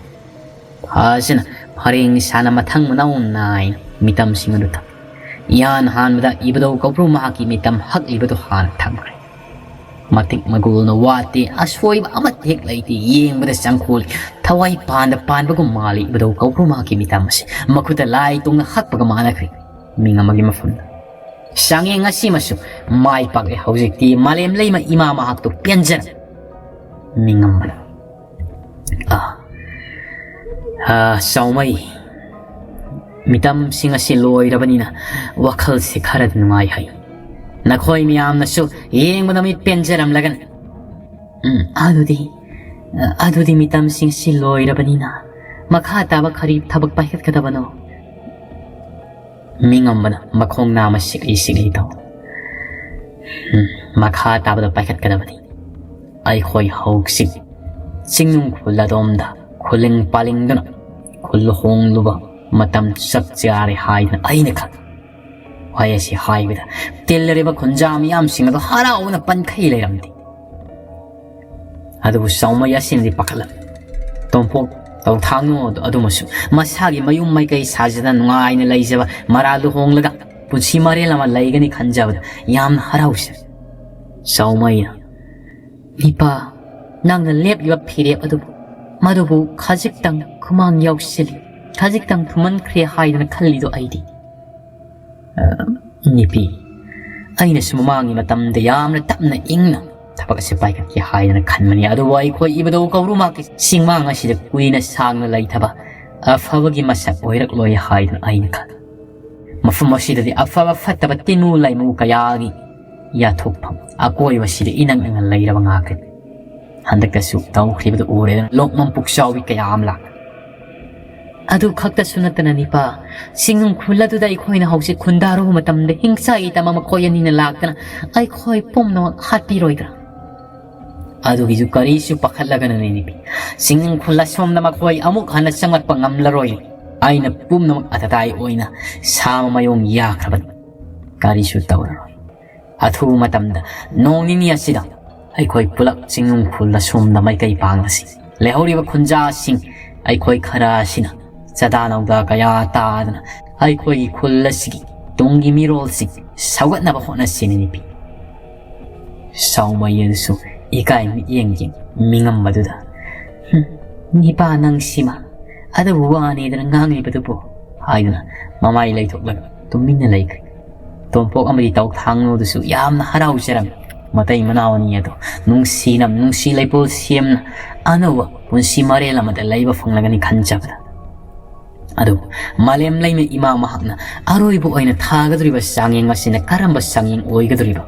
ꯐꯖꯅ ꯐꯔꯦꯡ ꯁꯥꯅ ꯃꯊꯪ ꯃꯅꯥꯎ ꯅꯥꯏꯅ ꯃꯤꯇꯝꯁꯤꯡ ꯑꯗꯨ ꯊꯝꯃꯤ꯫ ꯏꯍꯥꯟ ꯍꯥꯟꯕꯗ ꯏꯕꯨꯙꯧ ꯀꯧꯕ꯭ꯔꯨ ꯃꯍꯥꯛꯀꯤ ꯃꯤꯇꯝ ꯍꯛꯂꯤꯕꯗꯨ ꯍꯥꯟꯅ ꯊꯝꯈ꯭ꯔꯦ꯫ ꯃꯇꯤꯛ ꯃꯒꯨꯜꯅ ꯋꯥꯠꯇꯦ, ꯑꯁꯣꯏꯕ ꯑꯃꯠꯇ ꯍꯦꯛ ꯂꯩꯇꯦ, ꯌꯦꯡꯕꯗ ꯆꯪꯈꯣꯜꯂꯤ, ꯊꯋꯥꯏ ꯄꯥꯟꯗ ꯄꯥꯟꯕꯒꯨꯝ ꯃꯥꯜꯂꯤ꯫ ꯏꯕꯨꯙꯧ ꯀꯧꯕ꯭ꯔꯨ ꯃꯍꯥꯛꯀꯤ ꯃꯤꯇꯝ ꯑꯁꯤ ꯃꯈꯨꯠꯇ ꯂꯥꯏ ꯇꯣꯡꯅ ꯍꯛꯄꯒ ꯃꯥꯟꯅꯈ꯭ꯔꯦ꯫ ꯃꯤꯡ ꯑꯃꯒꯤ ꯃꯐꯝꯗ ꯆꯥꯡꯌꯦꯡ ꯑꯁꯤꯃꯁꯨ ꯃꯥꯏ ꯄꯥꯛꯂꯦ꯫ ꯍꯧꯖꯤꯛꯇꯤ ꯃꯥꯂꯦꯝ ꯂꯩꯃ ꯏꯃꯥ ꯃꯍꯥꯛꯇꯨ ꯄꯦꯟꯖꯔꯦ꯫ ꯃꯤꯡ ꯑꯃꯅ, "ꯑꯥ, ꯑꯥ, ꯆꯥꯎꯃꯩ, ꯃꯤꯇꯝꯁꯤꯡ ꯑꯁꯤ ꯂꯣꯏꯔꯕꯅꯤꯅ ꯋꯥꯈꯜꯁꯤ ꯈꯔꯗꯤ ꯅꯨꯡꯉꯥꯏ ꯍꯥꯏ꯫ ꯅꯈꯣꯏ ꯃꯌꯥꯝꯅꯁꯨ ꯌꯦꯡꯕꯗ ꯃꯤꯠ ꯄꯦꯟꯖꯔꯝꯂꯒꯅꯤ꯫ ꯎꯝ, ꯑꯗꯨꯗꯤ, ꯑꯗꯨꯗꯤ ꯃꯤꯇꯝꯁꯤꯡ ꯑꯁꯤ ꯂꯣꯏꯔꯕꯅꯤꯅ ꯃꯈꯥ ꯇꯥꯕ ꯀꯔꯤ ꯊꯕꯛ ꯄꯥꯏꯈꯠꯀꯗꯕꯅꯣ?" ꯃꯤꯉꯝꯕꯅ ꯃꯈꯣꯡ ꯅꯥꯝꯃ ꯁꯤꯛꯂꯤ ꯁꯤꯛꯂꯤ ꯇꯧ꯫ "ꯎꯝ, ꯃꯈꯥ ꯇꯥꯕꯗ ꯄꯥꯏꯈꯠꯀꯗꯕꯅꯤ꯫ ꯑꯩꯈꯣꯏ ꯍꯧꯖꯤꯛ ꯆꯤꯡꯅꯨꯡ ꯈꯨꯜ ꯑꯗꯣꯝꯗ ꯈꯨꯂꯤꯡ ꯄꯥꯂꯤꯡꯗꯨꯅ ꯈꯨꯜ ꯍꯣꯡꯂꯨꯕ ꯃꯇꯝ ꯆꯞ ꯆꯥꯔꯦ ꯍꯥꯏꯗꯅ ꯑꯩꯅ ꯈꯜꯂꯤ꯫" ꯋꯥꯍꯩ ꯑꯁꯤ ꯍꯥꯏꯕꯗ ꯇꯤꯜꯂꯔꯤꯕ ꯈꯨꯟꯖꯥ ꯃꯤꯌꯥꯝꯁꯤꯡ ꯑꯗꯨ ꯍꯔꯥꯎꯅ ꯄꯟꯈꯩ ꯂꯩꯔꯝꯗꯦ꯫ ꯑꯗꯨꯕꯨ ꯆꯥꯎꯃꯩ ꯑꯁꯤꯅꯗꯤ ꯄꯥꯈꯠꯂꯝꯃꯤ꯫ ꯇꯣꯝꯄꯣꯛ ꯇꯧꯊꯥꯡꯅꯨ ꯑꯗꯨ-, ꯑꯗꯨꯃꯁꯨ ꯃꯁꯥꯒꯤ ꯃꯌꯨꯝ ꯃꯥꯏꯀꯩ ꯁꯥꯖꯗꯅ ꯅꯨꯡꯉꯥꯏꯅ ꯂꯩꯖꯕ ꯃꯔꯥ ꯂꯨꯍꯣꯡꯂꯒ ꯄꯨꯟꯁꯤ ꯃꯔꯦꯜ ꯑꯃ ꯂꯩꯒꯅꯤ ꯈꯟꯖꯕꯗ ꯌꯥꯝꯅ ꯍꯔꯥꯎꯖꯩ꯫ ꯆꯥꯎꯃꯩꯅ, "ꯅꯤꯄꯥ, ꯅꯪꯅ ꯂꯦꯞꯂꯤꯕ ꯐꯤꯔꯦꯞ ꯑꯗꯨꯕꯨ, ꯃꯗꯨꯕꯨ ꯈꯖꯤꯛꯇꯪ ꯈꯨꯃꯥꯡ ꯌꯥꯎꯁꯤꯜꯂꯤ, ꯈꯖꯤꯛꯇꯪ ꯊꯨꯃꯟꯈ꯭ꯔꯦ ꯍꯥꯏꯗꯅ ꯈꯜꯂꯤꯗꯣ ꯑꯩꯗꯤ꯫" ꯑ, ꯅꯤꯄꯤ, ꯑꯩꯅꯁꯨ ꯃꯃꯥꯡꯒꯤ ꯃꯇꯝꯗ ꯌꯥꯝꯅ ꯇꯞꯅ ꯏꯪꯅ ꯊꯕꯛ ꯑꯁꯤ ꯄꯥꯏꯈꯠꯀꯦ ꯍꯥꯏꯗꯅ ꯈꯟꯕꯅꯤ, ꯑꯗꯨꯕꯨ ꯑꯩꯈꯣꯏ ꯏꯕꯨꯙꯧ ꯀꯧꯕ꯭ꯔꯨ ꯃꯍꯥꯛꯀꯤ ꯆꯤꯡꯃꯥꯡ ꯑꯁꯤꯗ ꯀꯨꯏꯅ ꯁꯥꯡꯅ ꯂꯩꯊꯕ ꯑꯐꯕꯒꯤ ꯃꯁꯛ ꯑꯣꯏꯔꯛꯂꯣꯏ ꯍꯥꯏꯗꯅ ꯑꯩꯅ ꯈꯜꯂꯤ꯫ ꯃꯐꯝ ꯑꯁꯤꯗꯗꯤ ꯑꯐꯕ ꯐꯠꯇꯕ ꯇꯤꯟꯃꯨ ꯂꯩꯃꯨ ꯀꯌꯥꯒꯤ ꯌꯥꯊꯣꯛꯐꯝ, ꯑꯀꯣꯏꯕꯁꯤꯗ ꯏꯅꯛ ꯅꯛꯅ ꯂꯩꯔꯕ ꯉꯥꯛꯇꯅꯤ꯫ ꯍꯟꯗꯛꯇꯁꯨ ꯇꯧꯈ꯭ꯔꯤꯕꯗꯨ ꯎꯔꯦꯗꯅ ꯂꯣꯛꯃꯝ ꯄꯨꯛꯆꯥꯎꯕꯤ ꯀꯌꯥ ꯑꯃ ꯂꯥꯛꯂꯦ꯫ ꯑꯗꯨ ꯈꯛꯇꯁꯨ ꯅꯠꯇꯅ ꯅꯤꯄꯥ, ꯆꯤꯡꯅꯨꯡ ꯈꯨꯜ ꯑꯗꯨꯗ ꯑꯩꯈꯣꯏꯅ ꯍꯧꯖꯤꯛ ꯈꯨꯟꯗꯥꯔꯨꯕ ꯃꯇꯝꯗ ꯍꯤꯡꯆꯥꯏ ꯇꯝꯕ ꯃꯈꯣꯏ ꯑꯅꯤꯅ ꯂꯥꯛꯇꯅ ꯑꯩꯈꯣꯏ ꯄꯨꯝꯅꯃꯛ ꯍꯥꯠꯄꯤꯔꯣꯏꯗ꯭ꯔꯥ? ꯑꯗꯨꯒꯤꯁꯨ ꯀꯔꯤꯁꯨ ꯄꯥꯈꯠꯂꯒꯅꯨꯅꯦ ꯅꯤꯄꯤ꯫ ꯆꯤꯡꯅꯨꯡ ꯈꯨꯜ ꯑꯁꯣꯝꯗ ꯃꯈꯣꯏ ꯑꯃꯨꯛ ꯍꯟꯅ ꯆꯪꯂꯛꯄ ꯉꯝꯂꯔꯣꯏ꯫ ꯑꯩꯅ ꯄꯨꯝꯅꯃꯛ ꯑꯇꯇꯥꯏ ꯑꯣꯏꯅ ꯁꯥꯃ ꯃꯥꯌꯣꯡ ꯌꯥꯈ꯭ꯔꯕꯅꯤ꯫ ꯀꯔꯤꯁꯨ ꯇꯧꯔꯔꯣꯏ꯫ ꯑꯊꯨꯕ ꯃꯇꯝꯗ ꯅꯣꯡ ꯅꯤꯅꯤ ꯑꯁꯤꯗ ꯑꯩꯈꯣꯏ ꯄꯨꯂꯞ ꯆꯤꯡꯅꯨꯡ ꯈꯨꯜ ꯑꯁꯣꯝꯗ ꯃꯥꯏꯀꯩ ꯄꯥꯡꯂꯁꯤ꯫ ꯂꯩꯍꯧꯔꯤꯕ ꯈꯨꯟꯖꯥꯁꯤꯡ ꯑꯩꯈꯣꯏ ꯈꯔ ꯑꯁꯤꯅ ꯆꯥꯗꯥ ꯅꯧꯗꯥ ꯀꯌꯥ ꯇꯥꯗꯅ ꯑꯩꯈꯣꯏꯒꯤ ꯈꯨꯜ ꯑꯁꯤꯒꯤ ꯇꯨꯡꯒꯤ ꯃꯤꯔꯣꯜꯁꯤꯡ ꯁꯧꯒꯠꯅꯕ ꯍꯣꯠꯅꯁꯤꯅꯦ ꯅꯨꯄꯤ꯫ ꯁꯥꯎꯃꯩ ꯑꯗꯨꯁꯨ ꯏꯀꯥꯏ ꯃꯤꯠꯌꯦꯡꯒꯤ ꯃꯤꯉꯝꯕꯗꯨꯗ, "ꯍꯨꯝ, ꯅꯤꯄꯥ ꯅꯪ ꯁꯤꯃ ꯑꯗꯨꯕꯨ ꯋꯥꯅꯦꯗꯅ ꯉꯥꯡꯂꯤꯕꯗꯨꯕꯨ?" ꯍꯥꯏꯗꯨꯅ ꯃꯃꯥꯏ ꯂꯩꯊꯣꯛꯂꯒ ꯇꯨꯃꯤꯟꯅ ꯂꯩꯈ꯭ꯔꯦ꯫ ꯇꯣꯝꯄꯣꯛ ꯑꯃꯗꯤ ꯇꯧꯊꯥꯡꯅꯨꯗꯨꯁꯨ ꯌꯥꯝꯅ ꯍꯔꯥꯎꯖꯔꯝꯃꯤ꯫ ꯃꯇꯩ ꯃꯅꯥꯎ ꯑꯅꯤ ꯑꯗꯨ ꯅꯨꯡꯁꯤꯅ, ꯅꯨꯡꯁꯤ ꯂꯩꯄꯣꯜ ꯁꯦꯝꯅ ꯑꯅꯧꯕ ꯄꯨꯟꯁꯤ ꯃꯔꯦꯜ ꯑꯃꯗ ꯂꯩꯕ ꯐꯪꯂꯒꯅꯤ ꯈꯟꯖꯕꯗ꯫ ꯑꯗꯨꯕꯨ ꯃꯥꯂꯦꯝ ꯂꯩꯃ ꯏꯃꯥ ꯃꯍꯥꯛꯅ ꯑꯔꯣꯏꯕ ꯑꯣꯏꯅ ꯊꯥꯒꯗꯧꯔꯤꯕ ꯆꯥꯡꯌꯦꯡ ꯑꯁꯤꯅ ꯀꯔꯝꯕ ꯆꯥꯡꯌꯦꯡ ꯑꯣꯏꯒꯗꯧꯔꯤꯕ?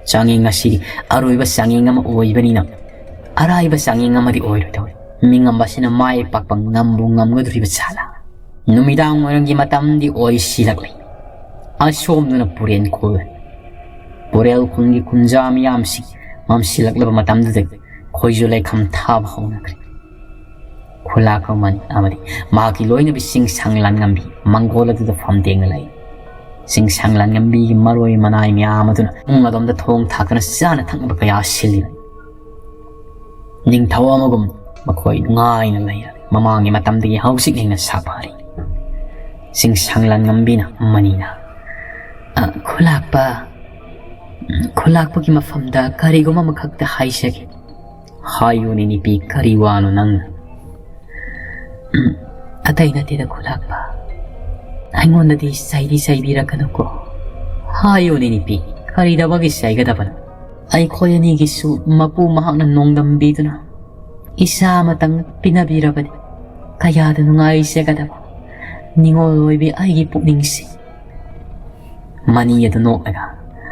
ꯆꯥꯡꯌꯦꯡ ꯑꯁꯤꯗꯤ ꯑꯔꯣꯏꯕ ꯆꯥꯡꯌꯦꯡ ꯑꯃ ꯑꯣꯏꯕꯅꯤꯅ ꯑꯔꯥꯏꯕ ꯆꯥꯡꯌꯦꯡ ꯑꯃꯗꯤ ꯑꯣꯏꯔꯣꯏꯗꯧꯔꯤ꯫ ꯃꯤꯉꯝꯕ ꯑꯁꯤꯅ ꯃꯥꯏ ꯄꯥꯛꯄ ꯉꯝꯕꯨ ꯉꯝꯒꯗꯧꯔꯤꯕ ꯖꯥꯠꯂꯥ? ꯅꯨꯃꯤꯗꯥꯡ ꯋꯥꯏꯔꯝꯒꯤ ꯃꯇꯝꯗꯤ ꯑꯣꯏꯁꯤꯜꯂꯛꯂꯤ꯫ ꯑꯁꯣꯝꯗꯅ ꯄꯨꯔꯦꯟ ꯈꯨꯜ, ꯄꯨꯔꯦꯜ ꯈꯨꯜꯒꯤ ꯈꯨꯟꯖꯥ ꯃꯤꯌꯥꯝꯁꯤꯡ ꯃꯝꯁꯤꯜꯂꯛꯂꯕ ꯃꯇꯝꯗꯨꯗ ꯈꯣꯏꯖꯨ ꯂꯩꯈꯝ ꯊꯥꯕ ꯍꯧꯅꯈ꯭ꯔꯦ꯫ ꯈꯨꯂꯥꯛꯄ ꯑꯃꯅꯤ ꯑꯃꯗꯤ ꯃꯍꯥꯛꯀꯤ ꯂꯣꯏꯅꯕꯤ ꯆꯤꯡꯁꯥꯡ ꯂꯥꯟꯉꯝꯕꯤ ꯃꯪꯒꯣꯜ ꯑꯗꯨꯗ ꯐꯝꯇꯦꯡꯅ ꯂꯩ꯫ ꯆꯤꯡꯁꯥꯡ ꯂꯥꯟꯉꯝꯕꯤꯒꯤ ꯃꯔꯣꯏ ꯃꯅꯥꯏ ꯃꯌꯥꯝ ꯑꯗꯨꯅ ꯄꯨꯡ ꯑꯗꯣꯝꯗ ꯊꯣꯡ ꯊꯥꯛꯇꯨꯅ ꯆꯥꯅ ꯊꯛꯅꯕ ꯀꯌꯥ ꯁꯤꯜꯂꯤ꯫ ꯅꯤꯡꯊꯧ ꯑꯃꯒꯨꯝ ꯃꯈꯣꯏ ꯅꯨꯡꯉꯥꯏꯅ ꯂꯩꯔꯦ꯫ ꯃꯃꯥꯡꯒꯤ ꯃꯇꯝꯗꯒꯤ ꯍꯧꯖꯤꯛꯅ ꯍꯦꯟꯅ ꯁꯥꯐꯔꯤ꯫ ꯆꯤꯡꯁꯥꯡ ꯂꯥꯟꯉꯝꯕꯤꯅ ꯃꯅꯤꯅ, "ꯑ, ꯈꯨꯂꯥꯛꯄ, ꯎꯝ, ꯈꯨꯂꯥꯛꯄꯒꯤ ꯃꯐꯝꯗ ꯀꯔꯤꯒꯨꯝꯕ ꯑꯃꯈꯛꯇ ꯍꯥꯏꯖꯒꯦ꯫" "ꯍꯥꯏꯌꯨꯅꯦ ꯅꯨꯄꯤ, ꯀꯔꯤ ꯋꯥꯅꯣ ꯅꯪꯅ?" "ꯎꯝ, ꯑꯇꯩ ꯅꯠꯇꯦꯗ ꯈꯨꯂꯥꯛꯄ, ꯑꯩꯉꯣꯟꯗꯗꯤ ꯆꯩꯗꯤ ꯆꯩꯕꯤꯔꯛꯀꯅꯨꯀꯣ꯫" "ꯍꯥꯏꯌꯨꯅꯦ ꯅꯨꯄꯤ, ꯀꯔꯤꯗꯧꯕꯒꯤ ꯆꯩꯒꯗꯕꯅꯣ? ꯑꯩꯈꯣꯏ ꯑꯅꯤꯒꯤꯁꯨ ꯃꯄꯨ ꯃꯍꯥꯛꯅ ꯅꯣꯡꯗꯝꯕꯤꯗꯨꯅ ꯏꯆꯥ ꯑꯃꯇꯪ ꯄꯤꯅꯕꯤꯔꯕꯗꯤ ꯀꯌꯥꯗ ꯅꯨꯡꯉꯥꯏꯖꯒꯗꯕ, ꯅꯤꯉꯣꯜ ꯑꯣꯏꯕꯤ ꯑꯩꯒꯤ ꯄꯨꯛꯅꯤꯡꯁꯦ꯫" ꯃꯅꯤ ꯑꯗꯨ ꯅꯣꯛꯂꯒ,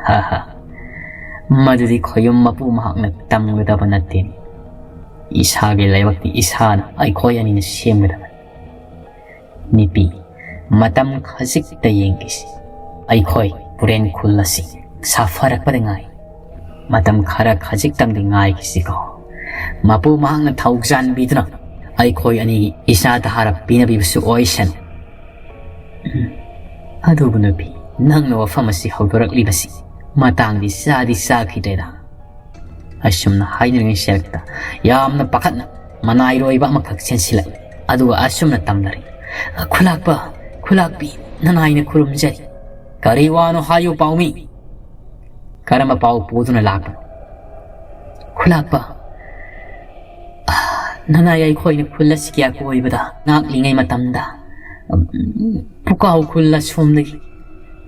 "ꯍꯥ ꯍꯥ, ꯃꯗꯨꯗꯤ ꯈꯣꯌꯨꯝ ꯃꯄꯨ ꯃꯍꯥꯛꯅ ꯇꯝꯒꯗꯕ ꯅꯠꯇꯦ꯫ ꯏꯁꯥꯒꯤ ꯂꯥꯏꯕꯛꯇꯤ ꯏꯁꯥꯅ ꯑꯩꯈꯣꯏ ꯑꯅꯤꯅ ꯁꯦꯝꯒꯗꯕꯅꯤ꯫ ꯅꯨꯄꯤ, ꯃꯇꯝ ꯈꯖꯤꯛꯇ ꯌꯦꯡꯈꯤꯁꯤ꯫ ꯑꯩꯈꯣꯏ ꯄꯨꯔꯦꯟ ꯈꯨꯜ ꯑꯁꯤ ꯁꯥꯐꯔꯛꯄꯗ ꯉꯥꯏ꯫ ꯃꯇꯝ ꯈꯔ ꯈꯖꯤꯛꯇꯪꯗꯤ ꯉꯥꯏꯈꯤꯁꯤꯀꯣ꯫ ꯃꯄꯨ ꯃꯍꯥꯛꯅ ꯊꯧꯖꯥꯟꯕꯤꯗꯨꯅ ꯑꯩꯈꯣꯏ ꯑꯅꯤꯒꯤ ꯏꯆꯥ ꯇꯍꯥꯔ ꯄꯤꯅꯕꯤꯕꯁꯨ ꯑꯣꯏꯁꯅꯨ꯫" "ꯎꯝ, ꯑꯗꯨꯕꯨ ꯅꯨꯄꯤ, ꯅꯪꯅ ꯋꯥꯐꯝ ꯑꯁꯤ ꯍꯧꯗꯣꯔꯛꯂꯤꯕꯁꯤ ꯃꯇꯥꯡꯗꯤ ꯆꯥꯗꯤ ꯆꯥꯈꯤꯗ꯭ꯔꯦꯗ꯫ ꯑꯁꯨꯝꯅ ꯍꯥꯏꯅꯔꯤꯉꯩ ꯁꯦꯔꯛꯇ ꯌꯥꯝꯅ ꯄꯥꯈꯠꯅ ꯃꯅꯥꯏꯔꯣꯏꯕ ꯑꯃꯈꯛ ꯆꯦꯟꯁꯤꯜꯂꯛꯏ꯫ ꯑꯗꯨꯒ ꯑꯁꯨꯝꯅ ꯇꯝꯅꯔꯤ, "ꯈꯨꯂꯥꯛꯄ, ꯈꯨꯂꯥꯛꯄꯤ, ꯅꯅꯥꯏꯅ ꯈꯨꯔꯨꯝꯖꯔꯤ꯫ ꯀꯔꯤ ꯋꯥꯅꯣ ꯍꯥꯏꯌꯨ ꯄꯥꯎꯃꯤ꯫ ꯀꯔꯝꯕ ꯄꯥꯎ ꯄꯨꯗꯨꯅ ꯂꯥꯛꯄꯅꯣ?" ꯈꯨꯂꯥꯛꯄ, ꯅꯅꯥꯏ ꯑꯩꯈꯣꯏꯅ ꯈꯨꯜ ꯑꯁꯤꯒꯤ ꯑꯀꯣꯏꯕꯗ ꯉꯥꯛꯂꯤꯉꯩ ꯃꯇꯝꯗ, ꯎꯝ, ꯄꯨꯀꯥꯎ ꯈꯨꯜ ꯑꯁꯣꯝꯗꯒꯤ,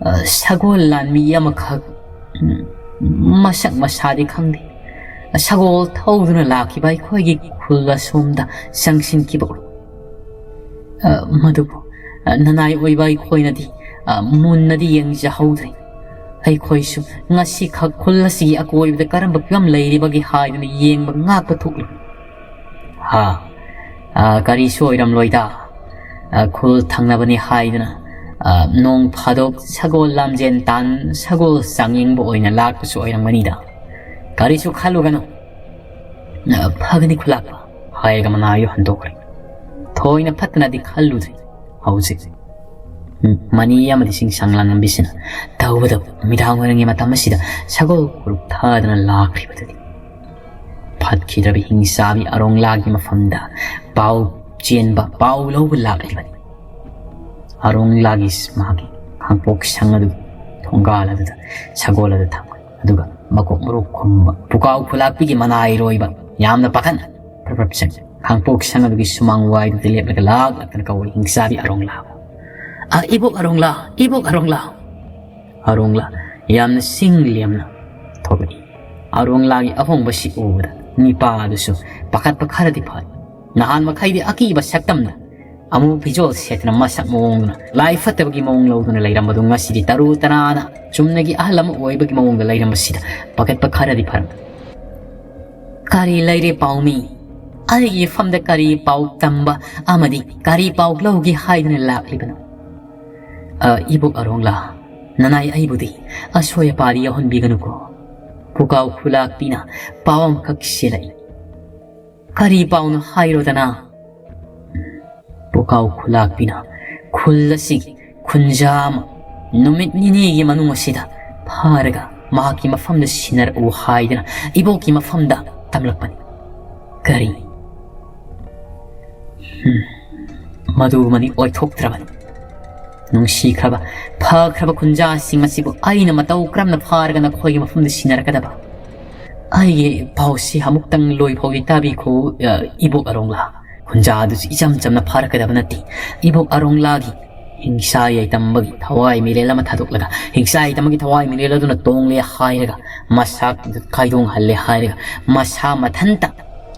ꯑ, ꯁꯒꯣꯜ ꯂꯥꯟꯃꯤ ꯑꯃꯈꯛ, ꯎꯝ, ꯃꯁꯛ ꯃꯁꯥꯗꯤ ꯈꯪꯗꯦ, ꯁꯒꯣꯜ ꯊꯧꯗꯨꯅ ꯂꯥꯛꯈꯤꯕ ꯑꯩꯈꯣꯏꯒꯤ ꯈꯨꯜ ꯑꯁꯣꯝꯗ ꯆꯪꯁꯤꯟꯈꯤꯕ ꯎꯏ꯫ ꯑ, ꯃꯗꯨꯕꯨ, ꯑ, ꯅꯅꯥꯏ ꯑꯣꯏꯕ ꯑꯩꯈꯣꯏꯅꯗꯤ, ꯑ, ꯃꯨꯟꯅꯗꯤ ꯌꯦꯡꯖꯍꯧꯗ꯭ꯔꯦ꯫ ꯑꯩꯈꯣꯏꯁꯨ ꯉꯁꯤꯈꯛ ꯈꯨꯜ ꯑꯁꯤꯒꯤ ꯑꯀꯣꯏꯕꯗ ꯀꯔꯝꯕ ꯐꯤꯕꯝ ꯂꯩꯔꯤꯕꯒꯦ ꯍꯥꯏꯗꯨꯅ ꯌꯦꯡꯕ ꯉꯥꯛꯄ ꯊꯣꯛꯂꯨꯏ꯫ ꯍꯥ, ꯑ, ꯀꯔꯤꯁꯨ ꯑꯣꯏꯔꯝꯂꯣꯏꯗ꯫ ꯑ, ꯈꯨꯜ ꯊꯪꯅꯕꯅꯤ ꯍꯥꯏꯗꯨꯅ, ꯑ, ꯅꯣꯡ ꯐꯥꯗꯣꯛ ꯁꯒꯣꯜ ꯂꯝꯖꯦꯟ ꯇꯥꯟ, ꯁꯒꯣꯜ ꯆꯥꯡꯌꯦꯡꯕ ꯑꯣꯏꯅ ꯂꯥꯛꯄꯁꯨ ꯑꯣꯏꯔꯝꯒꯅꯤꯗ꯫ ꯀꯔꯤꯁꯨ ꯈꯜꯂꯨꯒꯅꯨ꯫ "ꯑ, ꯐꯒꯅꯤ ꯈꯨꯂꯥꯛꯄ" ꯍꯥꯏꯔꯒ ꯃꯅꯥꯏꯗꯨ ꯍꯟꯗꯣꯛꯈ꯭ꯔꯦ꯫ ꯊꯣꯏꯅ ꯐꯠꯇꯅꯗꯤ ꯈꯜꯂꯨꯗ꯭ꯔꯦ ꯍꯧꯖꯤꯛ꯫ ꯎꯝ, ꯃꯅꯤ ꯑꯃꯗꯤ ꯁꯤꯡꯁꯪ ꯂꯥꯡꯂꯝꯕꯤꯁꯤꯅ ꯇꯧꯕꯇꯕꯨ ꯅꯨꯃꯤꯗꯥꯡ ꯋꯥꯏꯔꯝꯒꯤ ꯃꯇꯝ ꯑꯁꯤꯗ ꯁꯒꯣꯜ ꯀꯨꯔꯨꯞ ꯊꯥꯗꯅ ꯂꯥꯛꯈ꯭ꯔꯤꯕꯗꯨꯗꯤ꯫ ꯐꯠꯈꯤꯗ꯭ꯔꯕ ꯍꯤꯡꯆꯥꯕꯤ ꯑꯔꯣꯡꯂꯥꯒꯤ ꯃꯐꯝꯗ ꯄꯥꯎ ꯆꯦꯟꯕ, ꯄꯥꯎ ꯂꯧꯕ ꯂꯥꯛꯂꯤꯕꯅꯤ꯫ ꯑꯔꯣꯡꯂꯥꯒꯤ ꯃꯥꯒꯤ ꯈꯥꯡꯄꯣꯛ ꯁꯪ ꯑꯗꯨꯒꯤ ꯊꯣꯡꯒꯥꯜ ꯑꯗꯨꯗ ꯁꯒꯣꯜ ꯑꯗꯨ ꯊꯝꯈ꯭ꯔꯦ꯫ ꯑꯗꯨꯒ ꯃꯀꯣꯛ ꯃꯔꯨ ꯈꯨꯝꯕ ꯄꯨꯀꯥꯎ ꯈꯨꯂꯥꯛꯄꯤꯒꯤ ꯃꯅꯥꯏꯔꯣꯏꯕ ꯌꯥꯝꯅ ꯄꯥꯈꯠꯅ ꯄ꯭ꯔꯞ ꯄ꯭ꯔꯞ ꯆꯪꯉꯤ꯫ ꯈꯥꯡꯄꯣꯛ ꯁꯪ ꯑꯗꯨꯒꯤ ꯁꯨꯃꯥꯡ ꯋꯥꯏꯗꯨꯗ ꯂꯦꯞꯂꯒ ꯂꯥꯛ ꯂꯥꯛꯇꯅ ꯀꯧꯏ ꯍꯤꯡꯆꯥꯕꯤ ꯑꯔꯣꯡꯂꯥꯕꯨ꯫ "ꯑ, ꯏꯕꯣꯛ ꯑꯔꯣꯡꯂꯥ, ꯏꯕꯣꯛ ꯑꯔꯣꯡꯂꯥ!" ꯑꯔꯣꯡꯂꯥ ꯌꯥꯝꯅ ꯁꯤꯡ ꯂꯦꯝꯅ ꯊꯣꯛꯂꯛꯏ꯫ ꯑꯔꯣꯡꯂꯥꯒꯤ ꯑꯍꯣꯡꯕꯁꯤ ꯎꯕꯗ ꯅꯤꯄꯥ ꯑꯗꯨꯁꯨ ꯄꯥꯈꯠꯄ ꯈꯔꯗꯤ ꯐꯥꯏ꯫ ꯅꯍꯥꯟ ꯃꯈꯩꯗꯤ ꯑꯀꯤꯕ ꯁꯛꯇꯝꯗ ꯑꯃꯨꯕ ꯐꯤꯖꯣꯜ ꯁꯦꯠꯇꯅ ꯃꯁꯛ ꯃꯑꯣꯡꯗꯨꯅ ꯂꯥꯏ ꯐꯠꯇꯕꯒꯤ ꯃꯑꯣꯡ ꯂꯧꯗꯨꯅ ꯂꯩꯔꯝꯕꯗꯨ ꯉꯁꯤꯗꯤ ꯇꯔꯨ ꯇꯅꯥꯅ ꯆꯨꯝꯅꯒꯤ ꯑꯍꯜ ꯑꯃ ꯑꯣꯏꯕꯒꯤ ꯃꯑꯣꯡꯗ ꯂꯩꯔꯝꯕꯁꯤꯗ ꯄꯥꯈꯠꯄ ꯈꯔꯗꯤ ꯐꯔꯝꯃꯤ꯫ "ꯀꯔꯤ ꯂꯩꯔꯦ ꯄꯥꯎꯃꯤ? ꯑꯩꯒꯤ ꯏꯐꯝꯗ ꯀꯔꯤ ꯄꯥꯎ ꯇꯝꯕ ꯑꯃꯗꯤ ꯀꯔꯤ ꯄꯥꯎ ꯂꯧꯒꯦ ꯍꯥꯏꯗꯨꯅ ꯂꯥꯛꯂꯤꯕꯅꯣ?" "ꯑ, ꯏꯕꯣꯛ ꯑꯔꯣꯡꯂꯥ, ꯅꯅꯥꯏ ꯑꯩꯕꯨꯗꯤ ꯑꯁꯣꯏ ꯑꯄꯥꯗꯤ ꯌꯥꯎꯍꯟꯕꯤꯒꯅꯨꯀꯣ꯫ ꯄꯨꯀꯥꯎ ꯈꯨꯂꯥꯛꯄꯤꯅ ꯄꯥꯎ ꯑꯃꯈꯛ ꯁꯤꯜꯂꯛꯏ꯫" "ꯀꯔꯤ ꯄꯥꯎꯅꯣ ꯍꯥꯏꯔꯣꯗꯅ?" "ꯄꯨꯀꯥꯎ ꯈꯨꯂꯥꯛꯄꯤꯅ ꯈꯨꯜ ꯑꯁꯤꯒꯤ ꯈꯨꯟꯖꯥ ꯑꯃ ꯅꯨꯃꯤꯠ ꯅꯤꯅꯤꯒꯤ ꯃꯅꯨꯡ ꯑꯁꯤꯗ ꯐꯥꯔꯒ ꯃꯍꯥꯛꯀꯤ ꯃꯐꯝꯗ ꯁꯤꯟꯅꯔꯛꯎ ꯍꯥꯏꯗꯨꯅ ꯏꯕꯣꯛꯀꯤ ꯃꯐꯝꯗ ꯇꯝꯂꯛꯄꯅꯤ꯫ ꯀꯔꯤ? ꯎꯝ, ꯃꯗꯨꯃꯗꯤ ꯑꯣꯏꯊꯣꯛꯇ꯭ꯔꯕꯅꯤ꯫ ꯅꯨꯡꯁꯤꯈ꯭ꯔꯕ, ꯐꯈ꯭ꯔꯕ ꯈꯨꯟꯖꯥꯁꯤꯡ ꯑꯁꯤꯕꯨ ꯑꯩꯅ ꯃꯇꯧ ꯀꯔꯝꯅ ꯐꯥꯔꯒ ꯅꯈꯣꯏꯒꯤ ꯃꯐꯝꯗ ꯁꯤꯟꯅꯔꯛꯀꯗꯕ? ꯑꯩꯒꯤ ꯄꯥꯎꯁꯤ ꯑꯃꯨꯛꯇꯪ ꯂꯣꯏꯐꯥꯎꯗꯤ ꯇꯥꯕꯤꯈꯣ, ꯑ, ꯏꯕꯣꯛ ꯑꯔꯣꯡꯂꯥ꯫ ꯈꯨꯟꯖꯥ ꯑꯗꯨꯁꯨ ꯏꯆꯝ ꯆꯝꯅ ꯐꯥꯔꯛꯀꯗꯕ ꯅꯠꯇꯦ꯫ ꯏꯕꯣꯛ ꯑꯔꯣꯡꯂꯥꯒꯤ ꯍꯤꯡꯁꯥ ꯌꯥꯏꯇꯝꯕꯒꯤ ꯊꯋꯥꯏ ꯃꯤꯔꯦꯜ ꯑꯃ ꯊꯥꯗꯣꯛꯂꯒ, ꯍꯤꯡꯁꯥ ꯌꯥꯏꯇꯝꯕꯒꯤ ꯊꯋꯥꯏ ꯃꯤꯔꯦꯜ ꯑꯗꯨꯅ ꯇꯣꯡꯂꯦ ꯍꯥꯏꯔꯒ, ꯃꯁꯥ ꯀꯥꯏꯗꯣꯡꯍꯜꯂꯦ ꯍꯥꯏꯔꯒ, ꯃꯁꯥ ꯃꯊꯟꯇ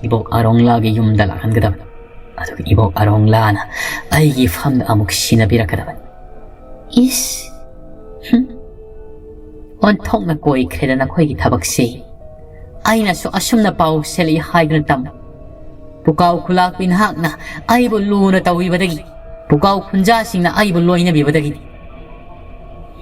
ꯏꯕꯣꯛ ꯑꯔꯣꯡꯂꯥꯒꯤ ꯌꯨꯝꯗ ꯂꯥꯛꯍꯟꯒꯗꯕꯅꯤ꯫ ꯑꯗꯨꯒ ꯏꯕꯣꯛ ꯑꯔꯣꯡꯂꯥꯅ ꯑꯩꯒꯤ ꯐꯝꯗ ꯑꯃꯨꯛ ꯁꯤꯟꯅꯕꯤꯔꯛꯀꯗꯕꯅꯤ꯫ ꯏꯁ! ꯍꯨꯝ꯫ ꯑꯣꯟꯊꯣꯛꯅ ꯀꯣꯏꯈ꯭ꯔꯦꯗ ꯅꯈꯣꯏꯒꯤ ꯊꯕꯛꯁꯦ꯫ ꯑꯩꯅꯁꯨ ꯑꯁꯨꯝꯅ ꯄꯥꯎ ꯁꯦꯜꯂꯛꯏ ꯍꯥꯏꯗꯨꯅ ꯇꯝ꯫ ꯄꯨꯀꯥꯎ ꯈꯨꯂꯥꯛꯄꯤ ꯅꯍꯥꯛꯅ ꯑꯩꯕꯨ ꯂꯨꯅ ꯇꯧꯕꯤꯕꯗꯒꯤ, ꯄꯨꯀꯥꯎ ꯈꯨꯟꯖꯥꯁꯤꯡꯅ ꯑꯩꯕꯨ ꯂꯣꯏꯅꯕꯤꯕꯗꯒꯤꯗꯤ,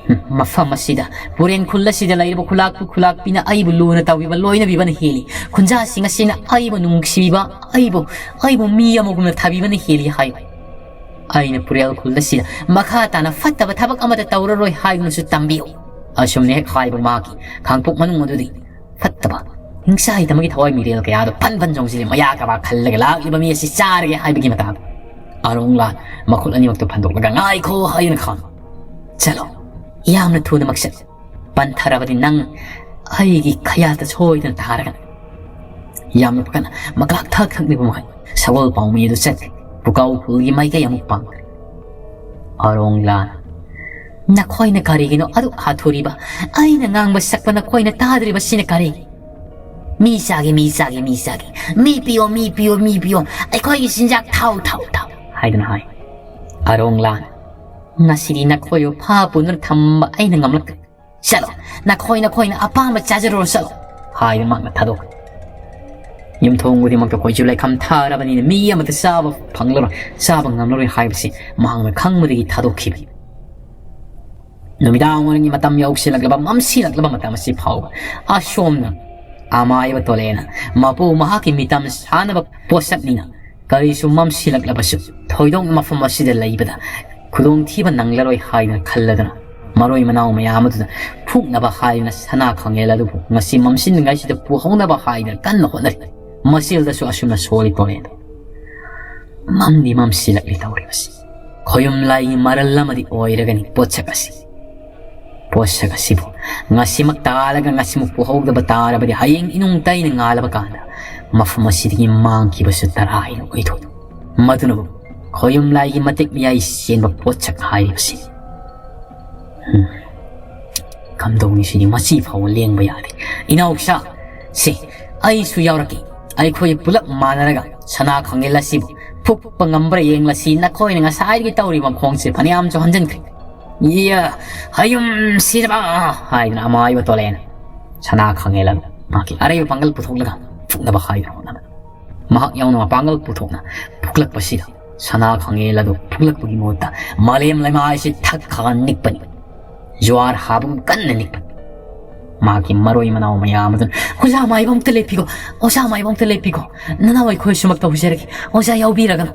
ꯍꯨꯝ, ꯃꯐꯝ ꯑꯁꯤꯗ, ꯄꯨꯔꯦꯟ ꯈꯨꯜ ꯑꯁꯤꯗ ꯂꯩꯔꯤꯕ ꯈꯨꯂꯥꯛꯄꯤ ꯈꯨꯂꯥꯛꯄꯤꯅ ꯑꯩꯕꯨ ꯂꯨꯅ ꯇꯧꯕꯤꯕ, ꯂꯣꯏꯅꯕꯤꯕꯅ ꯍꯦꯜꯂꯤ꯫ ꯈꯨꯟꯖꯥꯁꯤꯡ ꯑꯁꯤꯅ ꯑꯩꯕꯨ ꯅꯨꯡꯁꯤꯕꯤꯕ, ꯑꯩꯕꯨ, ꯑꯩꯕꯨ ꯃꯤ ꯑꯃꯒꯨꯝꯅ ꯊꯥꯕꯤꯕꯅ ꯍꯦꯜꯂꯤ ꯍꯥꯏꯌꯨ꯫ ꯑꯩꯅ ꯄꯨꯔꯦꯜ ꯈꯨꯜ ꯑꯁꯤꯗ ꯃꯈꯥ ꯇꯥꯅ ꯐꯠꯇꯕ ꯊꯕꯛ ꯑꯃꯠꯇ ꯇꯧꯔꯔꯣꯏ ꯍꯥꯏꯗꯨꯅꯁꯨ ꯇꯝꯕꯤꯌꯨ꯫ ꯑꯁꯨꯝꯅ ꯍꯦꯛ ꯍꯥꯏꯕ ꯃꯍꯥꯛꯀꯤ ꯈꯥꯡꯄꯣꯛ ꯃꯅꯨꯡ ꯑꯗꯨꯗꯤ ꯐꯠꯇꯕ, ꯍꯤꯡꯁꯥ ꯍꯩꯇꯕꯒꯤ ꯊꯋꯥꯏ ꯃꯤꯔꯦꯜ ꯀꯌꯥꯗꯣ ꯐꯟ ꯐꯟ ꯆꯣꯡꯁꯤꯜꯂꯤ, ꯃꯌꯥ ꯀꯕꯥ ꯈꯜꯂꯒ ꯂꯥꯛꯂꯤꯕ ꯃꯤ ꯑꯁꯤ ꯆꯥꯔꯒꯦ ꯍꯥꯏꯕꯒꯤ ꯃꯇꯥꯡꯗ꯫ ꯑꯔꯣꯡꯂꯥꯟ ꯃꯈꯨꯠ ꯑꯅꯤꯃꯛꯇꯣ ꯐꯟꯗꯣꯛꯂꯒ, "ꯉꯥꯏꯈꯣ" ꯍꯥꯏꯗꯨꯅ ꯈꯥꯝꯃꯤ꯫ "ꯆꯠꯂꯣ, ꯌꯥꯝꯅ ꯊꯨꯅꯃꯛ ꯆꯠꯂꯨ꯫ ꯄꯟꯊꯔꯕꯗꯤ ꯅꯪ ꯑꯩꯒꯤ ꯈꯌꯥꯠꯇ ꯁꯣꯏꯗꯅ ꯇꯥꯔꯒꯅꯤ꯫" ꯌꯥꯝꯅ ꯐꯖꯅ ꯃꯀ꯭ꯂꯥꯛ ꯊꯛ ꯊꯛꯂꯤꯕ ꯃꯈꯩ ꯁꯒꯣꯜ ꯄꯥꯎꯃꯤ ꯑꯗꯨ ꯆꯠꯈ꯭ꯔꯦ꯫ ꯄꯨꯀꯥꯎ ꯈꯨꯜꯒꯤ ꯃꯥꯏꯀꯩ ꯑꯃꯨꯛ ꯄꯥꯡꯈ꯭ꯔꯦ꯫ ꯑꯔꯣꯡꯂꯥꯟ, "ꯅꯈꯣꯏꯅ ꯀꯔꯤꯒꯤꯅꯣ ꯑꯗꯨꯛ ꯍꯥꯊꯨꯔꯤꯕ? ꯑꯩꯅ ꯉꯥꯡꯕ ꯁꯛꯄ ꯅꯈꯣꯏꯅ ꯇꯥꯗ꯭ꯔꯤꯕꯁꯤꯅ ꯀꯔꯤꯒꯤ? ꯃꯤ ꯆꯥꯒꯦ, ꯃꯤ ꯆꯥꯒꯦ, ꯃꯤ ꯆꯥꯒꯦ, ꯃꯤ ꯄꯤꯌꯣ, ꯃꯤ ꯄꯤꯌꯣ, ꯃꯤ ꯄꯤꯌꯣ, ꯑꯩꯈꯣꯏꯒꯤ ꯆꯤꯟꯖꯥꯛ ꯊꯥꯎ, ꯊꯥꯎ, ꯊꯥꯎ" ꯍꯥꯏꯗꯨꯅ ꯍꯥꯏ꯫ ꯑꯔꯣꯡꯂꯥꯟ, "ꯉꯁꯤꯗꯤ ꯅꯈꯣꯏꯕꯨ ꯐꯥ ꯄꯨꯗꯨꯅ ꯊꯝꯕ ꯑꯩꯅ ꯉꯝꯂꯛꯇ꯭ꯔꯦ꯫ ꯆꯠꯂꯣ, ꯅꯈꯣꯏ ꯅꯈꯣꯏꯅ ꯑꯄꯥꯝꯕ ꯆꯥꯖꯔꯨꯔꯣ, ꯆꯠꯂꯣ" ꯍꯥꯏꯗꯨꯅ ꯃꯍꯥꯛꯅ ꯊꯥꯗꯣꯛꯈ꯭ꯔꯦ꯫ ꯌꯨꯝꯊꯣꯡ ꯈꯨꯗꯤꯡꯃꯛꯇ ꯀꯣꯏꯆꯨ ꯂꯩꯈꯝ ꯊꯥꯔꯕꯅꯤꯅ ꯃꯤ ꯑꯃꯠꯇ ꯆꯥꯕ ꯐꯪꯂꯔꯣꯏ, ꯆꯥꯕ ꯉꯝꯂꯔꯣꯏ ꯍꯥꯏꯕꯁꯤ ꯃꯍꯥꯛꯅ ꯈꯪꯕꯗꯒꯤ ꯊꯥꯗꯣꯛꯈꯤꯕꯅꯤ꯫ ꯅꯨꯃꯤꯗꯥꯡ ꯋꯥꯏꯔꯝꯒꯤ ꯃꯇꯝ ꯌꯧꯁꯤꯜꯂꯛꯂꯕ, ꯃꯝꯁꯤꯜꯂꯛꯂꯕ ꯃꯇꯝ ꯑꯁꯤ ꯐꯥꯎꯕ ꯑꯁꯣꯝꯅ ꯑꯃꯥꯏꯕ ꯇꯣꯂꯦꯅ ꯃꯄꯨ ꯃꯍꯥꯛꯀꯤ ꯃꯤꯇꯝ ꯁꯥꯟꯅꯕ ꯄꯣꯠꯁꯛꯅꯤꯅ ꯀꯔꯤꯁꯨ ꯃꯝꯁꯤꯜꯂꯛꯂꯕꯁꯨ ꯊꯣꯏꯗꯣꯛꯅ ꯃꯐꯝ ꯑꯁꯤꯗ ꯂꯩꯕꯗ ꯈꯨꯗꯣꯡꯊꯤꯕ ꯅꯪꯂꯔꯣꯏ ꯍꯥꯏꯗꯨꯅ ꯈꯜꯂꯗꯨꯅ ꯃꯔꯣꯏ ꯃꯅꯥꯎ ꯃꯌꯥꯝ ꯑꯗꯨꯗ ꯐꯨꯛꯅꯕ ꯍꯥꯏꯗꯨꯅ ꯁꯅꯥ ꯈꯥꯡꯉꯦꯜ ꯑꯗꯨꯕꯨ ꯉꯁꯤ ꯃꯝꯁꯤꯟꯗ꯭ꯔꯤꯉꯩꯁꯤꯗ ꯄꯨꯍꯧꯅꯕ ꯍꯥꯏꯗꯨꯅ ꯀꯟꯅ ꯍꯣꯠꯅꯔꯤ꯫ ꯃꯁꯤꯗꯁꯨ ꯑꯁꯨꯝꯅ ꯁꯣꯜꯂꯤ ꯇꯣꯂꯦꯟꯗꯣ꯫ ꯃꯝꯗꯤ ꯃꯝꯁꯤꯜꯂꯛꯂꯤ ꯇꯧꯔꯤꯕꯁꯤ꯫ ꯈꯣꯌꯨꯝ ꯂꯥꯏꯒꯤ ꯃꯔꯜ ꯑꯃꯗꯤ ꯑꯣꯏꯔꯒꯅꯤ ꯄꯣꯠꯁꯛ ꯑꯁꯤ꯫ ꯄꯣꯠꯁꯛ ꯑꯁꯤꯕꯨ ꯉꯁꯤꯃꯛ ꯇꯥꯜꯂꯒ ꯉꯁꯤꯃꯛ ꯄꯨꯍꯧꯗꯕ ꯇꯥꯔꯕꯗꯤ ꯍꯌꯦꯡ ꯏꯅꯨꯡ ꯇꯩꯅ ꯉꯥꯜꯂꯕ ꯀꯥꯟꯗ ꯃꯐꯝ ꯑꯁꯤꯗꯒꯤ ꯃꯥꯡꯈꯤꯕꯁꯨ ꯇꯔꯥ ꯍꯥꯏꯅ ꯑꯣꯏꯊꯣꯛꯏ꯫ ꯃꯗꯨꯅꯕꯨ ꯈꯣꯌꯨꯝ ꯂꯥꯏꯒꯤ ꯃꯇꯤꯛ ꯃꯌꯥꯏ ꯆꯦꯟꯕ ꯄꯣꯠꯁꯛ ꯍꯥꯏꯔꯤꯕꯁꯤ꯫ ꯎꯝ꯫ ꯀꯝꯗꯧꯅꯤ ꯁꯤꯗꯤ, ꯃꯁꯤ ꯐꯥꯎꯕ ꯂꯦꯡꯕ ꯌꯥꯗꯦ꯫ ꯏꯅꯥꯎꯁꯥ, ꯁꯦ, ꯑꯩꯁꯨ ꯌꯥꯎꯔꯛꯀꯦ꯫ ꯑꯩꯈꯣꯏ ꯄꯨꯂꯞ ꯃꯥꯟꯅꯔꯒ ꯁꯅꯥ ꯈꯥꯡꯉꯦꯜ ꯑꯁꯤꯕꯨ ꯐꯨꯛꯄ ꯉꯝꯕ꯭ꯔꯥ ꯌꯦꯡꯂꯁꯤ꯫ ꯅꯈꯣꯏꯅ ꯉꯁꯥꯏꯗꯒꯤ ꯇꯧꯔꯤꯕ ꯃꯈꯣꯡꯁꯦ ꯐꯅꯌꯥꯝꯁꯨ ꯍꯟꯖꯤꯟꯈ꯭ꯔꯦ꯫ ꯏꯌꯥ, ꯍꯌꯨꯝ ꯁꯤꯔꯕ! ꯍꯥꯏꯗꯨꯅ ꯑꯃꯥꯏꯕ ꯇꯣꯂꯦꯅ ꯁꯅꯥ ꯈꯥꯡꯉꯦꯜ ꯑꯗꯨ ꯃꯍꯥꯛꯀꯤ ꯑꯔꯩꯕ ꯄꯥꯡꯒꯜ ꯄꯨꯊꯣꯛꯂꯒ ꯐꯨꯛꯅꯕ ꯍꯥꯏꯗꯨꯅ ꯍꯣꯠꯅꯕ꯫ ꯃꯍꯥꯛ ꯌꯥꯎꯅ ꯃꯄꯥꯡꯒꯜ ꯄꯨꯊꯣꯛꯅ ꯐꯨꯛꯂꯛꯄꯁꯤꯗ ꯁꯅꯥ ꯈꯥꯡꯉꯦꯜ ꯑꯗꯨ ꯐꯨꯛꯂꯛꯄꯒꯤ ꯃꯍꯨꯠꯇ ꯃꯥꯂꯦꯝ ꯂꯩꯃꯥꯏꯁꯤ ꯊꯛ ꯈꯥ ꯅꯤꯛꯄꯅꯤ꯫ ꯖ꯭ꯋꯥꯔ ꯍꯥꯕꯒꯨꯝ ꯀꯟꯅ ꯅꯤꯛꯄꯅꯤ꯫ ꯃꯍꯥꯛꯀꯤ ꯃꯔꯣꯏ ꯃꯅꯥꯎ ꯃꯌꯥꯝ ꯑꯗꯨꯅ, "ꯑꯣꯖꯥ ꯃꯥꯏꯕ ꯑꯝꯇ ꯂꯦꯞꯄꯤꯈꯣ, ꯑꯣꯖꯥ ꯃꯥꯏꯕ ꯑꯝꯇ ꯂꯦꯞꯄꯤꯈꯣ, ꯅꯅꯥꯎ ꯑꯩꯈꯣꯏ ꯁꯨꯃꯛ ꯇꯧꯖꯔꯒꯦ, ꯑꯣꯖꯥ ꯌꯥꯎꯕꯤꯔꯒꯅꯨ"꯫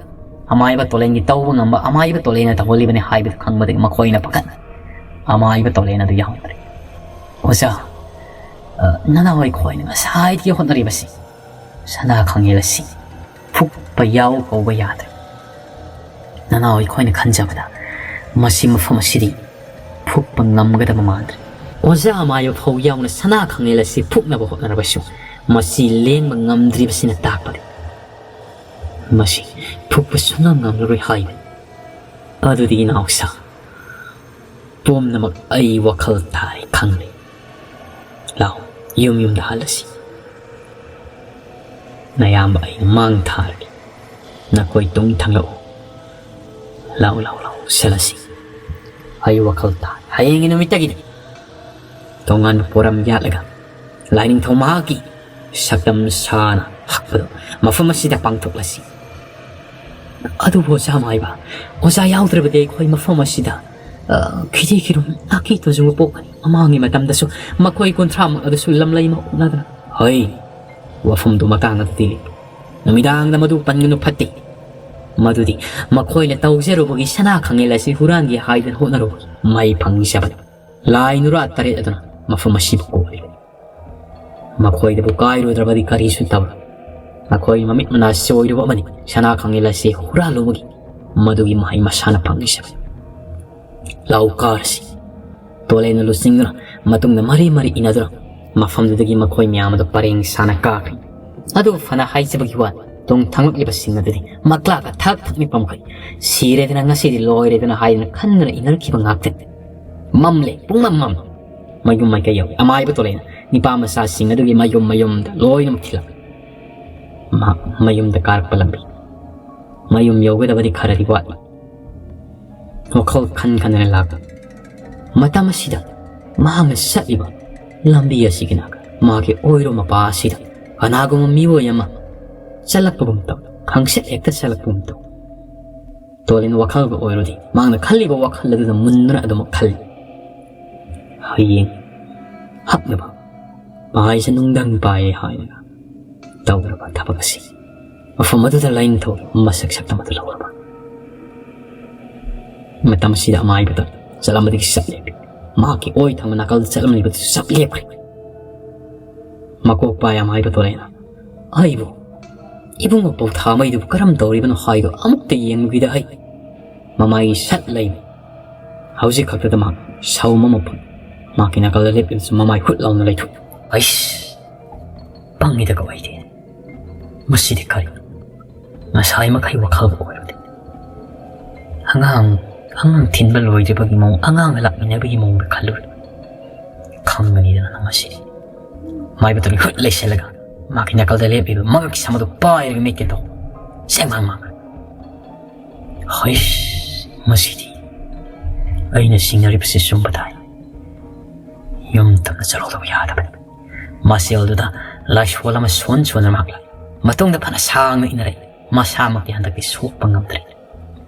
ꯑꯃꯥꯏꯕ ꯇꯣꯂꯦꯟꯒꯤ ꯇꯧꯕ ꯉꯝꯕ ꯑꯃꯥꯏꯕ ꯇꯣꯂꯦꯟꯅ ꯇꯧꯍꯜꯂꯤꯕꯅꯤ ꯍꯥꯏꯕꯗꯨ ꯈꯪꯕꯗꯒꯤ ꯃꯈꯣꯏꯅ ꯄꯥꯈꯠ ꯑꯃꯥꯏꯕ ꯇꯣꯂꯦꯟ ꯑꯗꯨ ꯌꯥꯎꯍꯟꯗ꯭ꯔꯦ꯫ "ꯑꯣꯖꯥ, ꯑ, ꯅꯅꯥꯎ ꯑꯩꯈꯣꯏꯅ ꯉꯁꯥꯏꯗꯒꯤ ꯍꯣꯠꯅꯔꯤꯕꯁꯤ ꯁꯅꯥ ꯈꯥꯡꯉꯦꯜ ꯑꯁꯤ ꯐꯨꯛꯄ ꯌꯥꯎ ꯀꯧꯕ ꯌꯥꯗ꯭ꯔꯦ꯫ ꯅꯅꯥꯎ ꯑꯩꯈꯣꯏꯅ ꯈꯟꯖꯕꯗ ꯃꯁꯤ ꯃꯐꯝ ꯑꯁꯤꯗꯤ ꯐꯨꯛꯄ ꯉꯝꯒꯗꯕ ꯃꯥꯟꯗ꯭ꯔꯦ꯫ ꯑꯣꯖꯥ ꯑꯃꯥꯏꯕ ꯐꯥꯎ ꯌꯥꯎꯅ ꯁꯅꯥ ꯈꯥꯡꯉꯦꯜ ꯑꯁꯤ ꯐꯨꯛꯅꯕ ꯍꯣꯠꯅꯔꯕꯁꯨ ꯃꯁꯤ ꯂꯦꯡꯕ ꯉꯝꯗ꯭ꯔꯤꯕꯁꯤꯅ ꯇꯥꯛꯄꯗꯤ ꯃꯁꯤ ꯐꯨꯛꯄ ꯁꯨꯡꯉꯝ ꯉꯝꯂꯔꯣꯏ ꯍꯥꯏꯕꯅꯤ꯫ ꯑꯗꯨꯗꯤ ꯏꯅꯥꯎꯁꯥ, ꯄꯨꯝꯅꯃꯛ ꯑꯩ ꯋꯥꯈꯜ ꯇꯥꯔꯦ ꯈꯪꯂꯦ꯫ ꯂꯥꯎ, ꯌꯨꯝ ꯌꯨꯝꯗ ꯍꯜꯂꯁꯤ꯫ ꯅꯌꯥꯝꯕ ꯑꯩꯅ ꯃꯥꯡ ꯊꯥꯔꯒꯦ꯫ ꯅꯈꯣꯏ ꯇꯨꯡ ꯊꯪꯂꯛꯎ꯫ ꯂꯥꯎ, ꯂꯥꯎ, ꯂꯥꯎ, ꯆꯠꯂꯁꯤ꯫ ꯑꯩ ꯋꯥꯈꯜ ꯇꯥꯔꯦ꯫ ꯍꯌꯦꯡꯒꯤ ꯅꯨꯃꯤꯠꯇꯒꯤꯗꯤ ꯇꯣꯉꯥꯟꯕ ꯄꯣꯔꯝ ꯌꯥꯠꯂꯒ ꯂꯥꯏꯅꯤꯡꯊꯧ ꯃꯍꯥꯛꯀꯤ ꯁꯛꯇꯝ ꯁꯥꯅ ꯍꯛꯄꯗꯣ ꯃꯐꯝ ꯑꯁꯤꯗ ꯄꯥꯡꯊꯣꯛꯂꯁꯤ꯫ ꯑꯗꯨꯕꯨ ꯑꯣꯖꯥ ꯃꯥꯏꯕ, ꯑꯣꯖꯥ ꯌꯥꯎꯗ꯭ꯔꯕꯗꯤ ꯑꯩꯈꯣꯏ ꯃꯐꯝ ꯑꯁꯤꯗ, ꯑ, ꯈꯤꯗꯤ ꯈꯤꯔꯨꯝ ꯅꯥꯀꯤ ꯇꯨꯖꯨꯡꯕ ꯄꯣꯛꯀꯅꯤ꯫ ꯃꯃꯥꯡꯒꯤ ꯃꯇꯝꯗꯁꯨ ꯃꯈꯣꯏ ꯀꯨꯟꯊ꯭ꯔꯥꯃꯨꯛ ꯑꯗꯨꯁꯨ ꯂꯝꯂꯩ ꯃꯍꯨꯠꯅꯗꯅ꯫ ꯍꯣꯏ, ꯋꯥꯐꯝꯗꯨ ꯃꯇꯥꯡ ꯑꯗꯨꯗꯤ ꯂꯩ꯫ ꯅꯨꯃꯤꯗꯥꯡꯗ ꯃꯗꯨ ꯄꯟꯒꯅꯨ, ꯐꯠꯇꯦ꯫ ꯃꯗꯨꯗꯤ ꯃꯈꯣꯏꯅ ꯇꯧꯖꯔꯨꯕꯒꯤ ꯁꯅꯥ ꯈꯥꯡꯉꯦꯜ ꯑꯁꯤ ꯍꯨꯔꯥꯟꯒꯦ ꯍꯥꯏꯗꯨꯅ ꯍꯣꯠꯅꯔꯨꯕꯒꯤ ꯃꯍꯩ ꯐꯪꯈꯤꯖꯕꯅꯤ꯫ ꯂꯥꯏ ꯅꯨꯔꯥ ꯇꯔꯦꯠ ꯑꯗꯨꯅ ꯃꯐꯝ ꯑꯁꯤꯕꯨ ꯀꯣꯜꯂꯤ꯫ ꯃꯈꯣꯏꯗꯕꯨ ꯀꯥꯏꯔꯨꯗ꯭ꯔꯕꯗꯤ ꯀꯔꯤꯁꯨ ꯇꯧꯔꯣꯏ꯫ ꯃꯈꯣꯏ ꯃꯃꯤꯠ ꯃꯅꯥ ꯆꯣꯏꯔꯨꯕ ꯑꯃꯅꯤ ꯁꯅꯥ ꯈꯥꯡꯉꯦꯜ ꯑꯁꯤ ꯍꯨꯔꯥꯜꯂꯨꯕꯒꯤ꯫ ꯃꯗꯨꯒꯤ ꯃꯍꯩ ꯃꯁꯥꯅ ꯐꯪꯈꯤꯖꯕꯅꯤ꯫ ꯂꯥꯎ ꯀꯥꯔꯁꯤ꯫ ꯇꯣꯂꯦꯟꯅ ꯂꯨꯆꯤꯡꯗꯨꯅ ꯃꯇꯨꯡꯗ ꯃꯔꯤ ꯃꯔꯤ ꯏꯟꯅꯗꯨꯅ ꯃꯐꯝꯗꯨꯗꯒꯤ ꯃꯈꯣꯏ ꯃꯌꯥꯝ ꯑꯗꯨ ꯄꯔꯦꯡ ꯁꯥꯅ ꯀꯥꯈ꯭ꯔꯦ꯫ ꯑꯗꯨꯕꯨ ꯐꯅ ꯍꯥꯏꯖꯕꯒꯤ ꯋꯥ, ꯇꯨꯡ ꯊꯥꯡꯂꯛꯂꯤꯕꯁꯤꯡ ꯑꯗꯨꯗꯤ ꯃꯀ꯭ꯂꯥꯛꯀ ꯊꯛ ꯊꯛꯅꯤ ꯄꯝꯈꯩ꯫ ꯁꯤꯔꯦꯗꯅ ꯉꯁꯤꯗꯤ ꯂꯣꯏꯔꯦꯗꯅ ꯍꯥꯏꯗꯨꯅ ꯈꯟꯗꯨꯅ ꯏꯟꯅꯔꯛꯈꯤꯕ ꯉꯥꯛꯇꯅꯤ꯫ ꯃꯝꯂꯦ, ꯄꯨꯡꯃꯝ ꯃꯝ꯫ ꯃꯌꯨꯝ ꯃꯥꯏꯀꯩ ꯌꯧꯏ꯫ ꯑꯃꯥꯏꯕ ꯇꯣꯂꯦꯟꯅ ꯅꯤꯄꯥ ꯃꯆꯥꯁꯤꯡ ꯑꯗꯨꯒꯤ ꯃꯌꯨꯝ ꯃꯌꯨꯝꯗ ꯂꯣꯏꯅꯃꯛ ꯊꯤꯜꯂꯛꯏ꯫ ꯃꯍꯥꯛ ꯃꯌꯨꯝꯗ ꯀꯥꯔꯛꯄ ꯂꯝꯕꯤ꯫ ꯃꯌꯨꯝ ꯌꯧꯒꯗꯕꯗꯤ ꯈꯔꯗꯤ ꯋꯥꯠꯂꯤ꯫ ꯋꯥꯈꯜ ꯈꯟ ꯈꯟꯗꯅ ꯂꯥꯛꯄ꯫ ꯃꯇꯝ ꯑꯁꯤꯗ ꯃꯍꯥꯛꯅ ꯆꯠꯂꯤꯕ ꯂꯝꯕꯤ ꯑꯁꯤꯒꯤ ꯅꯥꯀꯟ, ꯃꯥꯒꯤ ꯑꯣꯏꯔꯣ ꯃꯄꯥ ꯑꯁꯤꯗ ꯀꯅꯥꯒꯨꯝꯕ ꯃꯤꯑꯣꯏ ꯑꯃ ꯆꯠꯂꯛꯄꯒꯨꯝ ꯇꯧ, ꯈꯪꯆꯠ ꯍꯦꯛꯇ ꯆꯠꯂꯛꯄꯒꯨꯝ ꯇꯧ꯫ ꯇꯣꯂꯤꯟ ꯋꯥꯈꯜꯒ ꯑꯣꯏꯔꯨꯗꯤ, ꯃꯍꯥꯛꯅ ꯈꯜꯂꯤꯕ ꯋꯥꯈꯜ ꯑꯗꯨꯗ ꯃꯨꯟꯗꯨꯅ ꯑꯗꯨꯃꯛ ꯈꯜꯂꯤ꯫ ꯍꯌꯦꯡ ꯍꯛꯅꯕ ꯄꯥꯏꯁꯦ ꯅꯨꯡꯗꯪ ꯄꯥꯏꯌꯦ ꯍꯥꯏꯔꯒ ꯇꯧꯔꯕ ꯊꯕꯛ ꯑꯁꯤ ꯃꯐꯝ ꯑꯗꯨꯗ ꯂꯥꯏꯅꯤꯡꯊꯧ ꯃꯁꯛ ꯁꯛꯇꯝ ꯑꯗꯨ ꯂꯧꯔꯕ꯫ ꯃꯇꯝ ꯑꯁꯤꯗ ꯑꯃꯥꯏꯕꯗ ꯆꯠꯂꯝꯕꯗꯒꯤ ꯆꯞ ꯂꯦꯞꯄꯤ꯫ ꯃꯍꯥꯛꯀꯤ ꯑꯣꯏ ꯊꯪꯕ ꯅꯥꯀꯜꯗ ꯆꯠꯂꯝꯂꯤꯕꯗꯨꯁꯨ ꯆꯞ ꯂꯦꯞꯈ꯭ꯔꯦ꯫ ꯃꯀꯣꯛ ꯄꯥꯏ ꯑꯃꯥꯏꯕ ꯇꯣꯂꯦꯅ, "ꯑꯩꯕꯨ ꯏꯕꯨꯡꯉꯣ ꯄꯧꯊꯥꯃꯩꯗꯨꯕꯨ ꯀꯔꯝ ꯇꯧꯔꯤꯕꯅꯣ ꯍꯥꯏꯗꯣ ꯑꯃꯨꯛꯇ ꯌꯦꯡꯂꯨꯒꯦꯗ ꯑꯩ꯫" ꯃꯃꯥꯏꯒꯤ ꯁꯠ ꯂꯩꯕ꯫ ꯍꯧꯖꯤꯛ ꯈꯛꯇꯗ ꯃꯍꯥꯛ ꯁꯥꯎ ꯑꯃ ꯐꯨꯠ꯫ ꯃꯍꯥꯛꯀꯤ ꯅꯥꯀꯜꯗ ꯂꯦꯞꯂꯤꯕꯁꯨ ꯃꯃꯥꯏ ꯍꯨꯠ ꯂꯥꯎꯅ ꯂꯩꯊꯣꯛ꯫ "ꯑꯩꯁ, ꯄꯪꯉꯤꯗ ꯀꯃꯥꯏꯗꯤ꯫ ꯃꯁꯤꯗꯤ ꯀꯔꯤ? ꯉꯁꯥꯏ ꯃꯈꯩ ꯋꯥꯈꯜꯒ ꯑꯣꯏꯔꯨꯗꯦ꯫ ꯑꯉꯥꯡ, ꯑꯉꯥꯡ ꯊꯤꯟꯕ ꯂꯣꯏꯗ꯭ꯔꯤꯕꯒꯤ ꯃꯑꯣꯡ, ꯑꯉꯥꯡꯒ ꯂꯥꯛꯃꯤꯟꯅꯕꯒꯤ ꯃꯑꯣꯡꯗ ꯈꯜꯂꯨꯔꯦ꯫ ꯈꯪꯒꯅꯤꯗꯅ ꯅꯪ ꯉꯁꯤꯗꯤ꯫" ꯃꯥꯏꯕꯗꯨꯅ ꯍꯨꯠ ꯂꯩꯁꯜꯂꯒ ꯃꯥꯒꯤ ꯅꯥꯀꯜꯗ ꯂꯦꯞꯂꯤꯕ ꯃꯉꯛꯀꯤ ꯁꯝ ꯑꯗꯨ ꯄꯥꯏꯔꯒ ꯃꯤꯠꯀꯤ ꯇꯧ ꯁꯦꯡꯃꯥꯡ ꯃꯥꯡꯈ꯭ꯔꯦ꯫ "ꯍꯩꯁ, ꯃꯁꯤꯗꯤ ꯑꯩꯅ ꯆꯤꯡꯅꯔꯤꯕꯁꯤ ꯆꯨꯝꯕ ꯇꯥꯏ꯫ ꯌꯨꯝ ꯇꯞꯅ ꯆꯠꯍꯧꯗꯕ ꯌꯥꯗꯕꯅꯤ꯫" ꯃꯁꯦꯜꯗꯨꯗ ꯂꯥꯏꯁꯣꯜ ꯑꯃ ꯁꯣꯟ ꯁꯣꯟꯗꯨꯅ ꯃꯍꯥꯛ ꯂꯥꯛꯏ꯫ ꯃꯇꯨꯡꯗ ꯐꯅ ꯁꯥꯡꯅ ꯏꯟꯅꯔꯛꯏ꯫ ꯃꯁꯥꯃꯛꯇꯤ ꯍꯟꯗꯛꯇꯤ ꯁꯣꯛꯄ ꯉꯝꯗ꯭ꯔꯦ꯫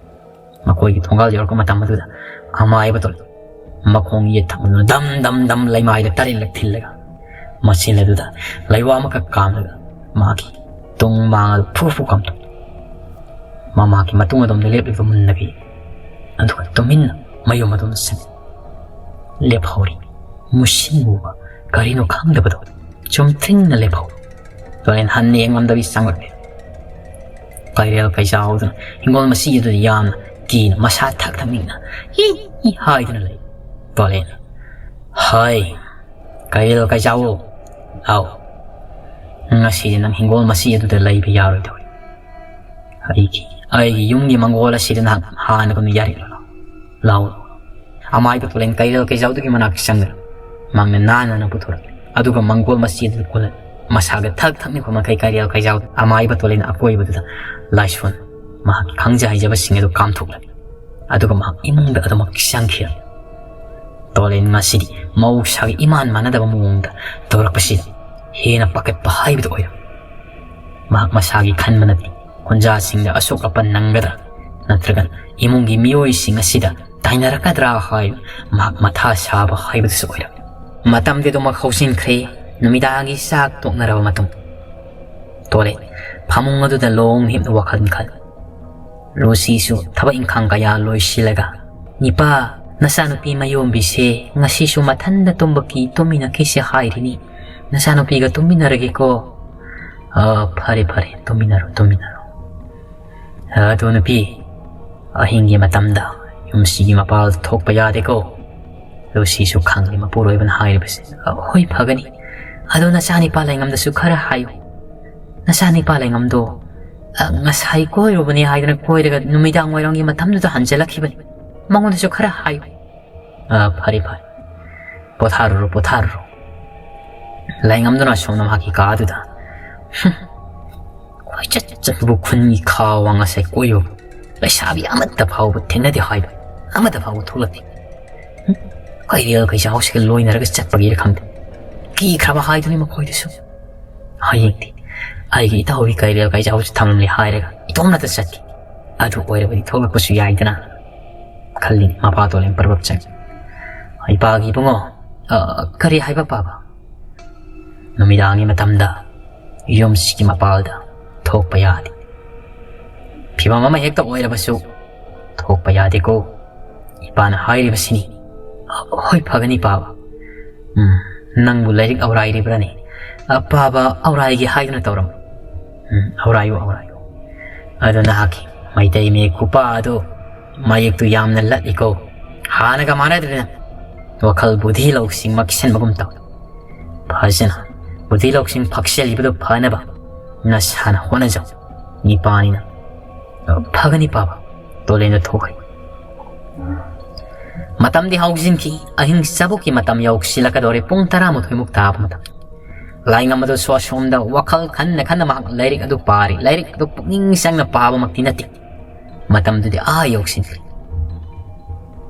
ꯃꯈꯣꯏꯒꯤ ꯊꯣꯡꯒꯥꯜ ꯌꯧꯔꯛꯄ ꯃꯇꯝ ꯑꯗꯨꯗ ꯑꯃꯥꯏꯕ ꯇꯣꯂꯤ ꯃꯈꯣꯡ ꯌꯦꯠ ꯊꯪꯗꯨꯅ ꯗꯝ ꯗꯝ ꯗꯝ ꯂꯩꯃꯥꯏꯗ ꯇꯔꯦꯠꯂꯛ ꯊꯤꯜꯂꯒ, ꯃꯆꯤꯟ ꯑꯗꯨꯗ ꯂꯩꯋꯥ ꯑꯃꯈꯛ ꯀꯥꯝꯂꯒ ꯃꯥꯒꯤ ꯇꯨꯡ ꯃꯥꯡ ꯑꯗꯨ ꯐꯨ ꯐꯨ ꯀꯥꯝꯊꯣꯛꯏ꯫ ꯃꯃꯥꯒꯤ ꯃꯇꯨꯡ ꯑꯗꯣꯝꯗ ꯂꯦꯞꯂꯤꯕ ꯃꯨꯟꯅꯕꯤ, ꯑꯗꯨꯒ ꯇꯨꯃꯤꯟꯅ ꯃꯌꯨꯝ ꯑꯗꯣꯝꯗ ꯆꯪꯉꯤ꯫ ꯂꯦꯞꯍꯧꯔꯤ꯫ ꯃꯨꯁꯤꯟ ꯃꯨꯕ, ꯀꯔꯤꯅꯣ ꯈꯪꯗꯕꯗꯣ ꯆꯨꯝꯊ꯭ꯔꯤꯡꯅ ꯂꯦꯞꯍꯧꯔꯤ꯫ ꯇꯣꯂꯦꯟ ꯍꯟꯅ ꯌꯦꯡꯂꯝꯗꯕꯤ ꯆꯪꯂꯛꯂꯦ꯫ ꯀꯩꯔꯦꯜ ꯀꯩꯆꯥꯎꯗꯨꯅ ꯍꯤꯡꯒꯣꯜ ꯃꯆꯤ ꯑꯗꯨꯗ ꯌꯥꯝꯅ ꯀꯤꯅ ꯃꯁꯥ ꯊꯛ ꯊꯛ ꯅꯤꯛꯅ ꯍꯤ ꯍꯤ ꯍꯥꯏꯗꯨꯅ ꯂꯩ꯫ ꯇꯣꯂꯦꯟ, "ꯍꯥꯏ, ꯀꯩꯔꯦꯜ ꯀꯩꯆꯥꯎ, ꯂꯥꯎ꯫ ꯉꯁꯤꯗꯤ ꯅꯪ ꯍꯤꯡꯒꯣꯜ ꯃꯆꯤ ꯑꯗꯨꯗ ꯂꯩꯕ ꯌꯥꯔꯣꯏꯗꯧꯔꯤ꯫ ꯑꯩꯒꯤ, ꯑꯩꯒꯤ ꯌꯨꯝꯒꯤ ꯃꯪꯒꯣꯜ ꯑꯁꯤꯗ ꯅꯍꯥꯛ ꯍꯥꯟꯅꯒꯨꯝꯅ ꯌꯥꯔꯤꯛꯂꯣ꯫ ꯂꯥꯎ꯫" ꯑꯃꯥꯏꯕ ꯇꯣꯂꯦꯟ ꯀꯩꯔꯦꯜ ꯀꯩꯆꯥꯎꯗꯨꯒꯤ ꯃꯅꯥꯛꯇ ꯆꯪꯗꯨꯅ ꯃꯍꯥꯛꯅ ꯅꯥꯟꯅ ꯅꯥꯟꯅ ꯄꯨꯊꯣꯔꯛꯂꯦ꯫ ꯑꯗꯨꯒ ꯃꯪꯒꯣꯜ ꯃꯆꯤ ꯑꯗꯨꯗ ꯀꯣꯜꯂꯒ ꯃꯁꯥꯒ ꯊꯛ ꯊꯛ ꯅꯤꯛꯄ ꯃꯈꯩ ꯀꯩꯔꯦꯜ ꯀꯩꯆꯥꯎ ꯑꯃꯥꯏꯕ ꯇꯣꯂꯦꯟ ꯑꯀꯣꯏꯕꯗꯨꯗ ꯂꯥꯏꯁꯣꯟ ꯃꯍꯥꯛꯀꯤ ꯈꯪꯖ ꯍꯩꯖꯕꯁꯤꯡ ꯑꯗꯨ ꯀꯥꯝꯊꯣꯛꯂꯒ, ꯑꯗꯨꯒ ꯃꯍꯥꯛ ꯏꯃꯨꯡꯗ ꯑꯗꯨꯃꯛ ꯆꯪꯈꯤ꯫ ꯇꯣꯂꯦꯟ ꯉꯁꯤꯗꯤ ꯃꯍꯧꯁꯥꯒ ꯏꯃꯥꯟ ꯃꯥꯟꯅꯗꯕ ꯃꯑꯣꯡꯗ ꯇꯧꯔꯛꯄꯁꯤꯗ ꯍꯦꯟꯅ ꯄꯥꯈꯠꯄ ꯍꯥꯏꯕꯗꯨ ꯑꯣꯏꯔꯝꯃꯤ꯫ ꯃꯍꯥꯛ ꯃꯁꯥꯒꯤ ꯈꯟꯕ ꯅꯠꯇꯦ, ꯈꯨꯟꯖꯥꯁꯤꯡꯗ ꯑꯁꯣꯛ ꯑꯄꯟ ꯅꯪꯒꯗ꯭ꯔꯥ, ꯅꯠꯇ꯭ꯔꯒ ꯏꯃꯨꯡꯒꯤ ꯃꯤꯑꯣꯏꯁꯤꯡ ꯑꯁꯤꯗ ꯇꯥꯏꯅꯔꯛꯀꯗ꯭ꯔꯥ ꯍꯥꯏꯕ ꯃꯍꯥꯛ ꯃꯊꯥ ꯁꯥꯕ ꯍꯥꯏꯕꯗꯨꯁꯨ ꯑꯣꯏꯔꯝꯃꯤ꯫ ꯃꯇꯝꯗꯤ ꯑꯗꯨꯃꯛ ꯍꯧꯖꯤꯟꯈ꯭ꯔꯦ꯫ ꯅꯨꯃꯤꯗꯥꯡꯒꯤ ꯆꯥꯛ ꯇꯣꯛꯅꯔꯕ ꯃꯇꯨꯡ, ꯇꯣꯂꯦꯟ ꯐꯃꯨꯡ ꯑꯗꯨꯗ ꯂꯣꯡ ꯍꯤꯞꯅ ꯋꯥꯈꯜ ꯈꯜꯂꯤ꯫ ꯂꯨꯁꯤꯁꯨ ꯊꯕꯛ ꯏꯪꯈꯥꯡ ꯀꯌꯥ ꯂꯣꯏꯁꯤꯜꯂꯒ, "ꯅꯤꯄꯥ, ꯅꯆꯥꯅꯨꯄꯤ ꯃꯌꯣꯝꯕꯤꯁꯦ ꯉꯁꯤꯁꯨ ꯃꯊꯟꯗ ꯇꯨꯝꯕ ꯀꯤ ꯇꯨꯝꯃꯤꯟꯅꯈꯤꯁꯦ ꯍꯥꯏꯔꯤꯅꯤ꯫ ꯅꯆꯥꯅꯨꯄꯤꯒ ꯇꯨꯝꯃꯤꯟꯅꯔꯒꯦꯀꯣ꯫" "ꯑ, ꯐꯔꯦ, ꯐꯔꯦ, ꯇꯨꯝꯃꯤꯟꯅꯔꯣ, ꯇꯨꯝꯃꯤꯟꯅꯔꯣ꯫" "ꯑ, ꯑꯗꯨ ꯅꯨꯄꯤ, ꯑꯍꯤꯡꯒꯤ ꯃꯇꯝꯗ ꯌꯨꯝꯁꯤꯒꯤ ꯃꯄꯥꯜ ꯊꯣꯛꯄ ꯌꯥꯗꯦꯀꯣ꯫" ꯂꯨꯁꯤꯁꯨ ꯈꯪꯂꯦ ꯃꯄꯨꯔꯣꯏꯕꯅ ꯍꯥꯏꯔꯤꯕꯁꯦ꯫ "ꯑ, ꯍꯣꯏ, ꯐꯒꯅꯤ꯫ ꯑꯗꯣ ꯅꯆꯥꯅꯤꯄꯥ ꯂꯩꯉꯝꯗꯁꯨ ꯈꯔ ꯍꯥꯏꯌꯨ꯫ ꯅꯆꯥꯅꯤꯄꯥ ꯂꯩꯉꯝꯗꯣ, ꯑ, ꯉꯁꯥꯏ ꯀꯣꯏꯔꯨꯕꯅꯦ ꯍꯥꯏꯗꯅ ꯀꯣꯏꯔꯒ ꯅꯨꯃꯤꯗꯥꯡ ꯋꯥꯏꯔꯝꯒꯤ ꯃꯇꯝꯗꯨꯗ ꯍꯟꯖꯤꯜꯂꯛꯈꯤꯕꯅꯤ꯫ ꯃꯉꯣꯟꯗꯁꯨ ꯈꯔ ꯍꯥꯏꯌꯨ꯫" "ꯑ, ꯐꯔꯦ, ꯐꯔꯦ꯫ ꯄꯣꯊꯥꯔꯨꯔꯣ, ꯄꯣꯊꯥꯔꯨꯔꯣ꯫" ꯂꯩꯉꯝꯗꯨꯅ ꯑꯁꯣꯝꯗ ꯃꯍꯥꯛꯀꯤ ꯀꯥꯗꯨꯗ, "ꯍꯨꯝ, ꯀꯣꯏꯆꯠ ꯆꯠꯄꯕꯨ ꯈꯨꯟꯒꯤ ꯈꯥ ꯋꯥꯡ ꯉꯁꯥꯏ ꯀꯣꯏꯕꯕꯨ ꯂꯩꯁꯥꯕꯤ ꯑꯃꯠꯇ ꯐꯥꯎꯕ ꯊꯦꯡꯅꯗꯦ ꯍꯥꯏꯕ, ꯑꯃꯠꯇ ꯐꯥꯎꯕ ꯊꯣꯛꯂꯛꯇꯦ꯫ ꯍꯨꯝ, ꯀꯩꯔꯦꯜ ꯀꯩꯆꯥꯎꯁꯤꯒ ꯂꯣꯏꯅꯔꯒ ꯆꯠꯄꯒꯤꯔ ꯈꯪꯗꯦ꯫ ꯀꯤꯈ꯭ꯔꯕ ꯍꯥꯏꯗꯨꯅꯤ ꯃꯈꯣꯏꯗꯨꯁꯨ꯫ ꯍꯌꯦꯡꯗꯤ ꯑꯩꯒꯤ ꯏꯇꯥꯎꯒꯤ ꯀꯩꯔꯦꯜ ꯀꯩꯆꯥꯎꯁꯤ ꯊꯝꯂꯝꯂꯦ ꯍꯥꯏꯔꯒ ꯏꯇꯣꯝꯅꯇ ꯆꯠꯈꯤ꯫ ꯑꯗꯨ ꯑꯣꯏꯔꯕꯗꯤ ꯊꯣꯛꯂꯛꯄꯁꯨ ꯌꯥꯏꯗꯅ" ꯈꯜꯂꯤ ꯃꯄꯥ ꯇꯣꯂꯦꯟ ꯄꯔꯕꯛ ꯆꯪ꯫ "ꯏꯄꯥꯒꯤ ꯏꯕꯨꯡꯉꯣ, ꯑ, ꯀꯔꯤ ꯍꯥꯏꯕ ꯄꯥꯕ?" "ꯅꯨꯃꯤꯗꯥꯡꯒꯤ ꯃꯇꯝꯗ ꯌꯨꯝꯁꯤꯒꯤ ꯃꯄꯥꯜꯗ ꯊꯣꯛꯄ ꯌꯥꯗꯦ꯫ ꯐꯤ ꯐꯤꯕꯝ ꯑꯃ ꯍꯦꯛꯇ ꯑꯣꯏꯔꯕꯁꯨ ꯊꯣꯛꯄ ꯌꯥꯗꯦꯀꯣ꯫ ꯏꯄꯥꯅ ꯍꯥꯏꯔꯤꯕꯁꯤꯅꯤ꯫ "ꯍꯣꯏ, ꯐꯒꯅꯤ ꯄꯥꯕ꯫ ꯎꯝ, ꯅꯪꯕꯨ ꯂꯥꯏꯔꯤꯛ ꯑꯧꯔꯥꯏꯔꯤꯕ꯭ꯔꯅꯦ? ꯑ, ꯄꯥꯕ ꯑꯧꯔꯥꯏꯒꯦ ꯍꯥꯏꯗꯨꯅ ꯇꯧꯔꯝ꯫ ꯎꯝ, ꯑꯧꯔꯥꯏꯌꯨ, ꯑꯧꯔꯥꯏꯌꯨ꯫ ꯑꯗꯣ ꯅꯍꯥꯛꯀꯤ ꯃꯩꯇꯩ ꯃꯌꯦꯛ ꯈꯨꯄꯥ ꯑꯗꯣ ꯃꯌꯦꯛꯇꯨ ꯌꯥꯝꯅ ꯂꯠꯂꯤꯀꯣ꯫ ꯍꯥꯟꯅꯒ ꯃꯥꯟꯅꯗ꯭ꯔꯦꯅ꯫ ꯋꯥꯈꯜ ꯕꯨꯙꯤ ꯂꯧꯁꯤꯡ ꯃꯛꯁꯤꯟꯕꯒꯨꯝ ꯇꯧꯏ꯫ ꯐꯖꯅ ꯕꯨꯙꯤ ꯂꯧꯁꯤꯡ ꯐꯛꯆꯜꯂꯤꯕꯗꯨ ꯐꯅꯕ ꯅꯁꯥꯅ ꯍꯣꯠꯅꯖꯧ꯫ ꯅꯤꯄꯥꯅꯤꯅ ꯐꯒꯅꯤ ꯄꯥꯕ꯫ ꯇꯣꯂꯦꯟꯗ ꯊꯣꯛꯈ꯭ꯔꯦ꯫ ꯃꯇꯝꯗꯤ ꯍꯧꯖꯤꯟꯈꯤ꯫ ꯑꯍꯤꯡ ꯆꯕꯨꯛꯀꯤ ꯃꯇꯝ ꯌꯧꯁꯤꯜꯂꯛꯀꯗꯧꯔꯦ꯫ ꯄꯨꯡ ꯇꯔꯥꯃꯥꯊꯣꯏꯃꯨꯛ ꯇꯥꯕ ꯃꯇꯝ꯫ ꯂꯥꯏꯉꯝ ꯑꯗꯨꯁꯨ ꯑꯁꯣꯝꯗ ꯋꯥꯈꯜ ꯈꯟꯅ ꯈꯟꯅ ꯃꯍꯥꯛ ꯂꯥꯏꯔꯤꯛ ꯑꯗꯨ ꯄꯥꯔꯤ꯫ ꯂꯥꯏꯔꯤꯛ ꯑꯗꯨ ꯄꯨꯛꯅꯤꯡ ꯆꯪꯅ ꯄꯥꯕꯃꯛꯇꯤ ꯅꯠꯇꯦ꯫ ꯃꯇꯝꯗꯨꯗꯤ ꯑꯥ ꯌꯧꯁꯤꯟꯈ꯭ꯔꯦ꯫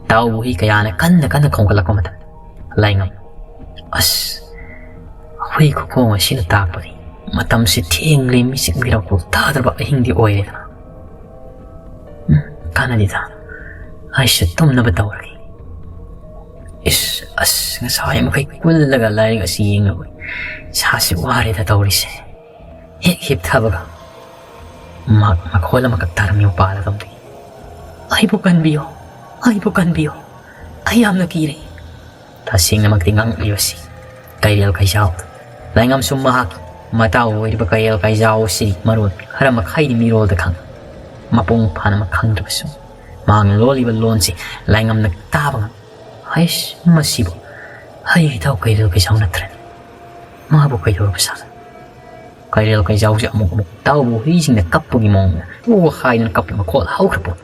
ꯇꯥꯎꯕ ꯍꯨꯏ ꯀꯌꯥꯅ ꯀꯟꯅ ꯀꯟꯅ ꯈꯣꯡꯒꯠꯂꯛꯄ ꯃꯇꯝ꯫ ꯂꯥꯏꯉꯝ, ꯑꯁ, ꯍꯨꯏ ꯈꯨꯈꯣꯡ ꯑꯁꯤꯅ ꯇꯥꯛꯄꯗꯤ ꯃꯇꯝꯁꯤ ꯊꯦꯡꯂꯦ, ꯃꯤꯆꯤꯛ ꯃꯤꯔꯥꯎꯈꯣꯜ ꯇꯥꯗ꯭ꯔꯕ ꯑꯍꯤꯡꯗꯤ ꯑꯣꯏꯔꯦꯗꯅ꯫ ꯎꯝ, ꯀꯥꯟꯅꯗꯦꯗ, ꯑꯩꯁꯨ ꯇꯨꯝꯅꯕ ꯇꯧꯔꯒꯦ꯫ ꯏꯁ, ꯑꯁ, ꯉꯁꯥꯏ ꯃꯈꯩ ꯀꯨꯜꯂꯒ ꯂꯥꯏꯔꯤꯛ ꯑꯁꯤ ꯌꯦꯡꯂꯨꯕ ꯏꯁꯥꯁꯤ ꯋꯥꯔꯦꯗ ꯇꯧꯔꯤꯁꯦ꯫ ꯍꯦꯛ ꯍꯤꯞꯊꯕꯒ ꯃꯍꯥꯛ ꯃꯈꯣꯜ ꯑꯃꯈꯛ ꯇꯥꯔꯝꯃꯤ ꯃꯄꯥꯜꯂꯣꯝꯗꯒꯤ, "ꯑꯩꯕꯨ ꯀꯟꯕꯤꯌꯨ, ꯑꯩꯕꯨ ꯀꯟꯕꯤꯌꯨ, ꯑꯩ ꯌꯥꯝꯅ ꯀꯤꯔꯦ"꯫ ꯇꯁꯦꯡꯅꯃꯛꯇꯤ ꯉꯥꯡꯂꯤꯕꯁꯤ ꯀꯩꯔꯦꯜ ꯀꯩꯖꯥꯎ꯫ ꯂꯥꯏꯉꯝꯁꯨ ꯃꯍꯥꯛꯀꯤ ꯃꯇꯥꯎ ꯑꯣꯏꯔꯤꯕ ꯀꯩꯔꯦꯜ ꯀꯩꯖꯥꯎ ꯑꯁꯤ ꯃꯔꯣꯟ ꯈꯔ ꯃꯈꯩꯗꯤ ꯃꯤꯔꯣꯜꯗ ꯈꯪꯏ꯫ ꯃꯄꯨꯡ ꯐꯥꯅꯃꯛ ꯈꯪꯗ꯭ꯔꯕꯁꯨ ꯃꯍꯥꯛꯅ ꯂꯣꯜꯂꯤꯕ ꯂꯣꯟꯁꯤ ꯂꯥꯏꯉꯝꯅ ꯇꯥꯕ ꯉꯝꯃꯤ꯫ "ꯍꯩꯁ, ꯃꯁꯤꯕꯨ ꯑꯩ ꯏꯇꯥꯎ ꯀꯩꯔꯦꯜ ꯀꯩꯖꯥꯎ ꯅꯠꯇ꯭ꯔꯅꯤ? ꯃꯥꯕꯨ ꯀꯩꯗꯧꯔꯕ ꯁꯥꯠꯅꯣ?" ꯀꯩꯔꯦꯜ ꯀꯩꯖꯥꯎꯁꯦ ꯑꯃꯨꯛ ꯑꯃꯨꯛ ꯇꯥꯎꯕ ꯍꯨꯏꯁꯤꯡꯅ ꯀꯞꯄꯒꯤ ꯃꯑꯣꯡꯗ ꯎ ꯍꯥꯏꯗꯨꯅ ꯀꯞꯄ ꯃꯈꯣꯜ ꯍꯧꯈ꯭ꯔꯄꯣꯠꯅꯤ꯫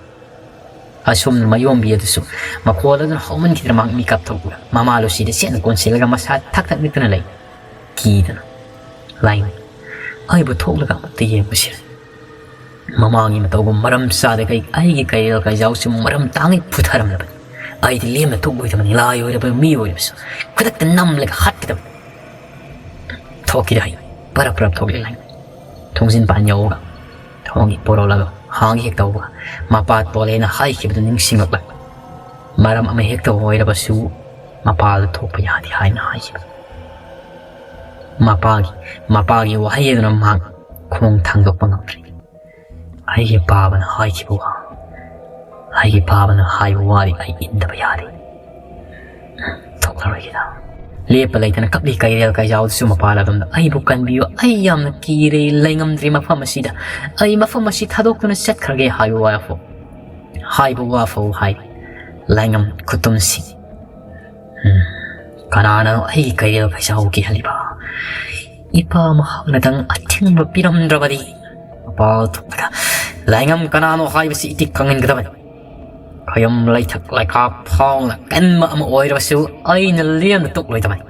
ꯑꯁꯣꯝꯅ ꯃꯌꯣꯝꯕꯤ ꯑꯗꯨꯁꯨ ꯃꯈꯣꯜ ꯑꯗꯨꯅ ꯍꯧꯃꯟꯈꯤꯗꯅ ꯃꯍꯥꯛ ꯃꯤꯀꯞ ꯊꯣꯛꯂꯒ ꯃꯃꯥ ꯂꯨꯁꯤꯗ ꯆꯦꯠꯅ ꯀꯣꯟꯁꯤꯜꯂꯒ ꯃꯁꯥ ꯊꯛ ꯊꯛ ꯅꯤꯛꯇꯨꯅ ꯂꯩ꯫ ꯀꯤꯗꯅ, "ꯂꯥꯏꯉꯝ, ꯑꯩꯕꯨ ꯊꯣꯛꯂꯒ ꯑꯃꯨꯛꯇ ꯌꯦꯡꯉꯨꯁꯤꯔ? ꯃꯃꯥꯡꯒꯤ ꯃꯇꯧꯒꯨꯝ ꯃꯔꯝ ꯆꯥꯗꯈꯩ ꯑꯩꯒꯤ ꯀꯩꯔꯦꯜ ꯀꯩꯖꯥꯎꯁꯤ ꯃꯔꯝ ꯇꯥꯡꯉꯩ ꯄꯨꯊꯔꯝꯂꯕꯅꯤ꯫ ꯑꯩꯗꯤ ꯂꯦꯝꯅ ꯊꯣꯛꯂꯣꯏꯗꯕꯅꯤ, ꯂꯥꯏ ꯑꯣꯏꯔꯕ ꯃꯤ ꯑꯣꯏꯔꯕꯁꯨ ꯈꯨꯗꯛꯇ ꯅꯝꯂꯒ ꯍꯥꯠꯀꯗꯕꯅꯤ"꯫ ꯊꯣꯛꯈꯤꯗ ꯍꯩ ꯄꯔꯞ ꯄꯔꯞ ꯊꯣꯛꯂꯛꯂꯦ꯫ ꯊꯣꯡꯖꯤꯟ ꯄꯥꯟ ꯌꯧꯔꯒ ꯊꯣꯡꯒꯤ ꯄꯣꯔꯣꯜ ꯑꯗꯨ ꯍꯥꯡꯒꯦ ꯍꯦꯛ ꯇꯧꯕꯒ ꯃꯄꯥ ꯇꯣꯜꯂꯦꯅ ꯍꯥꯏꯈꯤꯕꯗꯨ ꯅꯤꯡꯁꯤꯡꯂꯛꯂꯦ꯫ ꯃꯔꯝ ꯑꯃ ꯍꯦꯛꯇ ꯑꯣꯏꯔꯕꯁꯨ ꯃꯄꯥꯗ ꯊꯣꯛꯄ ꯌꯥꯗꯦ ꯍꯥꯏꯅ ꯍꯥꯏꯈꯤꯕ꯫ ꯃꯄꯥꯒꯤ, ꯃꯄꯥꯒꯤ ꯋꯥꯍꯩ ꯑꯗꯨꯅ ꯃꯍꯥꯛ ꯈꯣꯡ ꯊꯥꯡꯗꯣꯛꯄ ꯉꯝꯗ꯭ꯔꯦ꯫ ꯑꯩꯒꯤ ꯄꯥꯕꯅ ꯍꯥꯏꯈꯤꯕ ꯋꯥ, ꯑꯩꯒꯤ ꯄꯥꯕꯅ ꯍꯥꯏꯕ ꯋꯥꯗꯤ ꯑꯩ ꯏꯟꯗꯕ ꯌꯥꯗꯦ꯫ ꯊꯣꯛꯂꯔꯣꯏꯒꯦꯗ꯫ ꯂꯦꯞꯄ ꯂꯩꯇꯅ ꯀꯞꯂꯤ ꯀꯩꯔꯦꯜ ꯀꯩꯖꯥꯎꯗꯨꯁꯨ ꯃꯄꯥꯜ ꯑꯗꯣꯝꯗ꯫ "ꯑꯩꯕꯨ ꯀꯟꯕꯤꯌꯨ, ꯑꯩ ꯌꯥꯝꯅ ꯀꯤꯔꯦ, ꯂꯩꯉꯝꯗ꯭ꯔꯦ ꯃꯐꯝ ꯑꯁꯤꯗ꯫ ꯑꯩ ꯃꯐꯝ ꯑꯁꯤ ꯊꯥꯗꯣꯛꯇꯨꯅ ꯆꯠꯈ꯭ꯔꯒꯦ" ꯍꯥꯏꯕ ꯋꯥꯐꯥꯎ, ꯍꯥꯏꯕ ꯋꯥꯐꯥꯎ ꯍꯥꯏ꯫ ꯂꯥꯏꯉꯝ ꯈꯨꯇꯨꯝꯁꯤ꯫ ꯎꯝ, ꯀꯅꯥꯅꯣ ꯑꯩꯒꯤ ꯀꯩꯔꯦꯜ ꯀꯩꯖꯥꯎ ꯀꯤꯍꯜꯂꯤꯕ? ꯏꯄꯥ ꯃꯍꯥꯛꯅꯗꯪ ꯑꯊꯤꯡꯕ ꯄꯤꯔꯝꯗ꯭ꯔꯕꯗꯤ꯫ ꯃꯄꯥꯜ ꯊꯣꯛꯂꯒ, "ꯂꯥꯏꯉꯝ ꯀꯅꯥꯅꯣ ꯍꯥꯏꯕꯁꯤ ꯏꯇꯤꯛ ꯈꯪꯍꯟꯒꯗꯕꯅꯤ꯫ ꯈꯌꯝ ꯂꯩꯊꯛ ꯂꯩꯈꯥ ꯐꯥꯎꯅ ꯀꯟꯕ ꯑꯃ ꯑꯣꯏꯔꯕꯁꯨ ꯑꯩꯅ ꯂꯦꯝꯅ ꯇꯣꯛꯂꯣꯏꯗꯕꯅꯤ꯫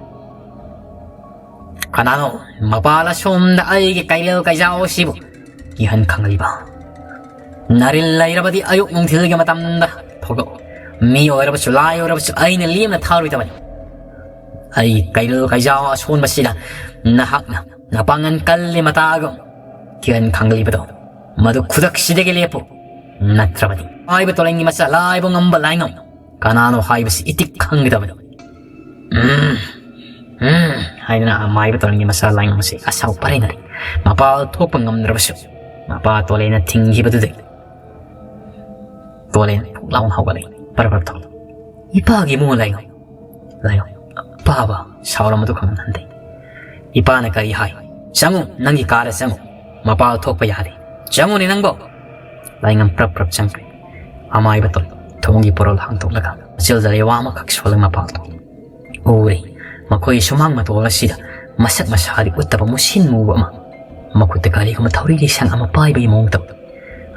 ꯀꯅꯥꯅꯣ ꯃꯄꯥꯜ ꯑꯁꯣꯝꯗ ꯑꯩꯒꯤ ꯀꯩꯔꯦꯜ ꯀꯩꯖꯥꯎ ꯑꯁꯤꯕꯨ ꯀꯤꯍꯟ ꯈꯪꯍꯜꯂꯤꯕ? ꯅꯥꯔꯤꯜ ꯂꯩꯔꯕꯗꯤ ꯑꯌꯨꯛ ꯅꯨꯡꯊꯤꯜꯒꯤ ꯃꯇꯝꯗ ꯊꯣꯛꯂꯛꯎ꯫ ꯃꯤ ꯑꯣꯏꯔꯕꯁꯨ ꯂꯥꯏ ꯑꯣꯏꯔꯕꯁꯨ ꯑꯩꯅ ꯂꯦꯝꯅ ꯊꯥꯔꯣꯏꯗꯕꯅꯤ꯫ ꯑꯩ ꯀꯩꯔꯦꯜ ꯀꯩꯖꯥꯎ ꯑꯁꯣꯟꯕꯁꯤꯗ ꯅꯍꯥꯛꯅ ꯅꯄꯥꯡꯒꯜ ꯀꯜꯂꯤ ꯃꯇꯥꯒꯨꯝ ꯀꯤꯍꯟ ꯈꯪꯍꯜꯂꯤꯕꯗꯣ, ꯃꯗꯨ ꯈꯨꯗꯛꯁꯤꯗꯒꯤ ꯂꯦꯞꯄꯨ꯫ ꯅꯠꯇ꯭ꯔꯕꯗꯤ ꯍꯥꯏꯕ ꯇꯣꯂꯦꯟꯒꯤ ꯃꯆꯥ ꯂꯥꯏꯕ ꯉꯝꯕ ꯂꯥꯏꯉꯝ ꯀꯅꯥꯅꯣ ꯍꯥꯏꯕꯁꯤ ꯏꯇꯤꯛ ꯈꯪꯒꯗꯕꯅꯤ"꯫ "ꯎꯝ, ꯎꯝ" ꯍꯥꯏꯗꯨꯅ ꯃꯥꯏꯕ ꯇꯣꯂꯦꯟꯒꯤ ꯃꯆꯥ ꯂꯥꯏꯉꯝ ꯑꯁꯤ ꯑꯁꯥꯎ ꯄꯔꯦꯡꯅꯔꯦ꯫ ꯃꯄꯥ ꯊꯣꯛꯄ ꯉꯝꯗ꯭ꯔꯕꯁꯨ ꯃꯄꯥ ꯇꯣꯂꯦꯟꯅ ꯊꯤꯡꯈꯤꯕꯗꯨꯗꯒꯤ ꯇꯣꯂꯦꯟ ꯐꯨꯛ ꯂꯥꯎꯅ ꯍꯧꯒꯠꯂꯛꯏ꯫ ꯄꯔꯞ ꯄꯔꯞ ꯊꯣꯛꯂꯛꯏ꯫ "ꯏꯄꯥꯒꯤ ꯏꯃꯨꯡ ꯂꯥꯏꯉꯝ, ꯂꯥꯏꯉꯝ"꯫ ꯄꯥꯕ ꯁꯥꯎꯔꯝꯕꯗꯨ ꯈꯪꯍꯟꯗꯦ꯫ ꯏꯄꯥꯅ ꯀꯔꯤ ꯍꯥꯏ? "ꯆꯪꯉꯨ, ꯅꯪꯒꯤ ꯀꯥꯗ ꯆꯪꯉꯨ꯫ ꯃꯄꯥ ꯊꯣꯛꯄ ꯌꯥꯗꯦ꯫ ꯆꯪꯉꯨꯅꯦ ꯅꯪꯕꯣ"꯫ ꯂꯥꯏꯉꯝ ꯄ꯭ꯔꯞ ꯄ꯭ꯔꯞ ꯆꯪꯈ꯭ꯔꯦ꯫ ꯑꯃꯥꯏꯕ ꯇꯣꯂꯦꯟ ꯊꯣꯡꯒꯤ ꯄꯣꯔꯣꯜ ꯍꯥꯡꯗꯣꯛꯂꯒ ꯃꯆꯤꯜꯗ ꯂꯩꯋꯥ ꯑꯃꯈꯛ ꯁꯣꯜꯂꯒ ꯃꯄꯥꯜ ꯊꯣꯛꯂꯦ꯫ ꯎꯔꯦ꯫ ꯃꯈꯣꯏ ꯁꯨꯃꯥꯡ ꯃꯇꯣꯜ ꯑꯁꯤꯗ ꯃꯁꯛ ꯃꯁꯥꯗꯤ ꯎꯠꯇꯕ ꯃꯨꯁꯤꯟ ꯃꯨꯕ ꯑꯃ, ꯃꯈꯨꯠꯇ ꯀꯔꯤꯒꯨꯝꯕ ꯊꯧꯔꯤ ꯂꯤꯁꯪ ꯑꯃ ꯄꯥꯏꯕꯒꯤ ꯃꯑꯣꯡ ꯇꯧꯏ꯫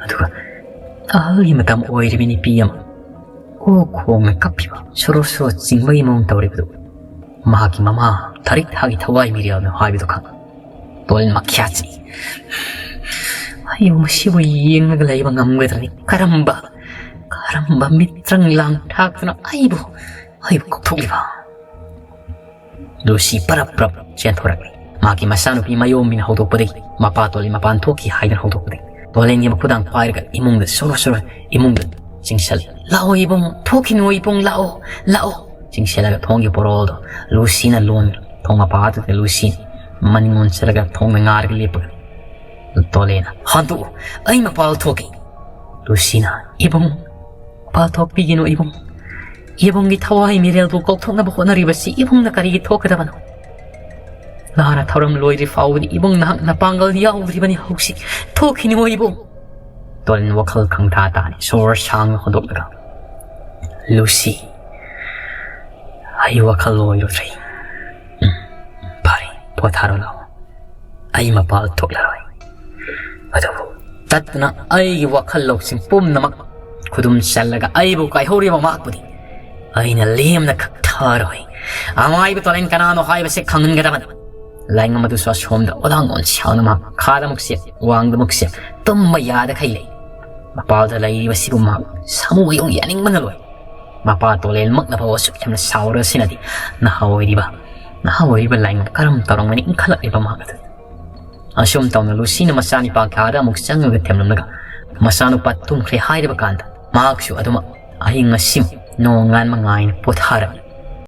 ꯑꯗꯨꯒ ꯑꯍꯜꯒꯤ ꯃꯇꯝ ꯑꯣꯏꯔꯕꯤ ꯅꯨꯄꯤ ꯑꯃ, ꯑꯣ ꯈꯣꯡꯅ ꯀꯞꯄꯤꯕ, ꯁꯣꯔꯣ ꯁꯣꯔꯣ ꯆꯤꯡꯕꯒꯤ ꯃꯑꯣꯡ ꯇꯧꯔꯤꯕꯗꯨ, ꯃꯍꯥꯛꯀꯤ ꯃꯃꯥ ꯊꯔꯤꯛ ꯊꯥꯒꯤ ꯊꯋꯥꯏ ꯃꯤꯔꯦꯜꯅ ꯍꯥꯏꯕꯗꯨ ꯈꯪ꯫ ꯇꯣꯂꯦꯟ ꯃꯈ꯭ꯌꯥꯠ ꯆꯤꯛꯏ꯫ "ꯑꯩꯕꯨ ꯃꯁꯤꯕꯨ ꯌꯦꯡꯂꯒ ꯂꯩꯕ ꯉꯝꯒꯗ꯭ꯔꯅꯤ? ꯀꯔꯝꯕ, ꯀꯔꯝꯕ ꯃꯤꯇ꯭ꯔꯪ ꯂꯥꯡ ꯊꯥꯛꯇꯨꯅ ꯑꯩꯕꯨ, ꯑꯩꯕꯨ ꯀꯧꯊꯣꯛꯂꯤꯕ?" ꯂꯨꯁꯤ ꯄꯔꯞ ꯄꯔꯞ ꯆꯦꯟꯊꯣꯔꯛꯂꯤ꯫ ꯃꯍꯥꯛꯀꯤ ꯃꯆꯥꯅꯨꯄꯤ ꯃꯌꯣꯝꯕꯤꯅ ꯍꯧꯗꯣꯛꯄꯗꯒꯤ, "ꯃꯄꯥ ꯇꯣꯂꯦꯟ ꯃꯄꯥꯟ ꯊꯣꯛꯈꯤ" ꯍꯥꯏꯗꯨꯅ ꯍꯧꯗꯣꯛꯄꯗꯒꯤ, ꯇꯣꯂꯦꯟꯒꯤ ꯃꯈꯨꯗꯥꯡ ꯄꯥꯏꯔꯒ ꯏꯃꯨꯡꯗ ꯁꯣꯔꯣ ꯁꯣꯔꯣ ꯏꯃꯨꯡꯗ ꯆꯤꯡꯁꯤꯜꯂꯤ꯫ "ꯂꯥꯛꯑꯣ ꯏꯕꯨꯡ, ꯊꯣꯛꯈꯤꯅꯨ ꯏꯕꯨꯡ, ꯂꯥꯛꯑꯣ, ꯂꯥꯛꯑꯣ"꯫ ꯆꯤꯡꯁꯤꯜꯂꯒ ꯊꯣꯡꯒꯤ ꯄꯣꯔꯣꯜꯗꯣ ꯂꯨꯁꯤꯅ ꯂꯣꯟ, ꯊꯣꯡ ꯃꯄꯥꯗꯨꯗ ꯂꯨꯁꯤ ꯃꯅꯤꯡ ꯑꯣꯟꯁꯤꯜꯂꯒ ꯊꯣꯡꯗ ꯉꯥꯔꯒ ꯂꯦꯞꯄꯒ ꯇꯣꯂꯦꯅ, "ꯍꯟꯗꯣꯛꯎ, ꯑꯩ ꯃꯄꯥꯜ ꯊꯣꯛꯀꯦ꯫" ꯂꯨꯁꯤꯅ, "ꯏꯕꯨꯡ, ꯃꯄꯥꯜ ꯊꯣꯛꯄꯤꯒꯅꯨ ꯏꯕꯨꯡ꯫ ꯏꯕꯨꯡꯒꯤ ꯊꯋꯥꯏ ꯃꯤꯔꯦꯜꯕꯨ ꯀꯧꯊꯣꯛꯅꯕ ꯍꯣꯠꯅꯔꯤꯕꯁꯤ ꯏꯕꯨꯡꯅ ꯀꯔꯤꯒꯤ ꯊꯣꯛꯀꯗꯕꯅꯣ? ꯂꯥꯔ ꯊꯧꯔꯝ ꯂꯣꯏꯗ꯭ꯔꯤ ꯐꯥꯎꯕꯗꯤ ꯏꯕꯨꯡ ꯅꯍꯥꯛ ꯅꯄꯥꯡꯒꯜ ꯌꯥꯎꯗ꯭ꯔꯤꯕꯅꯤ ꯍꯧꯖꯤꯛ꯫ ꯊꯣꯛꯈꯤꯅꯨ ꯏꯕꯨꯡ꯫" ꯇꯣꯂꯦꯟ ꯋꯥꯈꯜ ꯈꯪꯊꯥ ꯇꯥꯅꯤ꯫ ꯁꯣꯔ ꯁꯥꯡꯅ ꯍꯣꯟꯗꯣꯛꯂꯒ, "ꯂꯨꯁꯤ, ꯑꯩ ꯋꯥꯈꯜ ꯑꯣꯏꯔꯨꯗ꯭ꯔꯦ꯫ ꯎꯝ, ꯐꯔꯦ, ꯄꯣꯊꯥꯔꯣ ꯂꯥꯛꯑꯣ꯫ ꯑꯩ ꯃꯄꯥꯜ ꯊꯣꯛꯂꯔꯣꯏ꯫ ꯑꯗꯨꯕꯨ ꯇꯠꯇꯅ ꯑꯩꯒꯤ ꯋꯥꯈꯜ ꯂꯧꯁꯤꯡ ꯄꯨꯝꯅꯃꯛ ꯈꯨꯗꯨꯝ ꯆꯜꯂꯒ ꯑꯩꯕꯨ ꯀꯥꯏꯍꯧꯔꯤꯕ ꯃꯍꯥꯛꯄꯨꯗꯤ ꯑꯩꯅ ꯂꯦꯝꯅ ꯀꯛꯊꯔꯣꯏ꯫" ꯑꯃꯥꯏꯕ ꯇꯣꯂꯦꯟ ꯀꯅꯥꯅꯣ ꯍꯥꯏꯕꯁꯤ ꯈꯪꯍꯟꯒꯗꯕꯅꯤ꯫ ꯂꯥꯏꯉꯝ ꯑꯗꯨꯁꯨ ꯑꯁꯣꯝꯗ ꯑꯣꯂꯥꯡ ꯑꯣꯟꯁꯥꯎꯅ ꯃꯍꯥꯛ ꯃꯈꯥꯗ ꯑꯃꯨꯛ ꯆꯦꯞ, ꯋꯥꯡꯗ ꯑꯃꯨꯛ ꯆꯦꯞ, ꯇꯨꯝꯕ ꯌꯥꯗꯈꯩ ꯂꯩ꯫ ꯃꯄꯥꯜꯗ ꯂꯩꯔꯤꯕꯁꯤꯕꯨ ꯃꯍꯥꯛ ꯁꯥꯃꯨ ꯑꯌꯣꯡ ꯌꯥꯅꯤꯡꯕꯅ ꯂꯣꯏ꯫ ꯃꯄꯥ ꯇꯣꯂꯦꯟꯃꯛꯅ ꯐꯥꯎ ꯑꯁꯨꯛ ꯌꯥꯝꯅ ꯁꯥꯎꯔꯁꯤꯅꯗꯤ ꯅꯍꯥ ꯑꯣꯏꯔꯤꯕ, ꯅꯍꯥ ꯑꯣꯏꯔꯤꯕ ꯂꯥꯏꯉꯝ ꯀꯔꯝ ꯇꯧꯔꯝꯒꯅꯤ ꯏꯟꯈꯠꯂꯛꯂꯤꯕ ꯃꯍꯥꯛ ꯑꯗꯨ꯫ ꯑꯁꯨꯝ ꯇꯧꯅ ꯂꯨꯁꯤꯅ ꯃꯆꯥꯅꯤꯄꯥ ꯀꯥꯗ ꯑꯃꯨꯛ ꯆꯪꯉꯒ ꯊꯦꯝꯂꯝꯂꯒ ꯃꯆꯥꯅꯨꯄꯥ ꯇꯨꯝꯈ꯭ꯔꯦ ꯍꯥꯏꯔꯕ ꯀꯥꯟꯗ ꯃꯍꯥꯛꯁꯨ ꯑꯗꯨꯃꯛ ꯑꯍꯤꯡ ꯑꯁꯤꯃ ꯅꯣꯡꯉꯥꯟꯕ ꯉꯥꯏꯅ ꯄꯣꯊꯥꯔꯝꯃꯤ꯫